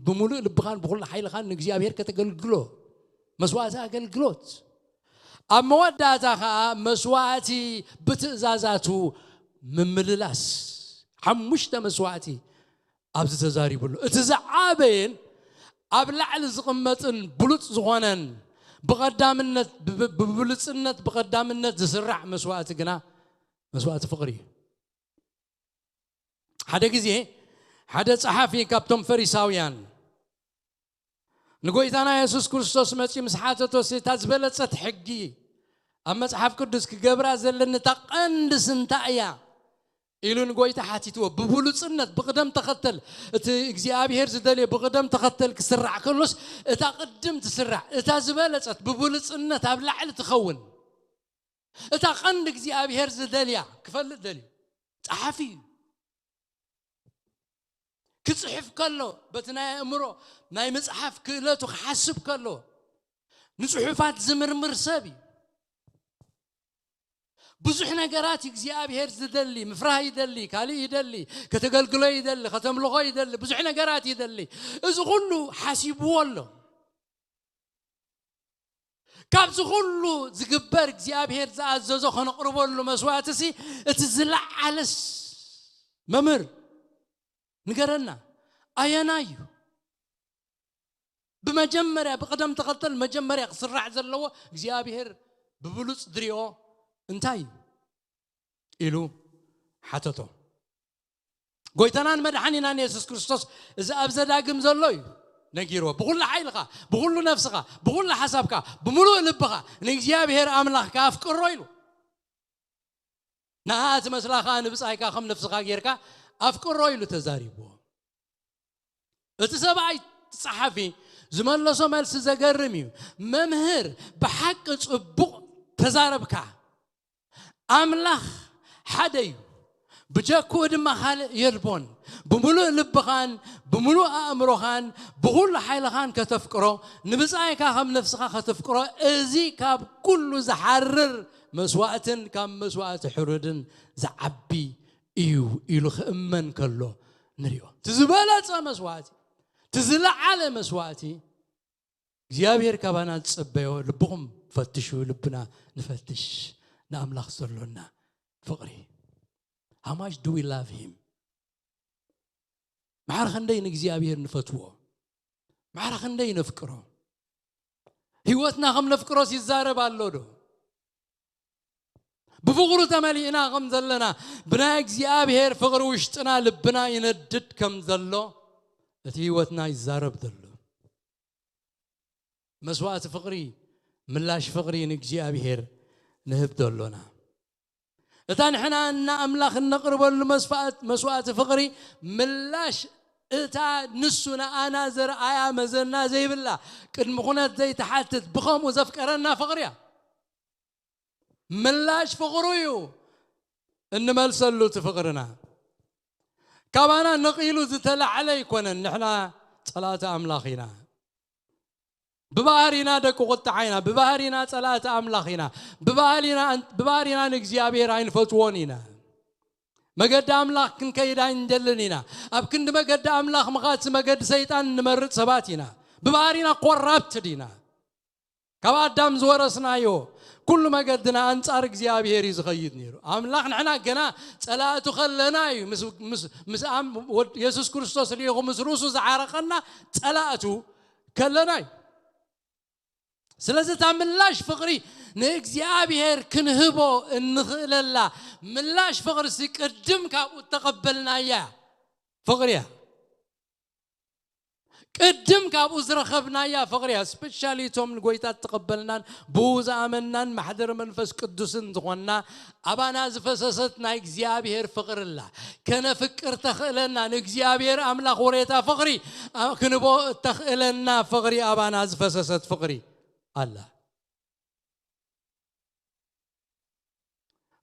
ብምሉእ ልብኻን ብኹሉ ሓይልኻን ንእግዚኣብሔር ከተገልግሎ፣ መስዋእቲ ኣገልግሎት። ኣብ መወዳእታ ኸዓ መስዋእቲ ብትእዛዛቱ ምምልላስ። ሓሙሽተ መስዋእቲ ኣብዚ ተዛሪቡ ኣሎ። እቲ ዝዓበየን ኣብ ላዕሊ ዝቕመጥን ብሉጽ ዝኾነን ብቐዳምነት፣ ብ-፣ ብብሉጽነት ብቐዳምነት ዝስራዕ መስዋእቲ ግና መስዋእቲ ፍቕሪ እዩ። ሓደ ግዜ ሓደ ጸሓፊ ካብቶም ፈሪሳውያን ንጎይታና የሱስ ክርስቶስ መጺኡ ምስ ሓተቶ፣ "እታ ዝበለጸት ሕጊ ኣብ መጽሓፍ ቅዱስ ክገብራ ዘለኒ እታ ቀንድስ እንታይ እያ?" ኢሉ ንጎይታ ሓቲትዎ። ብብሉጽነት፣ ብቕደም ተኸተል፣ እቲ እግዚኣብሔር ዝደልዮ ብቕደም ተኸተል ክስራዕ ከሎስ፣ እታ ቅድም ትስራዕ፣ እታ ዝበለጸት ብብሉጽነት ኣብ ላዕሊ ትኸውን፣ እታ ቀንዲ እግዚኣብሔር ዝደልያ ክፈልጥ ደልዩ። ጸሓፊ እዩ። ክጽሕፍ ከሎ፣ በቲ ናይ ኣእምሮ ናይ ምጽሓፍ ክእለቱ ክሓስብ ከሎ፣ ንጽሑፋት ዝምርምር ሰብ እዩ። ብዙሕ ነገራት እግዚኣብሔር ዝደሊ፣ ምፍራህ ይደሊ፣ ካልእ ይደሊ፣ ከተገልግሎ ይደሊ፣ ከተምልኾ ይደሊ፣ ብዙሕ ነገራት ይደሊ። እዚ ኩሉ ሓሲብዎ ኣሎ። ካብዚ ኩሉ ዝግበር፣ እግዚኣብሔር ዝኣዘዞ ከነቕርበሉ መስዋእትሲ፣ እቲ ዝለዓለስ፣ መምህር፣ ንገረና፣ ኣየናይ እዩ? ብመጀመርያ፣ ብቕደም ተኸተል መጀመርያ ክስራዕ ዘለዎ፣ እግዚኣብሔር ብብሉጽ ዝሪኦ እንታይ እዩ? ኢሉ ሓተቶ። ጎይታናን መድሓኒናን የሱስ ክርስቶስ እዚ ኣብ ዘዳግም ዘሎ እዩ ነጊርዎ። "ብኹሉ ሓይልኻ፣ ብኹሉ ነፍስኻ፣ ብኹሉ ሓሳብካ፣ ብምሉእ ልብኻ ንእግዚኣብሔር ኣምላኽካ ኣፍቅሮ" ኢሉ። "ንኣኣ ትመስላ ኸኣ ንብጻይካ ከም ነፍስኻ ጌርካ ኣፍቅሮ" ኢሉ ተዛሪብዎ። እቲ ሰብኣይ ጸሓፊ ዝመለሶ መልሲ ዘገርም እዩ። "መምህር፣ ብሓቂ ጽቡቕ ተዛረብካ። ኣምላኽ ሓደ እዩ፣ ብጀክኡ ድማ ካልእ የልቦን። ብምሉእ ልብኻን ብምሉእ ኣእምሮኻን ብኹሉ ሓይልኻን ከተፍቅሮ፣ ንብጻይካ ከም ነፍስኻ ከተፍቅሮ፣ እዚ ካብ ኩሉ ዝሓርር መስዋእትን ካብ መስዋእቲ ሕሩድን ዝዓቢ እዩ" ኢሉ ክእመን ከሎ ንሪኦ። እቲ ዝበለጸ መስዋእቲ፣ እቲ ዝለዓለ መስዋእቲ፣ እግዚኣብሔር ካባና ዝጸበዮ፣ ልብኹም ፈትሹ፣ ልብና ንፈትሽ፣ ንኣምላኽ ዘሎና ፍቕሪ። How much do we love him? ማዕረ ክንደይ ንእግዚኣብሔር ንፈትዎ? ማዕረ ክንደይ ነፍቅሮ? ህይወትና ከም ነፍቅሮስ ይዛረብ ኣሎ ዶ? ብፍቕሩ ተመሊእና ከም ዘለና፣ ብናይ እግዚኣብሔር ፍቕሪ ውሽጥና ልብና ይነድድ ከም ዘሎ፣ እቲ ህይወትና ይዛረብ ዘሎ። መስዋእቲ ፍቕሪ፣ ምላሽ ፍቕሪ ንእግዚኣብሔር ንህብ ዘሎና። እታ ንሕና እና ኣምላኽ እነቕርበሉ መስዋእት-፣ መስዋእቲ ፍቕሪ፣ ምላሽ እታ ንሱ ንኣና ዘርኣያ መዘና ዘይብላ፣ ቅድሚ ኩነት ዘይትሓትት፣ ብኸምኡ ዘፍቀረና ፍቕሪ እያ። ምላሽ ፍቕሩ እዩ እንመልሰሉ እቲ ፍቕርና። ካባና ነቒሉ ዝተላዕለ ኣይኮነን። ንሕና ጸላእቲ ኣምላኽ ኢና። ብባህሪና ደቂ ቁጥዓ ኢና። ብባህሪና ጸላእቲ ኣምላኽ ኢና። ብባህሪና፣ ብባህሪና ንእግዚኣብሔር ኣይንፈትዎን ኢና። መገዲ ኣምላኽ ክንከይድ ኣይንደልን ኢና። ኣብ ክንዲ መገዲ ኣምላኽ ምኻድሲ መገዲ ሰይጣን ንመርጽ ሰባት ኢና። ብባህሪና ኮራፕትድ ኢና። ካብ ኣዳም ዝወረስናዮ ኩሉ መገድና ኣንጻር እግዚኣብሔር እዩ ዝኸይድ ነይሩ። ኣምላኽ ንሕና ገና ጸላእቱ ከለና እዩ ምስ፣ ምስ፣ ምስ ኣም-፣ ወድ-፣ የሱስ ክርስቶስ ልኢኹ ምስ ርእሱ ዝዓረቐና ጸላእቱ ከለና እዩ። ስለዚ እታ ምላሽ ፍቕሪ ንእግዚኣብሔር ክንህቦ እንኽእለላ ምላሽ ፍቕሪ ሲ ቅድም ካብኡ እተቐበልናያ ፍቕሪ እያ። ቅድም ካብኡ ዝረኸብናያ ፍቕሪ እያ። ስፔሻሊ እቶም ንጎይታ እተቐበልናን ብኡ ዝኣመንናን ማሕደር መንፈስ ቅዱስን ዝኾንና ኣባና ዝፈሰሰት ናይ እግዚኣብሔር ፍቕሪ ኣላ። ከነፍቅር ተኽእለና ንእግዚኣብሔር ኣምላኽ ወሬታ ፍቕሪ ኣ- ክንቦ እተኽእለና ፍቕሪ ኣባና ዝፈሰሰት ፍቕሪ ኣላ።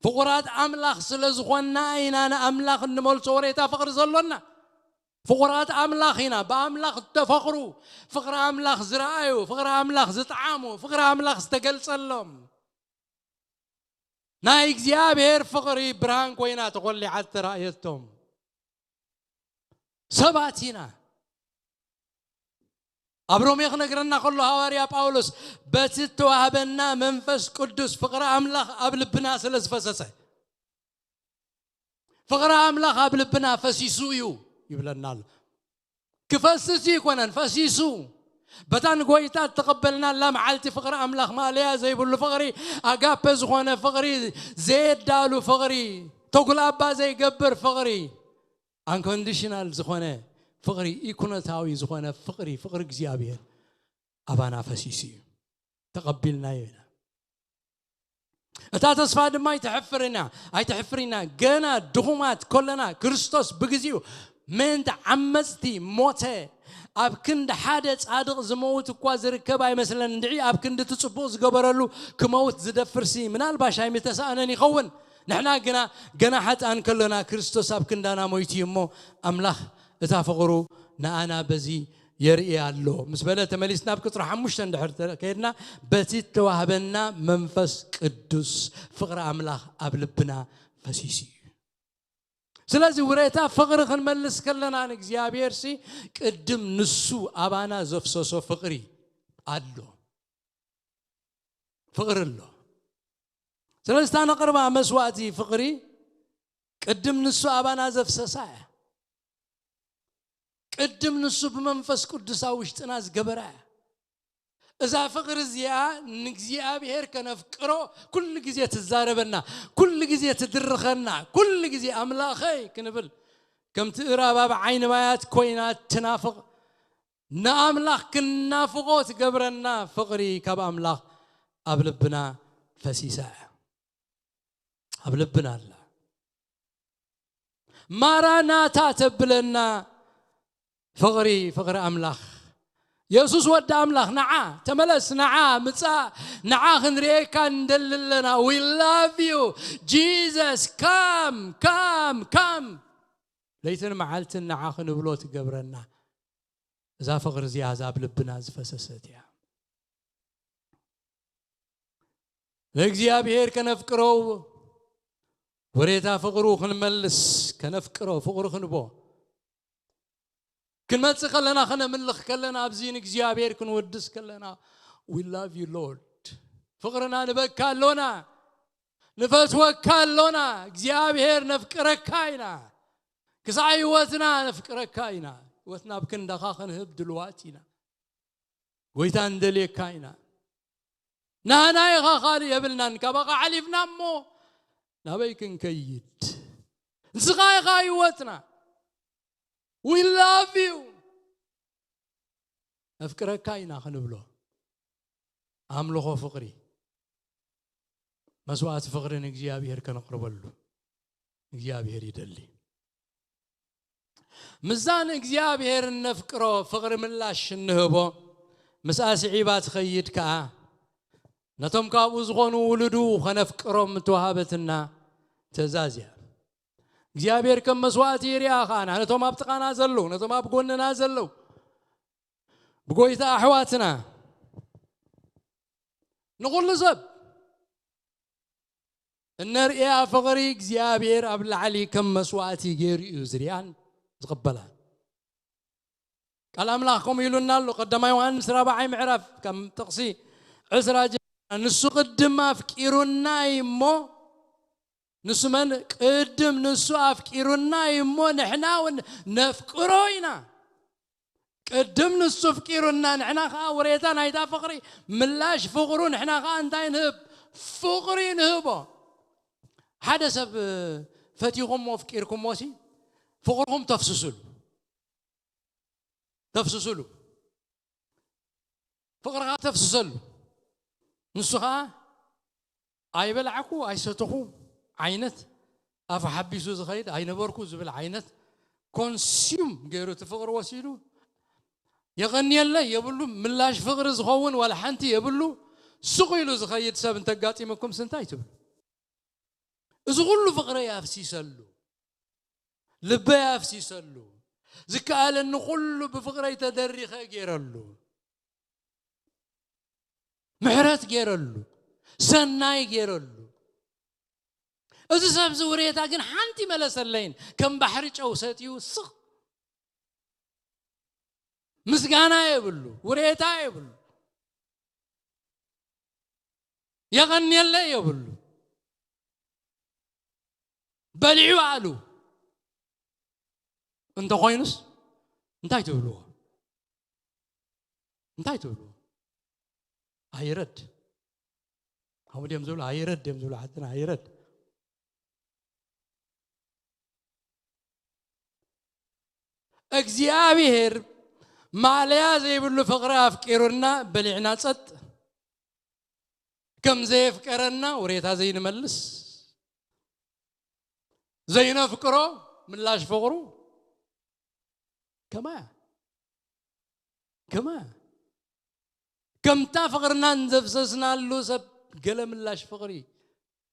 ፍቑራት ኣምላኽ ስለ ዝኾንና ኢና ንኣምላኽ እንመልሶ ወሬታ ፍቕሪ ዘሎና። ፍቑራት ኣምላኽ ኢና፣ ብኣምላኽ እተፈቕሩ፣ ፍቕሪ ኣምላኽ ዝረኣዩ፣ ፍቕሪ ኣምላኽ ዝጠዓሙ፣ ፍቕሪ ኣምላኽ ዝተገልጸሎም። ናይ እግዚኣብሔር ፍቕሪ ብርሃን ኮይና ተኾሊዓ ተራእየቶም። ሰባት ኢና። ኣብ ሮሜ ክነግረና ከሎ ሃዋርያ ጳውሎስ በቲ እተዋህበና መንፈስ ቅዱስ ፍቕሪ ኣምላኽ ኣብ ልብና ስለ ዝፈሰሰ፣ ፍቕሪ ኣምላኽ ኣብ ልብና ፈሲሱ እዩ ይብለና ኣሎ። ክፈስስ ኣይኮነን፣ ፈሲሱ። በታ ንጎይታ እተቐበልናላ መዓልቲ ፍቕሪ ኣምላኽ ማእለያ ዘይብሉ ፍቕሪ፣ ኣጋፔ ዝኾነ ፍቕሪ፣ ዘየዳሉ ፍቕሪ፣ ተጉላባ ዘይገብር ፍቕሪ፣ ኣንኮንዲሽናል ዝኾነ ፍቕሪ፣ ኢኩነታዊ ዝኾነ ፍቕሪ፣ ፍቕሪ እግዚኣብሔር ኣባና ፈሲሱ እዩ። ተቐቢልናዮ ኢና። እታ ተስፋ ድማ ኣይተሕፍርና ኣይተሕፍርና። ገና ድኹማት ከለና ክርስቶስ ብግዚኡ ምእንቲ ዓመፅቲ ሞተ። ኣብ ክንዲ ሓደ ጻድቕ ዝመውት እኳ ዝርከብ ኣይመስለን። እንድዒ ኣብ ክንዲ እቲ ጽቡቕ ዝገበረሉ ክመውት ዝደፍርሲ ምናልባሽ ኣይምተሳእነን ይኸውን። ንሕና ግና ገና ሓጥኣን ከለና ክርስቶስ ኣብ ክንዳና ሞይቱ እዩ እሞ ኣምላኽ እታ ፍቕሩ ንኣና በዚ የርኢ ኣሎ ምስ በለ ተመሊስና ኣብ ቅጽሪ ሓሙሽተ እንድሕር ከይድና በቲ እተዋህበና መንፈስ ቅዱስ ፍቕሪ ኣምላኽ ኣብ ልብና ፈሲሱ እዩ። ስለዚ ውሬታ ፍቕሪ ክንመልስ ከለና ንእግዚኣብሔር ሲ ቅድም ንሱ ኣባና ዘፍሰሶ ፍቕሪ ኣሎ። ፍቕሪ ኣሎ። ስለዚ እታ ነቕርባ መስዋእቲ ፍቕሪ ቅድም ንሱ ኣባና ዘፍሰሳ እያ። ቅድም ንሱ ብመንፈስ ቅዱስ ኣብ ውሽጥና ዝገበራ እያ። እዛ ፍቕሪ እዚኣ ንእግዚኣብሔር ከነፍቅሮ ኩሉ ግዜ ትዛረበና፣ ኩሉ ግዜ ትድርኸና፣ ኩሉ ግዜ ኣምላኸይ ክንብል ከምቲ እራብ ኣብ ዓይኒ ማያት ኮይና ትናፍቕ ንኣምላኽ ክንናፍቖ ትገብረና ፍቕሪ ካብ ኣምላኽ ኣብ ልብና ፈሲሳ እያ። ኣብ ልብና ኣላ። ማራናታ ተብለና ፍቕሪ ፍቕሪ ኣምላኽ የሱስ ወዲ ኣምላኽ ንዓ ተመለስ ንዓ ምጻእ ንዓ ክንርእየካ እንደሊ ኣለና። We love you Jesus, come, come, come። ለይትን መዓልትን ንዓ ክንብሎ ትገብረና እዛ ፍቕሪ እዚኣ እዛ ኣብ ልብና ዝፈሰሰት እያ። ንእግዚኣብሔር ከነፍቅሮ ወሬታ ፍቕሩ ክንመልስ ከነፍቅሮ ፍቕሩ ክንቦ ክንመጽእ ከለና ከነምልኽ ከለና ኣብዚ ንእግዚኣብሔር ክንወድስ ከለና we love you Lord ፍቕርና ንበካ ኣሎና ንፈትወካ ኣሎና እግዚኣብሔር ነፍቅረካ ኢና ክሳዕ ህይወትና ነፍቅረካ ኢና ህይወትና ኣብ ክንዳኻ ክንህብ ድልዋት ኢና ጎይታ እንደልየካ ኢና ናህና ኢኻ ካልእ የብልናን ካባኻ ሓሊፍና እሞ ናበይ ክንከይድ ንስኻ ኢኻ ህይወትና we love you ነፍቅረካ ኢና ክንብሎ ኣምልኾ ፍቕሪ መስዋእቲ ፍቕሪ ንእግዚኣብሔር ከነቕርበሉ እግዚኣብሔር ይደሊ ምዛን እግዚኣብሔር እነፍቅሮ ፍቕሪ ምላሽ እንህቦ ምስኣ ስዒባ ትኸይድ ከኣ ነቶም ካብኡ ዝኾኑ ውሉዱ ኸነፍቅሮም ምተዋሃበትና ትእዛዝ እያ እግዚኣብሔር ከም መስዋእቲ ይርኣ ኸኣና ነቶም ኣብ ጥቓና ዘለዉ ነቶም ኣብ ጎንና ዘለዉ ብጎይታ ኣሕዋትና ንኹሉ ሰብ እነርእያ ፍቕሪ እግዚኣብሔር ኣብ ላዕሊ ከም መስዋእቲ ገይሩ እዩ ዝርኣን ዝቕበላን ቃል ኣምላኽ ከምኡ ኢሉና ኣሎ ቀዳማ ዮሃንስ ራብዓይ ምዕራፍ ከም ጥቕሲ ዕስራ ጀ ንሱ ቅድም ኣፍቂሩና እዩ እሞ ንሱ መን ቅድም ንሱ ኣፍቂሩና እዩ እሞ ንሕና እውን ነፍቅሮ ኢና ቅድም ንሱ ኣፍቂሩና፣ ንሕና ኸዓ ውሬታ ናይታ ፍቕሪ፣ ምላሽ ፍቕሩ ንሕና ኸዓ እንታይ ንህብ? ፍቕሪ ንህቦ። ሓደ ሰብ ፈቲኹሞ ኣፍቂርኩሞ ሲ ፍቕርኹም ተፍስሱሉ። ተፍስሱሉ። ፍቕርኻ ተፍስሰሉ። ንሱ ኸዓ ኣይበላዕኩ ኣይሰተኹ ዓይነት፣ ኣፉ ሓቢሱ ዝኸይድ ኣይነበርኩ ዝብል ዓይነት ኮንሱም ገይሩ እቲ ፍቕሪ ወሲዱ የቐንየለይ የብሉ፣ ምላሽ ፍቕሪ ዝኸውን ዋላ ሓንቲ የብሉ። ስቕ ኢሉ ዝኸይድ ሰብ እንተጋጢሙኩም እንታይ ትብሉ? እዚ ኩሉ ፍቕረይ ኣፍሲሰሉ፣ ልበይ ኣፍሲሰሉ፣ ዝከኣለኒ ኩሉ ብፍቕረይ ተደሪኸ ገይረሉ፣ ምሕረት ገይረሉ፣ ሰናይ ገይረሉ። እዚ ሰብ እዚ ውሬታ ግን ሓንቲ መለሰለይን፣ ከም ባሕሪ ጨው ሰትዩ ስቕ። ምስጋና የብሉ፣ ውሬታ የብሉ፣ የቐንየለይ የብሉ። በሊዑ ኣሉ እንተኾይኑስ እንታይ ትብልዎ? እንታይ ትብልዎ? ኣይረድ። ከምኡ ድዮም ዝብሉ? ኣይረድ ድዮም ዝብሉ? ሓትና ኣይረድ። እግዚኣብሔር ማእለያ ዘይብሉ ፍቕሪ ኣፍቂሩና፣ በሊዕና ጸጥ። ከም ዘየፍቀረና ውሬታ ዘይንመልስ፣ ዘይነፍቅሮ ምላሽ ፍቕሩ ከማያ፣ ከማያ። ከምታ ፍቕርና እንዘፍሰስናሉ ሰብ ገለ ምላሽ ፍቕሪ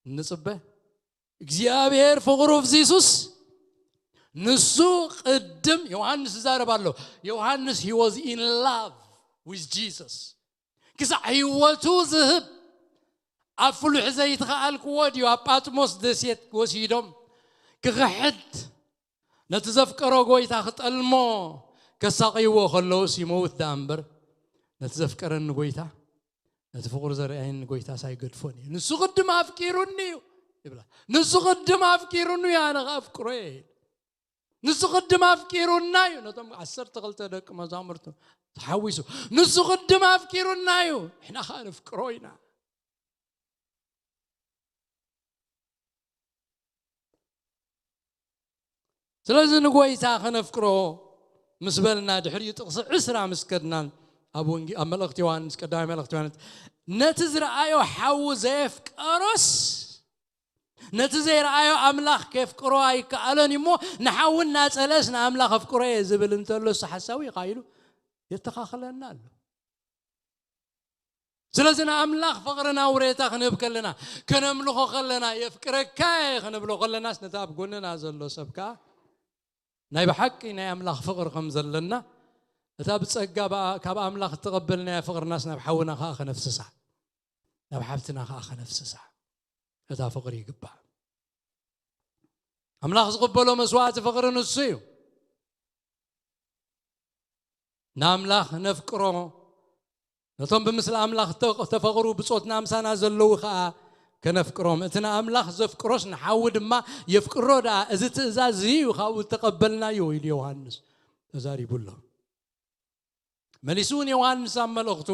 ንጽበ። እግዚኣብሔር ፍቕሩ ኣፍሲሱስ ንሱ ቅድም፣ ዮሃንስ ይዛረብ ኣሎ። ዮሃንስ፣ he was in love with Jesus። ክሳዕ ህይወቱ ዝህብ፣ ኣብ ፍሉሕ ዘይተኸኣልክዎ ድዩ? ኣብ ጳጥሞስ ደሴት ወሲዶም ክኽሕድ፣ ነቲ ዘፍቀሮ ጎይታ ክጠልሞ ከሳቕይዎ ከለውስ ይመውት ደኣ እምበር፣ ነቲ ዘፍቀረኒ ጎይታ፣ ነቲ ፍቕሩ ዘርኣየኒ ጎይታስ ኣይገድፎን እየ። ንሱ ቅድም ኣፍቂሩኒ እዩ ይብላ። ንሱ ቅድም ኣፍቂሩኒ እዩ፣ ኣነ ኸኣ ኣፍቅሮ እየ። ንሱ ቅድም ኣፍቂሩና እዩ። ነቶም ዓሰርተ ክልተ ደቂ መዛሙርቱ ተሓዊሱ፣ ንሱ ቅድም ኣፍቂሩና እዩ፣ ንሕና ኸኣ ነፍቅሮ ኢና። ስለዚ ንጎይታ ከነፍቅሮ ምስ በልና፣ ድሕሪኡ ጥቕሲ ዕስራ ምስ ከድናን፣ ኣብ ወንጌ-፣ ኣብ መልእኽቲ ዮሃንስ፣ ቀዳማይ መልእኽቲ ዮሃንስ፣ ነቲ ዝረኣዮ ሓዉ ዘየፍቀሮስ፣ ነቲ ዘይረኣዮ ኣምላኽ ከፍቅሮ ኣይከኣሎን እዩ እሞ፣ ንሓዉ እናጸለስ ንኣምላኽ ኣፍቅሮ እየ ዝብል እንተሎ፣ እሱ ሓሳዊ እዩ ኢሉ የተኻኽለና ኣሎ። ስለዚ ንኣምላኽ ፍቕርና ውሬታ ክንህብ ከለና፣ ከነምልኾ ከለና፣ የፍቅረካ እየ ክንብሎ ከለናስ፣ ነቲ ኣብ ጎንና ዘሎ ሰብ ከኣ ናይ ብሓቂ ናይ ኣምላኽ ፍቕሪ ከም ዘለና፣ እታ ብጸጋ ብኣ-፣ ካብ ኣምላኽ እተቐበልናያ ፍቕርናስ ናብ ሓውና ከኣ ከነፍስሳ፣ ናብ ሓብትና ከኣ ከነፍስሳ እታ ፍቕሪ ይግባእ። ኣምላኽ ዝቕበሎ መስዋእቲ ፍቕሪ ንሱ እዩ። ንኣምላኽ ነፍቅሮ፣ ነቶም ብምስሊ ኣምላኽ እተ-፣ እተፈቕሩ ብጾትና ምሳና ዘለዉ ኸኣ ከነፍቅሮም። እቲ ንኣምላኽ ዘፍቅሮስ ንሓዉ ድማ የፍቅሮ ደኣ፣ እዚ ትእዛዝ እዚ እዩ ካብኡ እተቐበልናዮ ኢሉ ዮሃንስ ተዛሪቡ ኣሎ። መሊሱ እውን ዮሃንስ ኣብ መልእኽቱ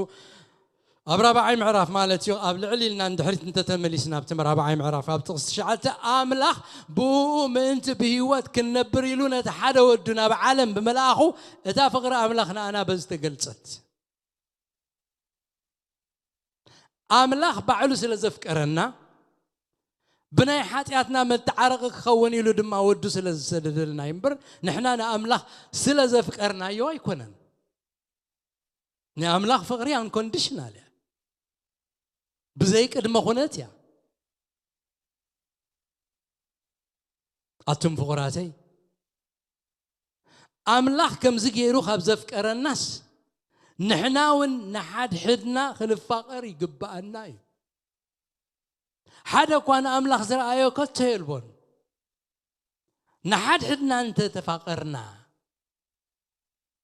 ኣብ ራብዓይ ምዕራፍ ማለት እዩ፣ ኣብ ልዕል ኢልና ንድሕሪት እንተተመሊስና ኣብቲ ራብዓይ ምዕራፍ ኣብ ጥቕሲ ትሽዓተ፣ ኣምላኽ ብኡ ምእንቲ ብህይወት ክንነብር ኢሉ ነቲ ሓደ ወዱ ናብ ዓለም ብምልኣኹ እታ ፍቕሪ ኣምላኽ ንኣና በዚ ተገልጸት። ኣምላኽ ባዕሉ ስለ ዘፍቀረና፣ ብናይ ሓጢኣትና መተዓረቒ ክኸውን ኢሉ ድማ ወዱ ስለ ዝሰደደልና እዩ እምበር፣ ንሕና ንኣምላኽ ስለ ዘፍቀርናዮ ኣይኮነን። ናይ ኣምላኽ ፍቕሪ ኣንኮንዲሽናል እያ። ብዘይ ቅድመ ኩነት እያ። ኣቱም ፍቑራተይ፣ ኣምላኽ ከምዚ ገይሩ ካብ ዘፍቀረናስ፣ ንሕና እውን ንሓድሕድና ክንፋቐር ይግብኣና እዩ። ሓደ እኳ ንኣምላኽ ዝረኣዮ ከቶ የልቦን። ንሓድሕድና እንተ ተፋቐርና፣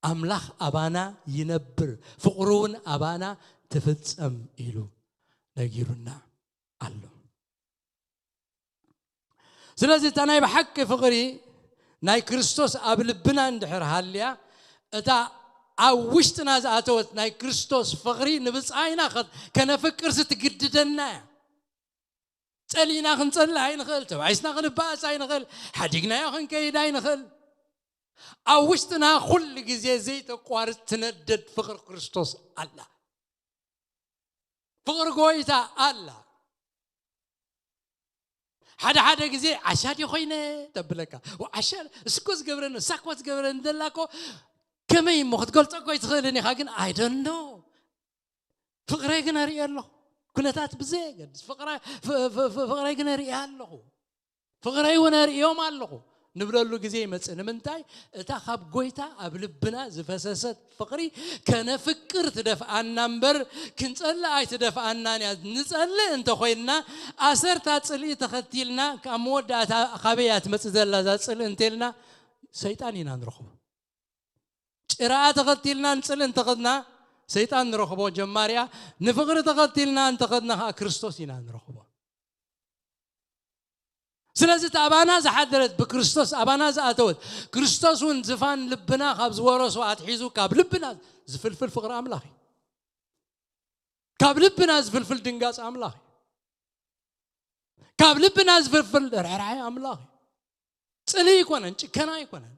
ኣምላኽ ኣባና ይነብር፣ ፍቕሩ እውን ኣባና ትፍጸም ኢሉ ነጊሩና ኣሎ። ስለዚ እታ ናይ ብሓቂ ፍቕሪ ናይ ክርስቶስ ኣብ ልብና እንድሕር ሃልያ፣ እታ ኣብ ውሽጥና ዝኣተወት ናይ ክርስቶስ ፍቕሪ ንብጻይና ከ- ከነፍቅርሲ ትግድደና እያ። ጸሊእና ክንጸልእ ኣይንኽእል፣ ተባኢስና ክንበኣስ ኣይንኽእል፣ ሓዲግናዮ ክንከይድ ኣይንኽእል። ኣብ ውሽጥና ኩሉ ግዜ ዘይተቋርጽ ትነደድ ፍቕሪ ክርስቶስ ኣላ። ፍቕሪ ጎይታ ኣላ። ሓደ ሓደ ግዜ ዓሻ ድየ ኮይነ ተብለካ። ዓሻ እስኮ ዝገብረኒ እሳኮ ዝገብረኒ ደላ እኮ ከመይ እሞ ክትገልጾ እኮ ኣይትኽእልን ኢኻ፣ ግን I don't know። ፍቕረይ ግን እርኢ ኣለኹ። ኩነታት ብዘየገድስ ፍቕረ- ፍ- ፍ- ፍ- ፍቕረይ ግን እርኢ ኣለኹ። ፍቕረይ እውን እርእዮም ኣለኹ ንብለሉ ግዜ ይመጽእ። ንምንታይ? እታ ካብ ጎይታ ኣብ ልብና ዝፈሰሰት ፍቕሪ ከነፍቅር ትደፍኣና እምበር ክንጸልእ ኣይትደፍኣናን እያ። ንጸልእ እንተኾይንና ኣሰርታ ጽልኢ ተኸቲልና ካብ መወዳእታ ካበይ እያ ትመጽእ ዘላ እዛ ጽልኢ እንተልና ሰይጣን ኢና ንረኽቦ። ጭራኣ ተኸቲልና ንጽልኢ እንተኸድና ሰይጣን ንረኽቦ ጀማሪያ፣ ንፍቕሪ ተኸቲልና እንተኸድና ከዓ ክርስቶስ ኢና ንረኽቦ። ስለዚ እቲ ኣባና ዝሓደረት ብክርስቶስ ኣባና ዝኣተወት ክርስቶስ እውን ዝፋን ልብና ካብ ዝወረሶ ኣትሒዙ ካብ ልብና ዝፍልፍል ፍቕሪ ኣምላኽ እዩ። ካብ ልብና ዝፍልፍል ድንጋጽ ኣምላኽ እዩ። ካብ ልብና ዝፍልፍል ርሕራይ ኣምላኽ እዩ። ጽልኢ ኣይኮነን፣ ጭከና ኣይኮነን።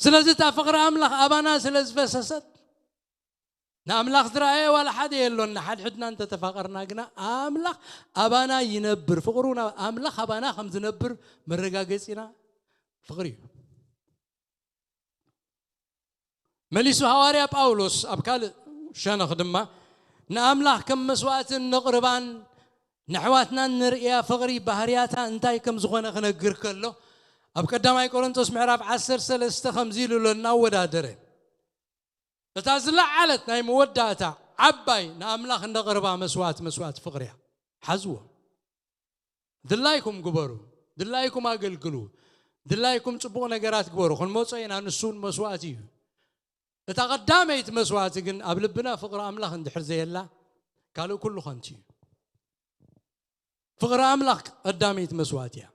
ስለዚ እታ ፍቕሪ ኣምላኽ ኣባና ስለ ዝፈሰሰት ንኣምላኽ ዝረኣየ ዋላ ሓደ የሎን። ንሓድሕድና እንተተፋቐርና ግና ኣምላኽ ኣባና ይነብር። ፍቕሩ ናብ ኣምላኽ ኣባና ከም ዝነብር መረጋገጺና ፍቕሪ እዩ። መሊሱ ሃዋርያ ጳውሎስ ኣብ ካልእ ሸነኽ ድማ ንኣምላኽ ከም መስዋእትን ነቕርባን ንኣሕዋትናን ንርእያ ፍቕሪ ባህርያታ እንታይ ከም ዝኾነ ክነግር ከሎ ኣብ ቀዳማይ ቆሮንቶስ ምዕራፍ ዓሰርተ ሰለስተ ከምዚ ኢሉ ኣሎ እናወዳደረ እታ ዝለዓለት ናይ መወዳእታ ዓባይ ንኣምላኽ እነቕርባ መስዋእት መስዋእት ፍቕሪ እያ። ሓዝዎ። ድላይኩም ግበሩ፣ ድላይኩም ኣገልግሉ፣ ድላይኩም ጽቡቕ ነገራት ግበሩ። ክንመጾ ኢና፣ ንሱ እውን መስዋእቲ እዩ። እታ ቀዳመይቲ መስዋእቲ ግን ኣብ ልብና ፍቕሪ ኣምላኽ እንድሕር ዘየላ ካልእ ኩሉ ከንቱ እዩ። ፍቕሪ ኣምላኽ ቀዳመይቲ መስዋእቲ እያ።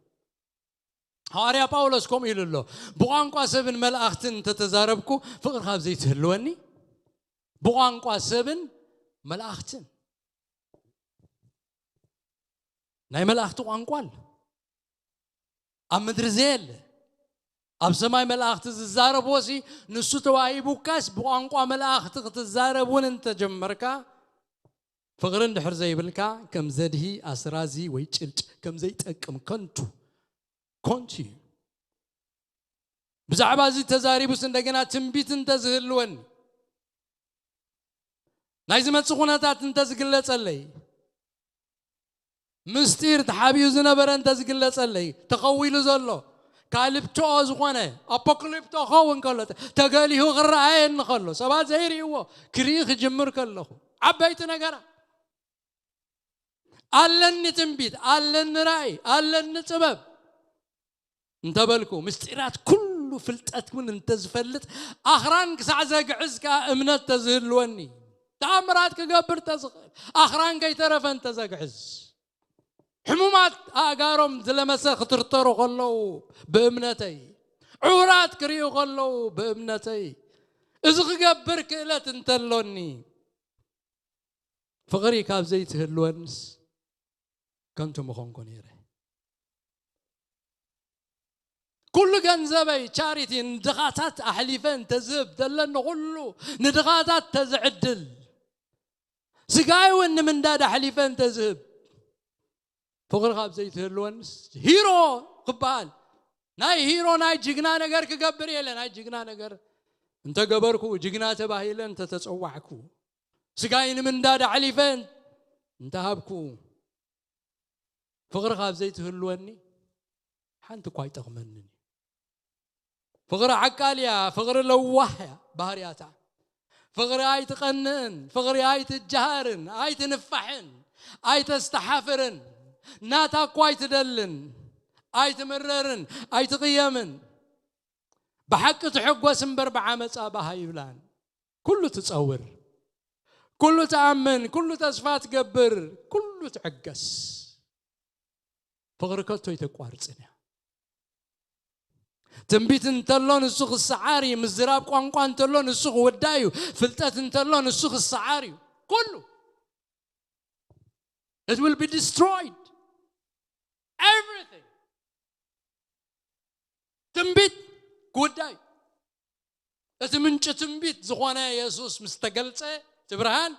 ሃዋርያ ጳውሎስ ከምኡ ኢሉ ኣሎ፣ ብቋንቋ ሰብን መላእኽትን እንተተዛረብኩ ፍቕሪ ካብ ዘይትህልወኒ፣ ብቋንቋ ሰብን መላእኽትን ናይ መላእኽቲ ቋንቋ ኣሎ። ኣብ ምድሪ ዘየለ ኣብ ሰማይ መላእኽቲ ዝዛረብዎ ሲ ንሱ ተዋሂቡካስ ብቋንቋ መላእኽቲ ክትዛረብ እውን እንተጀመርካ ፍቕሪ እንድሕር ዘይብልካ ከም ዘድሂ ኣስራዚ ወይ ጭልጭ ከም ዘይጠቅም ከንቱ ኮንቱ እዩ። ብዛዕባ እዚ ተዛሪቡስ እንደገና ትንቢት እንተዝህልወኒ ናይ ዝመጽእ ኩነታት እንተዝግለጸለይ ምስጢር ተሓቢኡ ዝነበረ እንተዝግለጸለይ ተኸዊሉ ዘሎ ካልፕቶኦ ዝኾነ ኣፖክሊፕቶ ክኸውን ከሎ ተገሊሁ ክረኣየኒ ከሎ ሰባት ዘይርእይዎ ክርኢ ክጅምር ከለኹ ዓበይቲ ነገራት ኣለኒ ትንቢት ኣለኒ ራእይ ኣለኒ ጥበብ እንተበልኩ ምስጢራት ኩሉ ፍልጠት እውን እንተዝፈልጥ ኣኽራን ክሳዕ ዘግዕዝ ከዓ እምነት ተዝህልወኒ ተኣምራት ክገብር ተዝኽእል ኣኽራን ከይተረፈ እንተዘግዕዝ ሕሙማት ኣእጋሮም ዝለመሰ ክትርተሩ ከለዉ ብእምነተይ ዕውራት ክርእዩ ከለዉ ብእምነተይ እዚ ክገብር ክእለት እንተሎኒ ፍቕሪ ካብ ዘይትህልወንስ ከንቱ ምኾንኩ ነይረ። ኩሉ ገንዘበይ ቻሪቲ ንድኻታት ኣሕሊፈ እንተዝህብ ዘለኒ ኩሉ ንድኻታት ተዝዕድል ስጋይ እውን ንምንዳድ ኣሕሊፈ እንተዝህብ ፍቕሪ ካብ ዘይትህልወንስ ሂሮ ክበሃል ናይ ሂሮ ናይ ጅግና ነገር ክገብር የለ ናይ ጅግና ነገር እንተገበርኩ ጅግና ተባሂለ እንተተጸዋዕኩ ስጋይ ንምንዳድ ኣሕሊፈ እንተሃብኩ ፍቕሪ ካብ ዘይትህልወኒ ሓንቲ እኳ ኣይጠቕመንን እዩ። ፍቕሪ ዓቃል እያ፣ ፍቕሪ ለዋህ እያ ባህርያታ። ፍቕሪ ኣይትቐንእን፣ ፍቕሪ ኣይትጀሃርን፣ ኣይትንፋሕን፣ ኣይተስተሓፍርን፣ ናታ እኳ ኣይትደልን፣ ኣይትምረርን፣ ኣይትቕየምን። ብሓቂ ትሕጎስ እምበር ብዓመፃ ባህ ኣይብላን። ኩሉ ትፀውር፣ ኩሉ ትኣምን፣ ኩሉ ተስፋ ትገብር፣ ኩሉ ትዕገስ። ፍቕሪ ከቶ ኣይተቋርፅን እያ። ትንቢት እንተሎ ንሱ ክሰዓር እዩ። ምዝራብ ቋንቋ እንተሎ ንሱ ክውዳእ እዩ። ፍልጠት እንተሎ ንሱ ክሰዓር እዩ። ኩሉ it will be destroyed. Everything ትንቢት ክውዳእ እዩ። እቲ ምንጪ ትንቢት ዝኾነ የሱስ ምስ ተገልጸ፣ እቲ ብርሃን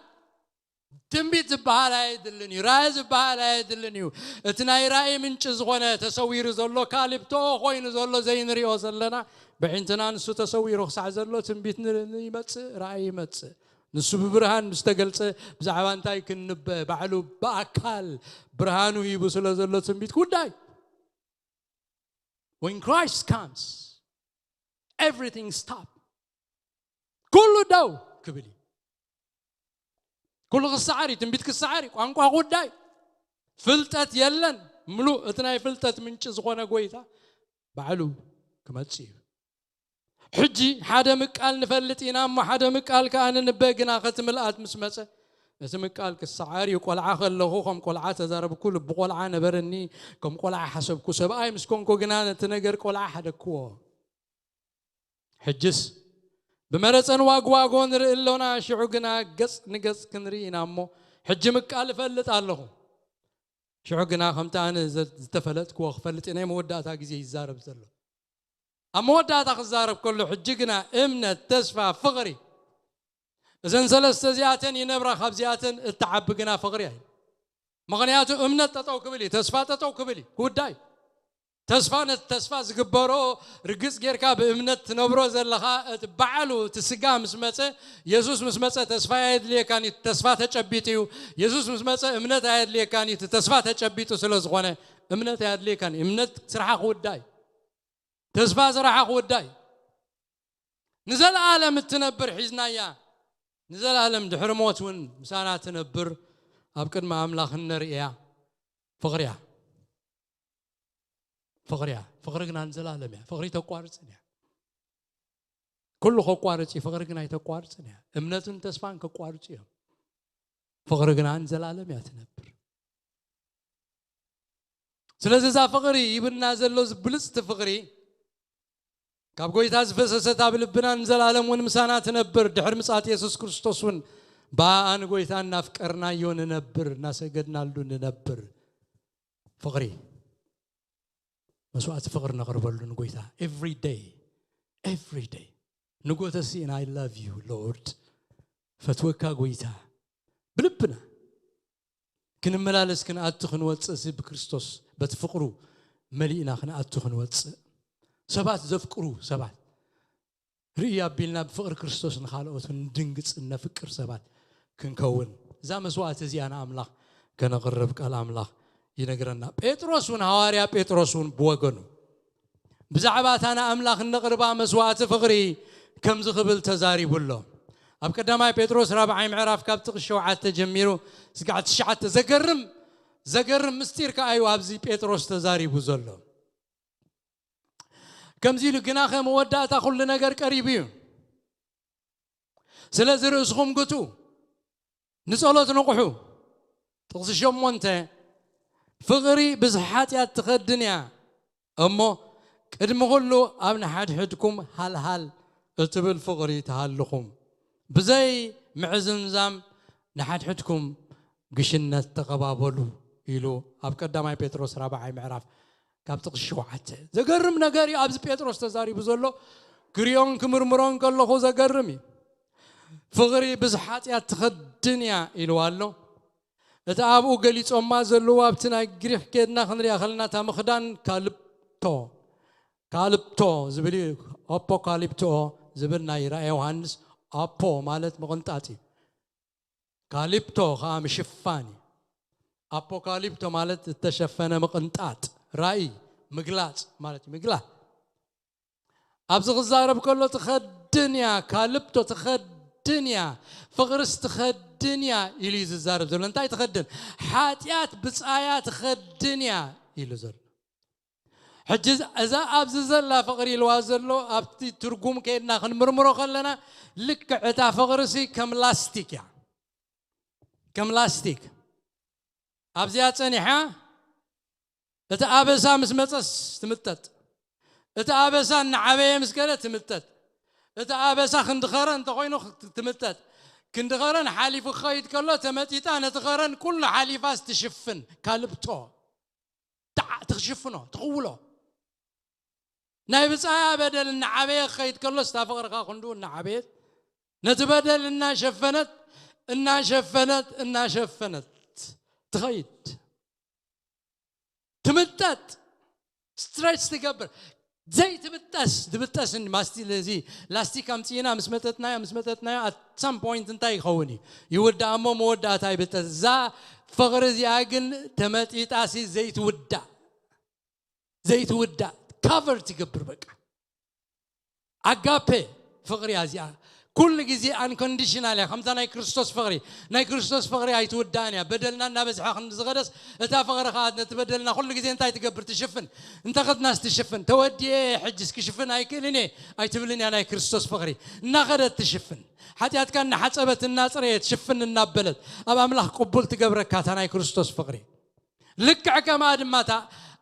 ትንቢት ዝበሃል ኣየድልን እዩ። ራእይ ዝበሃል ኣየድልን እዩ። እቲ ናይ ራእይ ምንጪ ዝኾነ ተሰዊሩ ዘሎ ካሊፕቶ ኮይኑ ዘሎ ዘይንሪኦ ዘለና ብዒንትና ንሱ ተሰዊሩ ክሳዕ ዘሎ ትንቢት ን- ን- ይመጽእ፣ ራእይ ይመጽእ። ንሱ ብብርሃን ምስ ተገልጸ ብዛዕባ እንታይ ክንበ ባዕሉ ብኣካል ብርሃኑ ሂቡ ስለ ዘሎ ትንቢት ጉዳይ When Christ comes, everything stop. ኩሉ ደው ክብል እዩ። ኩሉ ክሰዓር እዩ። ትንቢት ክሰዓር እዩ። ቋንቋ ጉዳይ ፍልጠት የለን። ምሉእ እቲ ናይ ፍልጠት ምንጪ ዝኾነ ጎይታ ባዕሉ ክመጽእ እዩ። ሕጂ ሓደ ምቃል ንፈልጥ ኢና እሞ ሓደ ምቃል ከኣ ንንበ ግና ከቲ ምልኣት ምስ መጸ እቲ ምቃል ክሰዓር እዩ። ቆልዓ ከለኹ ከም ቆልዓ ተዛረብኩ፣ ልቢ ቆልዓ ነበረኒ፣ ከም ቆልዓ ሓሰብኩ። ሰብኣይ ምስ ኮንኩ ግና ነቲ ነገር ቆልዓ ሓደግክዎ። ሕጅስ ብመረጸን ዋግዋጎ ንርኢ ኣሎና፣ ሽዑ ግና ገጽ ንገጽ ክንርኢ ኢና እሞ ሕጂ ምቃል እፈልጥ ኣለኹ። ሽዑ ግና ከምቲ ኣነ ዘ- ዝተፈለጥክዎ ክፈልጥ ናይ መወዳእታ ግዜ ይዛረብ ዘሎ። ኣብ መወዳእታ ክዛረብ ከሎ ሕጂ ግና እምነት፣ ተስፋ፣ ፍቕሪ እዘን ሰለስተ እዚኣተን ይነብራ፣ ካብዚኣተን እትዓቢ ግና ፍቕሪ እያ። ምኽንያቱ እምነት ጠጠው ክብል እዩ፣ ተስፋ ጠጠው ክብል እዩ። ጉዳይ ተስፋ ነቲ ተስፋ ዝግበሮ ርግጽ ጌርካ ብእምነት ትነብሮ ዘለኻ እቲ ባዕሉ እቲ ስጋ ምስ መጸ የሱስ ምስ መጸ ተስፋ ኣየድልየካን እዩ። ተስፋ ተጨቢጡ እዩ። የሱስ ምስ መጸ እምነት ኣየድልየካን እዩ። እቲ ተስፋ ተጨቢጡ ስለ ዝኾነ እምነት ኣየድልየካን እዩ። እምነት ስራሓ ክውዳእ እዩ። ተስፋ ስራሓ ክውዳእ እዩ። ንዘለኣለም እትነብር ሒዝናያ ንዘለኣለም ድሕሪ ሞት እውን ምሳና ትነብር ኣብ ቅድሚ ኣምላኽ እነርእያ ፍቕሪ እያ። ፍቕሪ እያ። ፍቕሪ ግና ንዘለኣለም እያ። ፍቕሪ ተቋርጽን እያ። ኩሉ ከቋርጽ እዩ፣ ፍቕሪ ግን ኣይተቋርጽን እያ። እምነትን ተስፋን ከቋርጹ እዮም። ፍቕሪ ግና ንዘለኣለም እያ ትነብር። ስለዚ እዛ ፍቕሪ ይብልና ዘሎ እዚ ብልጽቲ ፍቕሪ ካብ ጎይታ ዝፈሰሰት ኣብ ልብና ንዘለኣለም እውን ምሳና ትነብር። ድሕሪ ምጽኣት የሱስ ክርስቶስ እውን ብኣኣ ንጎይታ እናፍቀርናዮ ንነብር፣ እናሰገድናሉ ንነብር። ፍቕሪ መስዋዕቲ ፍቕሪ ነቕርበሉ ንጎይታ every day every day ንጎተሲ I love you Lord ፈትወካ ጎይታ ብልብና ክንመላለስ ክንኣቱ ክንወፅእ እዚ ብክርስቶስ በቲ ፍቕሩ መሊእና ክንኣቱ ክንወፅእ ሰባት ዘፍቅሩ ሰባት ርኢ ኣቢልና ብፍቕሪ ክርስቶስ ንኻልኦት ንድንግጽ ነፍቅር ሰባት ክንከውን እዛ መስዋዕቲ እዚኣ ንኣምላኽ ከነቕርብ ቃል ኣምላኽ ይነግረና። ጴጥሮስ እውን ሃዋርያ ጴጥሮስ እውን ብወገኑ ብዛዕባ እታ ንኣምላኽ እነቕርባ መስዋዕቲ ፍቕሪ ከምዚ ክብል ተዛሪቡ ኣሎ። ኣብ ቀዳማይ ጴጥሮስ ራብዓይ ምዕራፍ ካብ ጥቕሲ ሸውዓተ ጀሚሩ ስጋዕ ትሽዓተ ዘገርም ዘገርም ምስጢር ከኣ እዩ ኣብዚ ጴጥሮስ ተዛሪቡ ዘሎ። ከምዚ ኢሉ ግናኸ መወዳእታ ኩሉ ነገር ቀሪቡ እዩ። ስለዚ ርእስኹም ግቱ፣ ንጸሎት ንቑሑ። ጥቕሲ ሸሞንተ ፍቕሪ ብዝሒ ሓጢኣት ትኸድን እያ እሞ ቅድሚ ኩሉ ኣብ ንሓድሕድኩም ሃልሃል እትብል ፍቕሪ ትሃልኹም። ብዘይ ምዕዝምዛም ንሓድሕድኩም ግሽነት ተቐባበሉ ኢሉ ኣብ ቀዳማይ ጴጥሮስ ራብዓይ ምዕራፍ ካብ ጥቕሲ ሸውዓተ ዘገርም ነገር እዩ ኣብዚ ጴጥሮስ ተዛሪቡ ዘሎ። ክሪኦን ክምርምሮን ከለኹ ዘገርም እዩ። ፍቕሪ ብዝሓጢኣት ትኸድን እያ ኢልዋ ኣሎ። እቲ ኣብኡ ገሊጾማ ዘለዉ ኣብቲ ናይ ግሪክ ኬድና ክንሪኣ ከለና እታ ምኽዳን ካልፕቶ ካልፕቶ ዝብል እዩ። ኣፖካሊፕቶ ዝብል ናይ ራእየ ዮሃንስ ኣፖ ማለት ምቕንጣጥ እዩ። ካሊፕቶ ከዓ ምሽፋን እዩ። ኣፖካሊፕቶ ማለት ዝተሸፈነ ምቕንጣጥ ራእይ ምግላፅ ማለት እዩ። ምግላፅ ኣብዚ ክዛረብ ከሎ ትኸድን እያ። ካልፕቶ ትኸድን እያ። ፍቕርስ ትኸድን እያ ኢሉ እዩ ዝዛረብ ዘሎ። እንታይ ትኸድን? ሓጢኣት ብፃያ ትኸድን እያ ኢሉ ዘሎ። ሕጂ እዛ ኣብዚ ዘላ ፍቕሪ ኢልዋ ዘሎ ኣብቲ ትርጉም ከይድና ክንምርምሮ ከለና ልክዕ እታ ፍቕርሲ ከም ላስቲክ እያ። ከም ላስቲክ ኣብዚኣ ጸኒሓ እቲ ኣበሳ ምስ መጸስ ትምጠጥ። እቲ ኣበሳ እናዓበየ ምስ ገለ ትምጠጥ። እቲ ኣበሳ ክንዲ ኸረን እንተኾይኑ ትምጠጥ። ክንዲ ኸረን ሓሊፉ ክኸይድ ከሎ ተመጢጣ ነቲ ኸረን ኩሉ ሓሊፋስ ትሽፍን። ካልብቶ ትዓ- ትሽፍኖ ትኽውሎ። ናይ ብጻያ በደል እናዓበየ ክኸይድ ከሎስ እታ ፍቕርኻ ክንድኡ እናዓበየት ነቲ በደል እናሸፈነት እናሸፈነት እናሸፈነት ትኸይድ። ትምጠጥ፣ ስትሬች ትገብር። ዘይትብጠስ ትብጠስ። ማስቲ እዚ ላስቲክ ኣምፅእና ምስ መጠጥናዮ ምስ መጠጥናዮ ኣት ሳም ፖይንት እንታይ ይኸውን እዩ? ይውዳእ እሞ መወዳእታ ይብጠስ። እዛ ፍቕሪ እዚኣ ግን ተመጢጣሲ ዘይትውዳእ ዘይትውዳእ ካቨር ትገብር። በቃ ኣጋፔ ፍቕሪ እያ እዚኣ። ኩሉ ግዜ ኣንኮንዲሽናል እያ። ከምታ ናይ ክርስቶስ ፍቕሪ፣ ናይ ክርስቶስ ፍቕሪ ኣይትውዳእን እያ። በደልና እናበዝሐ ክንዲ ዝኸደስ እታ ፍቕሪ ከዓ ነቲ በደልና ኩሉ ግዜ እንታይ ትገብር? ትሽፍን። እንተኸድናስ ትሽፍን። ተወዲኤ ሕጅስ ክሽፍን ኣይክእልን እየ ኣይትብልን እያ ናይ ክርስቶስ ፍቕሪ። እናኸደት ትሽፍን። ሓጢኣትካ እናሓፀበት እናፅረየት ሽፍን እናበለት ኣብ ኣምላኽ ቅቡል ትገብረካ እታ ናይ ክርስቶስ ፍቕሪ። ልክዕ ከማ ድማ እታ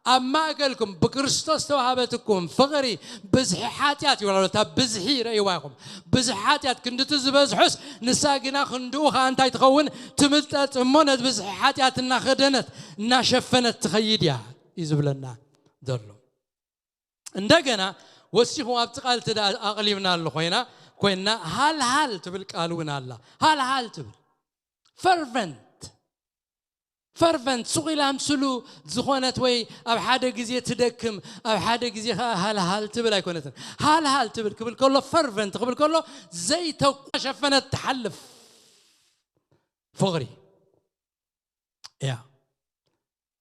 ኣብ ማእከልኩም ብክርስቶስ ተዋሃበትኩም ፍቕሪ ብዝሒ ሓጢኣት ይብላ ኣሎ። እታ ብዝሒ ረእይዋ ኢኹም። ብዝሒ ሓጢኣት ክንድቲ ዝበዝሖስ ንሳ ግና ክንድኡ ኸዓ እንታይ ትኸውን? ትምጠጥ እሞ ነቲ ብዝሒ ሓጢኣት እናኸደነት እናሸፈነት ትኸይድ እያ እዩ ዝብለና ዘሎ። እንደገና ወሲኹ ኣብቲ ቃል እቲ ደኣ ኣቕሊብና ኣሎ ኮይና ኮይና ሃልሃል ትብል ቃል እውን ኣላ። ሃልሃል ትብል ፈርቨንት ፈርቨንት ሱቕ ኢላ ምስሉ ዝኾነት ወይ ኣብ ሓደ ግዜ ትደክም ኣብ ሓደ ግዜ ከዓ ሃልሃል ትብል ኣይኮነትን። ሃልሃል ትብል ክብል ከሎ ፈርቨንት ክብል ከሎ ዘይተቋሸፈነት ትሓልፍ ፍቕሪ እያ።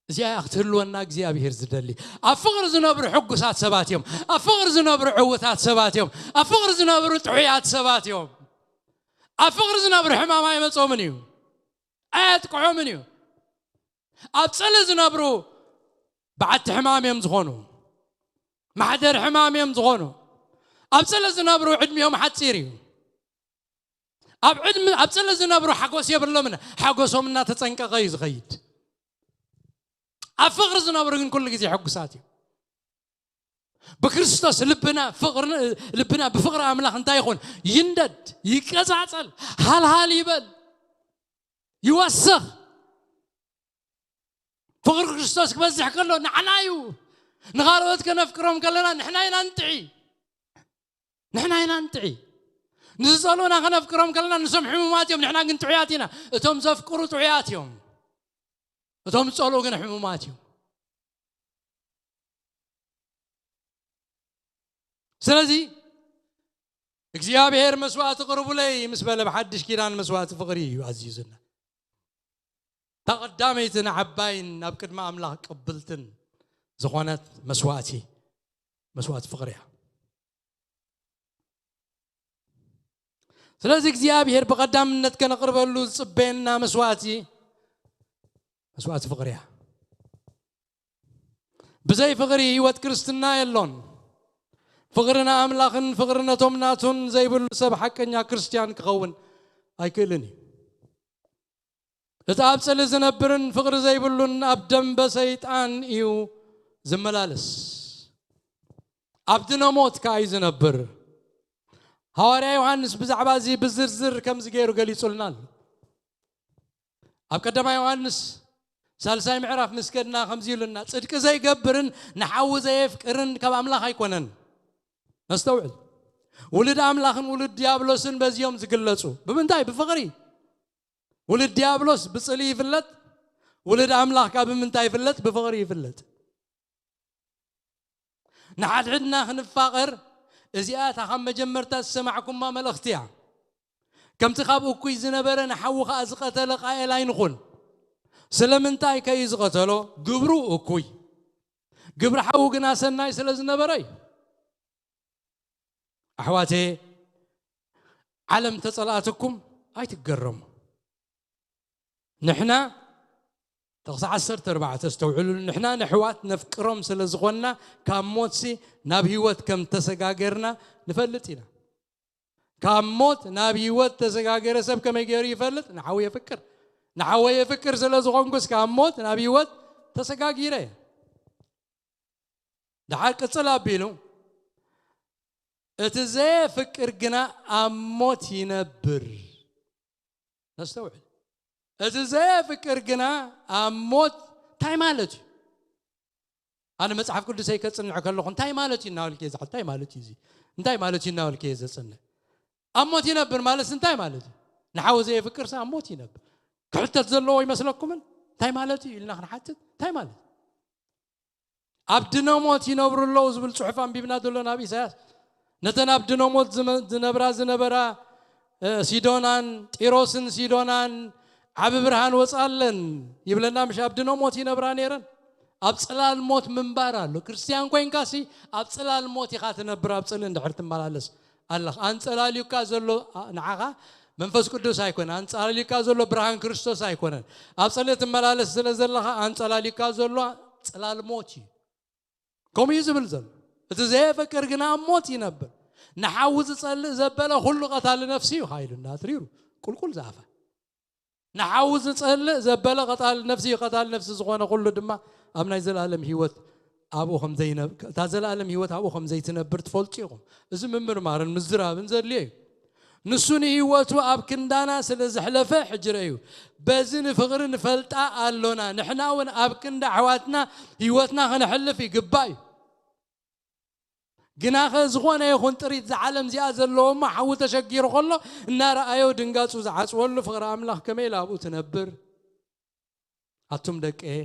እዚኣ እያ ክትህልወና እግዚኣብሄር ዝደሊ። ኣብ ፍቕሪ ዝነብሩ ሕጉሳት ሰባት እዮም። ኣብ ፍቕሪ ዝነብሩ ዕውታት ሰባት እዮም። ኣብ ፍቕሪ ዝነብሩ ጥዑያት ሰባት እዮም። ኣብ ፍቕሪ ዝነብሩ ሕማም ኣይመጾምን እዩ፣ ኣየጥቅዖምን እዩ። ኣብ ጽልኢ ዝነብሩ በዓቲ ሕማም እዮም ዝኾኑ፣ ማሕደር ሕማም እዮም ዝኾኑ። ኣብ ጽልኢ ዝነብሩ ዕድሚኦም ሓጺር እዩ። ኣብ ዕድሚ ኣብ ጽልኢ ዝነብሩ ሓጎስ የብሎምን። ሓጎሶም እናተጸንቀቐ እዩ ዝኸይድ። ኣብ ፍቕሪ ዝነብሩ ግን ኩሉ ግዜ ሕጉሳት እዮም። ብክርስቶስ ልብና ፍቕሪ ልብና ብፍቕሪ ኣምላኽ እንታይ ይኹን? ይንደድ፣ ይቀጻጸል፣ ሃልሃል ይበል፣ ይወስኽ። ፍቕሪ ክርስቶስ ክበዝሕ ከሎ ንዓና እዩ። ንኻልኦት ከነፍቅሮም ከለና ንሕና ኢና ንጥዒ። ንሕና ኢና ንጥዒ። ንዝጸልኡና ከነፍቅሮም ከለና ንሶም ሕሙማት እዮም፣ ንሕና ግን ጥዑያት ኢና። እቶም ዘፍቅሩ ጥዑያት እዮም፣ እቶም ዝጸልኡ ግን ሕሙማት እዮም። ስለዚ እግዚኣብሔር መስዋእቲ ቅርቡለይ ምስ በለ ብሓድሽ ኪዳን መስዋእቲ ፍቕሪ እዩ ኣዚዙና። እታ ቀዳመይቲ ንዓባይን ናብ ቅድሚ ኣምላኽ ቅብልትን ዝኾነት መስዋእቲ መስዋእቲ ፍቕሪ እያ። ስለዚ እግዚኣብሔር ብቐዳምነት ከነቕርበሉ ዝጽበየና መስዋእቲ መስዋእቲ ፍቕሪ እያ። ብዘይ ፍቕሪ ህይወት ክርስትና የሎን። ፍቕሪ ንኣምላኽን ፍቕሪ ነቶም ናቱን ዘይብሉ ሰብ ሓቀኛ ክርስትያን ክኸውን ኣይክእልን እዩ። እቲ ኣብ ጽልኢ ዝነብርን ፍቕሪ ዘይብሉን ኣብ ደንበ ሰይጣን እዩ ዝመላለስ። ኣብ ድነ ሞት ከኣ እዩ ዝነብር። ሃዋርያ ዮሃንስ ብዛዕባ እዚ ብዝርዝር ከምዚ ገይሩ ገሊጹልና ኣሎ። ኣብ ቀዳማይ ዮሃንስ ሳልሳይ ምዕራፍ ምስ ከድና ከምዚ ኢሉና፣ ጽድቂ ዘይገብርን ንሓዉ ዘየፍቅርን ካብ ኣምላኽ ኣይኮነን። ነስተውዕል። ውሉድ ኣምላኽን ውሉድ ዲያብሎስን በዚኦም ዝግለጹ። ብምንታይ? ብፍቕሪ። ውሉድ ዲያብሎስ ብጽልኢ ይፍለጥ፣ ውሉድ ኣምላኽ ካብ ብምንታይ ይፍለጥ? ብፍቕሪ ይፍለጥ። ንሓድሕድና ክንፋቐር እዚኣ እታ ካብ መጀመርታ ዝሰማዕኩማ መልእኽቲ እያ። ከምቲ ካብ እኩይ ዝነበረ ንሓዉ ኸኣ ዝቐተለ ቃየል ኣይንኹን። ስለምንታይ ከዩ ዝቐተሎ? ግብሩ እኩይ፣ ግብሪ ሓዉ ግና ሰናይ ስለ ዝነበረ እዩ። ኣሕዋተየ፣ ዓለም ተጸልኣትኩም ኣይትገረሙ። ንሕና ጥቕሲ ዓሰርተ ኣርባዕተ ኣስተውዕሉሉ። ንሕና ነሕዋት ነፍቅሮም ስለ ዝኾንና ካብ ሞትሲ ናብ ህይወት ከም ተሰጋገርና ንፈልጥ ኢና። ካብ ሞት ናብ ህይወት ተሰጋገረ ሰብ ከመይ ገይሩ ይፈልጥ? ንሓው የፍቅር። ንሓወ የፍቅር ስለ ዝኾንኩስ ካብ ሞት ናብ ህይወት ተሰጋጊረ። ደሓር ቅጽል ኣቢሉ እቲ ዘየፍቅር ግና ኣብ ሞት ይነብር። ነስተውዕል። እቲ ዘየፍቅር ግና ኣብ ሞት እንታይ ማለት እዩ? ኣነ መጽሓፍ ቅዱሰይ ከጽንዕ ከለኹ እንታይ ማለት እዩ እናበልክ እየ ዝሓ-፣ እንታይ ማለት እዩ እዚ? እንታይ ማለት እዩ እናበልክ እየ ዘጽንዕ? ኣብ ሞት ይነብር ማለት እንታይ ማለት እዩ? ንሓው ዘየፍቅር ሰብ ኣብ ሞት ይነብር። ክሕተት ዘለዎ ይመስለኩምን? እንታይ ማለት እዩ ኢልና ክንሓትት እንታይ ማለት እዩ? ኣብ ድነ ሞት ይነብሩ ኣለዉ ዝብል ጽሑፍ ኣንቢብና ዘሎ ናብ ኢሳያስ። ነተን ኣብ ድነ ሞት ዝመ-፣ ዝነብራ ዝነበራ፣ እ፣ ሲዶናን ጢሮስን ሲዶናን ዓቢ ብርሃን ወጻለን ይብለና ምሽ? ኣብ ድነ ሞት ይነብራ ነይረን። ኣብ ጽላል ሞት ምንባር ኣሎ። ክርስትያን ኮይንካሲ ኣብ ጽላል ሞት ኢኻ ትነብር፣ ኣብ ጽልኢ እንድሕር ትመላለስ ኣለኻ። ኣንጸላልዩካ ዘሎ፣ ኣ፣ ንዓኻ መንፈስ ቅዱስ ኣይኮነ። ኣንጸላልዩካ ዘሎ ብርሃን ክርስቶስ ኣይኮነን። ኣብ ጽልኢ ትመላለስ ስለ ዘለኻ ኣንጸላልዩካ ዘሎ ጽላል ሞት እዩ። ከምኡ እዩ ዝብል ዘሎ። እቲ ዘየፈቅር ግና ኣብ ሞት ይነብር። ንሓዊ ዝጸልእ ዘበለ ኩሉ ቀታሊ ነፍሲ እዩ ኢሉና። ትሪሩ ቁልቁል ዝኣፈ። ንሓዊ ዝጸልእ ዘበለ ቀታሊ ነፍሲ እዩ። ቀታሊ ነፍሲ ዝኾነ ኩሉ ድማ ኣብ ናይ ዘላለም ህይወት ኣብኡ ከም ዘይነ-፣ እታ ዘላለም ህይወት ኣብኡ ከም ዘይትነብር ትፈልጡ ኢኹም። እዚ ምምርማርን ምዝራብን ዘድልዮ እዩ። ንሱ ንህይወቱ ኣብ ክንዳና ስለ ዘሕለፈ ሕጂ ረእዩ። በዚ ንፍቕሪ ንፈልጣ ኣሎና። ንሕና እውን ኣብ ክንዲ ኣሕዋትና ህይወትና ከነሕልፍ ይግባእ እዩ። ግናኸ ዝኾነ ይኹን ጥሪት እዛ ዓለም እዚኣ ዘለዎ እሞ ሓዊ ተሸጊሩ ከሎ እናረኣዮ ድንጋጹ ዝዓጽወሉ ፍቕሪ ኣምላኽ ከመይ ኢላ ኣብኡ ትነብር? ኣቱም ደቀየ፣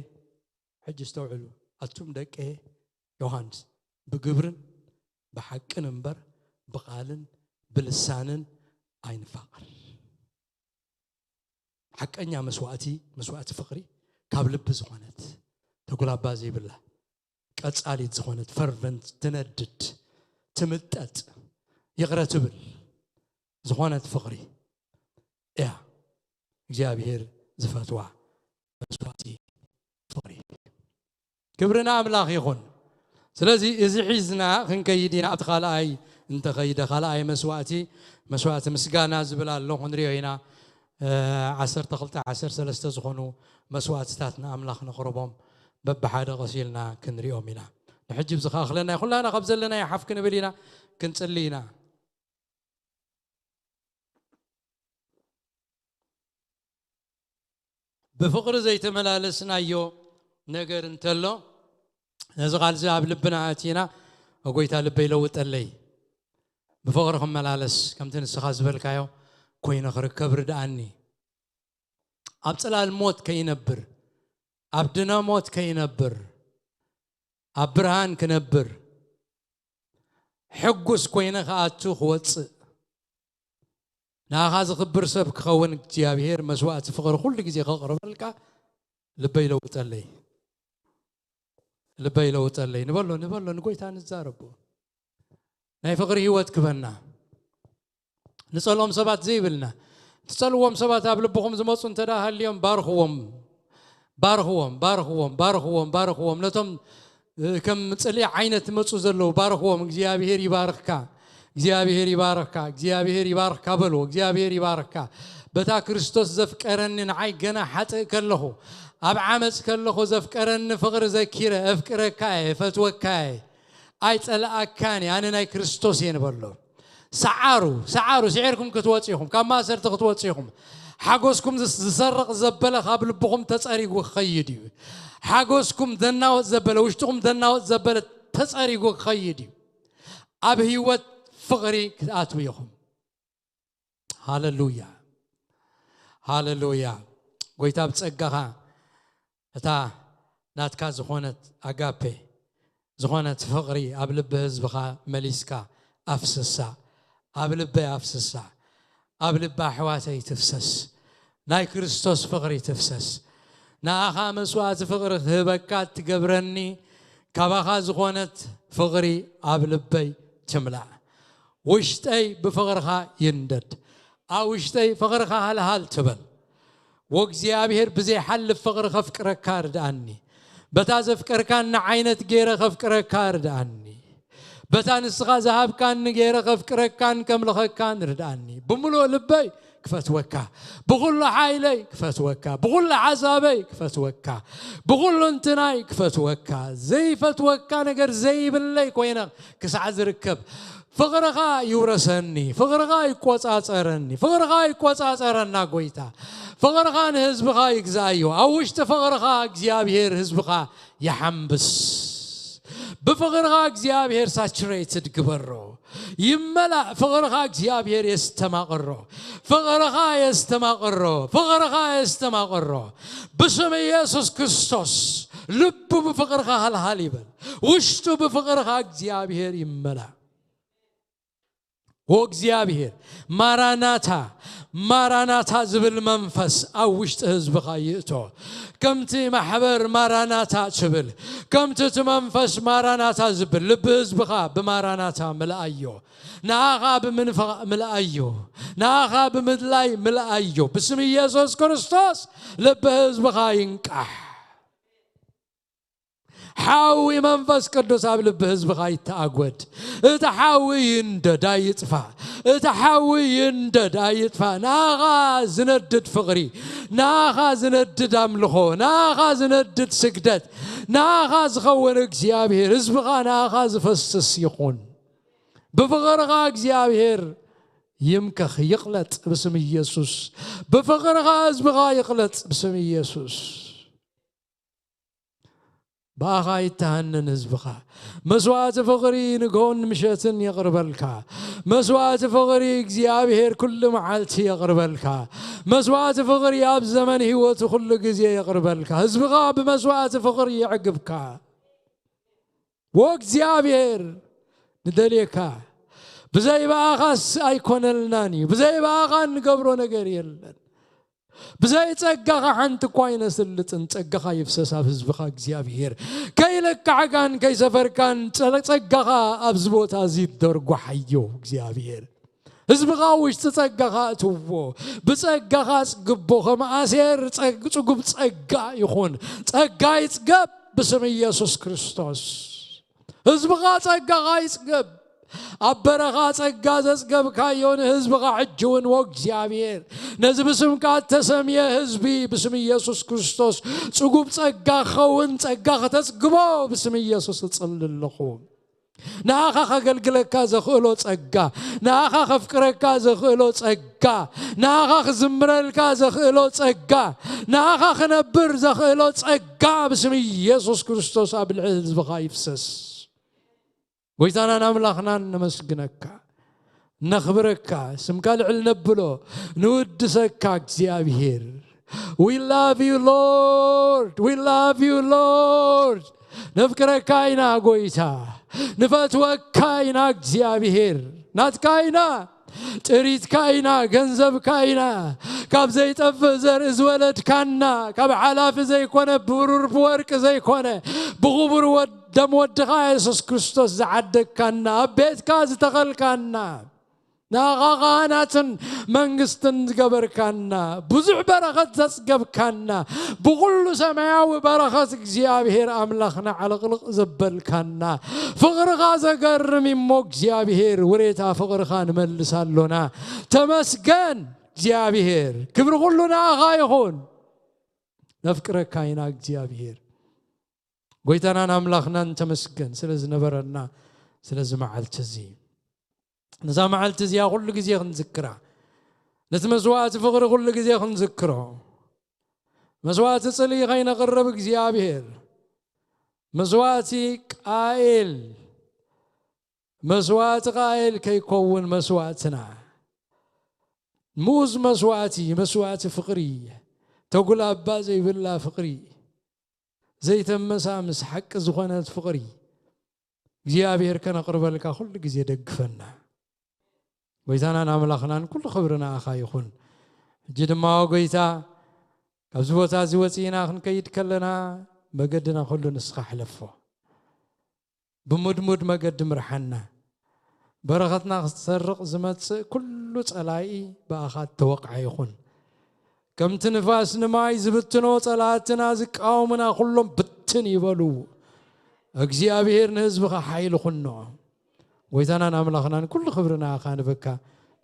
ሕጂ ኣስተውዕሉ። ኣቱም ደቀየ፣ ዮሃንስ፣ ብግብርን ብሓቅን እምበር ብቓልን ብልሳንን ኣይንፋቐር። ሓቀኛ መስዋእቲ፣ መስዋእቲ ፍቕሪ ካብ ልቢ ዝኾነት፣ ተጉላባ ዘይብላ፣ ቀጻሊት ዝኾነት፣ ፈርቨንት፣ ትነድድ፣ ትምጠጥ፣ ይቕረ ትብል ዝኾነት ፍቕሪ እያ እግዚኣብሔር ዝፈትዋ መስዋእቲ ፍቕሪ። ክብሪ ንኣምላኽ ይኹን። ስለዚ እዚ ሒዝና ክንከይድ ኢና። ኣብቲ ካልኣይ እንተኸይደ፣ ካልኣይ መስዋእቲ፣ መስዋእቲ ምስጋና ዝብል ኣሎ፣ ክንሪኦ ኢና። እ፣ ዓሰርተ ክልተ፣ ዓሰርተ ሰለስተ ዝኾኑ መስዋእትታት ንኣምላኽ ነቕርቦም፣ በብሓደ ቀስ ኢልና ክንሪኦም ኢና። ንሕጂ ብዝኸኣኽለና ኩላና ካብ ዘለናዮ ሓፍ ክንብል ኢና፣ ክንጽሊ ኢና። ብፍቕሪ ዘይተመላለስናዮ ነገር እንተሎ፣ ነዚ ቃል እዚ ኣብ ልብና ኣእቲና፣ "ኦ ጎይታ፣ ልበይ ለውጠለይ፣ ብፍቕሪ ክመላለስ፣ ከምቲ ንስኻ ዝበልካዮ ኮይነ ክርከብ ርድኣኒ፣ ኣብ ጽላል ሞት ከይነብር፣ ኣብ ድነ ሞት ከይነብር፣ ኣብ ብርሃን ክነብር፣ ሕጉስ ኮይነ ክኣቱ ክወጽእ፣ ንኣኻ ዝኽብር ሰብ ክኸውን እግዚኣብሔር መስዋእቲ ፍቕሪ ኩሉ ግዜ ከቕርበልካ ልበይ ለውጠለይ፣ ልበይ ለውጠለይ" ንበሎ፣ ንበሎ፣ ንጎይታ ንዛረቦ። ናይ ፍቕሪ ህይወት ክበና። ንጸልኦም ሰባት ዘይብልና። ትጸልዎም ሰባት ኣብ ልብኹም ዝመጹ እንተ ደኣ ሃልዮም፣ ባርኽዎም። ባርኽዎም፣ ባርኽዎም፣ ባርኽዎም፣ ባርኽዎም። ነቶም፣ እ፣ ከም ጽልኢ ዓይነት ዝመጹ ዘለዉ፣ ባርኽዎም። እግዚኣብሔር ይባርኽካ። እግዚኣብሔር ይባርኽካ። እግዚኣብሔር ይባርኽካ በልዎ። እግዚኣብሔር ይባርኽካ። በታ ክርስቶስ ዘፍቀረኒ፣ ንዓይ ገና ሓጥእ ከለኹ፣ ኣብ ዓመጽ ከለኹ ዘፍቀረኒ ፍቕሪ ዘኪረ፣ እፍቅረካ እየ፣ እፈትወካ እየ። ኣይጸልኣካን እየ፣ ኣነ ናይ ክርስቶስ እየ ንበሎ። ሰዓሩ፣ ሰዓሩ፣ ስዒርኩም ክትወጹ ኢኹም፣ ካብ ማእሰርቲ ክትወጹ ኢኹም። ሓጎስኩም ዝስ-፣ ዝሰርቕ ዘበለ ካብ ልብኹም ተጸሪጉ ክኸይድ እዩ። ሓጎስኩም ዘናወጽ ዘበለ፣ ውሽጥኹም ዘናወጽ ዘበለ ተጸሪጉ ክኸይድ እዩ። ኣብ ህይወት ፍቕሪ ክትኣትዉ ኢኹም። ሃለሉያ፣ ሃለሉያ። ጎይታ ብጸጋኻ እታ ናትካ ዝኾነት ኣጋፔ፣ ዝኾነት ፍቕሪ ኣብ ልቢ ህዝብኻ መሊስካ ኣፍስሳ። ኣብ ልበይ ኣፍስሳ። ኣብ ልቢ ኣሕዋተይ ትፍሰስ። ናይ ክርስቶስ ፍቕሪ ትፍሰስ። ንኣኻ መስዋእቲ ፍቕሪ ክህበካ እትገብረኒ፣ ካባኻ ዝኾነት ፍቕሪ ኣብ ልበይ ትምላእ። ውሽጠይ ብፍቕርኻ ይንደድ። ኣብ ውሽጠይ ፍቕርኻ ሃልሃል ትበል። ወእግዚኣብሔር ብዘይሓልፍ ፍቕሪ ከፍቅረካ ርድኣኒ። በታ ዘፍቀርካኒ ዓይነት ገይረ ከፍቅረካ ርድኣኒ። በታ ንስኻ ዝሃብካኒ ገይረ ከፍቅረካን ከምልኸካን ርድኣኒ። ብምሉእ ልበይ ክፈትወካ፣ ብኹሉ ሓይለይ ክፈትወካ፣ ብኹሉ ሓሳበይ ክፈትወካ፣ ብኹሉ እንትናይ ክፈትወካ። ዘይፈትወካ ነገር ዘይብለይ ኮይነ ክሳዕ ዝርከብ፣ ፍቕርኻ ይውረሰኒ፣ ፍቕርኻ ይቆጻጸረኒ፣ ፍቕርኻ ይቆጻጸረና ጎይታ። ፍቕርኻ ንህዝብኻ ይግዛእዮ። ኣብ ውሽጢ ፍቕርኻ እግዚኣብሔር ህዝብኻ ይሓምብስ። ብፍቕርኻ እግዚኣብሔር ሳቹሬትድ ግበሮ። ይመላእ። ፍቕርኻ እግዚኣብሔር የስተማቕሮ። ፍቕርኻ የስተማቕሮ። ፍቕርኻ የስተማቕሮ። ብስም ኢየሱስ ክርስቶስ ልቡ ብፍቕርኻ ሃልሃል ይበል። ውሽጡ ብፍቕርኻ እግዚኣብሔር ይመላእ። ወእግዚኣብሔር ማራናታ፣ ማራናታ ዝብል መንፈስ ኣብ ውሽጢ ህዝብኻ ይእቶ። ከምቲ ማሕበር ማራናታ ትብል፣ ከምቲ እቲ መንፈስ ማራናታ ዝብል ልቢ ህዝብኻ ብማራናታ ምልኣዮ። ንኣኻ ብምንፋቕ ምልኣዮ። ንኣኻ ብምድላይ ምልኣዮ። ብስም ኢየሱስ ክርስቶስ ልቢ ህዝብኻ ይንቃሕ። ሓዊ መንፈስ ቅዱስ ኣብ ልቢ ህዝብኻ ይተኣጎድ። እቲ ሓዊ ይንደድ ኣይጥፋእ። እቲ ሓዊ ይንደድ ኣይጥፋእ። ንኣኻ ዝነድድ ፍቕሪ፣ ንኣኻ ዝነድድ ኣምልኾ፣ ንኣኻ ዝነድድ ስግደት፣ ንኣኻ ዝኸውን እግዚኣብሔር፣ ህዝብኻ ንኣኻ ዝፈስስ ይኹን። ብፍቕርኻ እግዚኣብሔር ይምከኽ፣ ይቕለጥ ብስም ኢየሱስ። ብፍቕርኻ ህዝብኻ ይቕለጥ ብስም ኢየሱስ። ብኣኻ ይተሃነን ህዝብኻ። መስዋዕቲ ፍቕሪ ንግሆን ምሸትን የቕርበልካ። መስዋዕቲ ፍቕሪ እግዚኣብሔር ኩሉ መዓልቲ የቕርበልካ። መስዋዕቲ ፍቕሪ ኣብ ዘመን ህይወቱ ኩሉ ግዜ የቕርበልካ። ህዝብኻ ብመስዋዕቲ ፍቕሪ የዕግብካ። ወእግዚኣብሔር ንደልየካ። ብዘይ ብኣኻስ ኣይኮነልናን እዩ። ብዘይ ብኣኻ እንገብሮ ነገር የለን። ብዘይ ጸጋኻ ሓንቲ እኳ ኣይነስልጥን። ጸጋኻ ይፍሰስ ኣብ ህዝብኻ እግዚኣብሔር። ከይለካዕካን ከይሰፈርካን ጸ-፣ ጸጋኻ ኣብዚ ቦታ እዚ ደርጓሓዮ እግዚኣብሔር። ህዝብኻ ውሽጢ ጸጋኻ እትዎ። ብጸጋኻ ኣጽግቦ። ከም ኣሴር ጸግ-፣ ጽጉብ ጸጋ ይኹን። ጸጋ ይጽገብ ብስም ኢየሱስ ክርስቶስ። ህዝብኻ ጸጋኻ ይጽገብ። ኣብ በረኻ ጸጋ ዘጽገብካዮ ንህዝብኻ ሕጂ እውን ወእግዚኣብሔር፣ ነዚ ብስምካ እተሰምየ ህዝቢ ብስም ኢየሱስ ክርስቶስ ጽጉብ ጸጋ ክኸውን፣ ጸጋ ከተጽግቦ ብስም ኢየሱስ እጽሊ ኣለኹ። ንኣኻ ከገልግለካ ዘኽእሎ ጸጋ፣ ንኣኻ ከፍቅረካ ዘኽእሎ ጸጋ፣ ንኣኻ ክዝምረልካ ዘኽእሎ ጸጋ፣ ንኣኻ ክነብር ዘኽእሎ ጸጋ ብስም ኢየሱስ ክርስቶስ ኣብ ልዕሊ ህዝብኻ ይፍሰስ። ጎይታናን ኣምላኽናን ነመስግነካ፣ ነኽብረካ፣ ስምካ ልዕል ነብሎ፣ ንውድሰካ እግዚኣብሔር። We love you, Lord. We love you, Lord. ነፍቅረካ ኢና ጎይታ፣ ንፈትወካ ኢና እግዚኣብሔር። ናትካ ኢና፣ ጥሪትካ ኢና፣ ገንዘብካ ኢና። ካብ ዘይጠፍእ ዘርኢ ዝወለድካና፣ ካብ ሓላፊ ዘይኮነ፣ ብሩር ብወርቂ ዘይኮነ፣ ብኽቡር ወድ-፣ ደም ወድኻ የሱስ ክርስቶስ ዝዓደግካና፣ ኣብ ቤትካ ዝተኸልካና፣ ንኣኻ ካህናትን መንግስትን ዝገበርካና፣ ብዙሕ በረኸት ዘጽገብካና፣ ብኹሉ ሰማያዊ በረኸት እግዚኣብሔር ኣምላኽና ዓለቕልቕ ዘበልካና፣ ፍቕርኻ ዘገርም እሞ እግዚኣብሔር፣ ውሬታ ፍቕርኻ ንመልስ ኣሎና። ተመስገን እግዚኣብሔር፣ ክብሪ ኩሉ ንኣኻ ይኹን። ነፍቅረካ ኢና እግዚኣብሔር። ጎይታናን ኣምላኽናን ተመስገን ስለ ዝነበረና፣ ስለዚ መዓልቲ እዚ። ነዛ መዓልቲ እዚኣ ኩሉ ግዜ ክንዝክራ፣ ነቲ መስዋዕቲ ፍቕሪ ኩሉ ግዜ ክንዝክሮ። መስዋዕቲ ጽልኢ ከይነቕርብ እግዚኣብሔር፣ መስዋዕቲ ቃኤል፣ መስዋዕቲ ቃኤል ከይከውን መስዋዕትና። ምኡዝ መስዋዕቲ፣ መስዋዕቲ ፍቕሪ፣ ተጉላባ ዘይብላ ፍቕሪ፣ ዘይተመሳምስ ሓቂ ዝኾነት ፍቕሪ እግዚኣብሔር ከነቕርበልካ ኩሉ ግዜ ደግፈና። ጎይታናን ኣምላኽናን ኩሉ ክብሪ ንኣኻ ይኹን። ሕጂ ድማ ጎይታ ካብዚ ቦታ እዚ ወፂእና ክንከይድ ከለና መገድና ኩሉ ንስኻ ሕለፎ። ብሙድሙድ መገዲ ምርሓና። በረኸትና ክሰርቕ ዝመጽእ ኩሉ ጸላኢ ብኣኻ እተወቕዐ ይኹን። ከምቲ ንፋስ ንማይ ዝብትኖ ጸላእትና ዝቃወሙና ኩሎም ብትን ይበሉ። እግዚኣብሔር ንህዝብኻ ሓይሊ ኩኖ። ጎይታናን ኣምላኽናን ኩሉ ክብሪ ንኣኻ ንበካ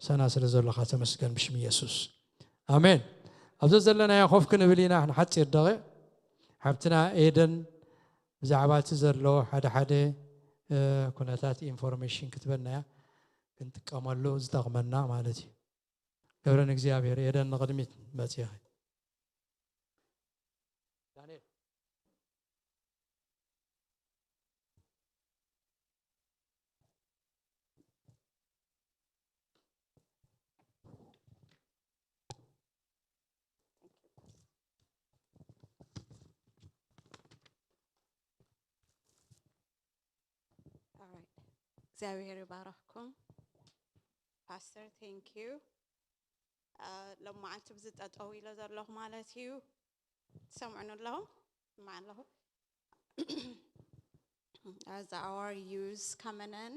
ሰና ስለ ዘለኻ ተመስገን ብሽም ኢየሱስ። ኣሜን። ኣብዚ ዘለናዮ ኮፍ ክንብል ኢና ንሓጺር ደቂቕ። ሓብትና ኤደን ብዛዕባ እቲ ዘሎ ሓደ ሓደ፣ እ፣ ኩነታት ኢንፎርሜሽን ክትበና እያ። ክንጥቀመሉ ዝጠቕመና ማለት እዩ። ክብሪ ንእግዚኣብሔር። ኤደን ንቕድሚት መጺኺ። ዳንኤል። All right. እግዚኣብሔር ይባረኽኩም። ፓስተር፣ thank you። ሎማዓንቲ ብዚ ጠጠው ኢለ ዘለኹ ማለት እዩ። ትሰምዑኒ ኣለኹም? ትስማዕ ኣለኹ። As our youth coming in,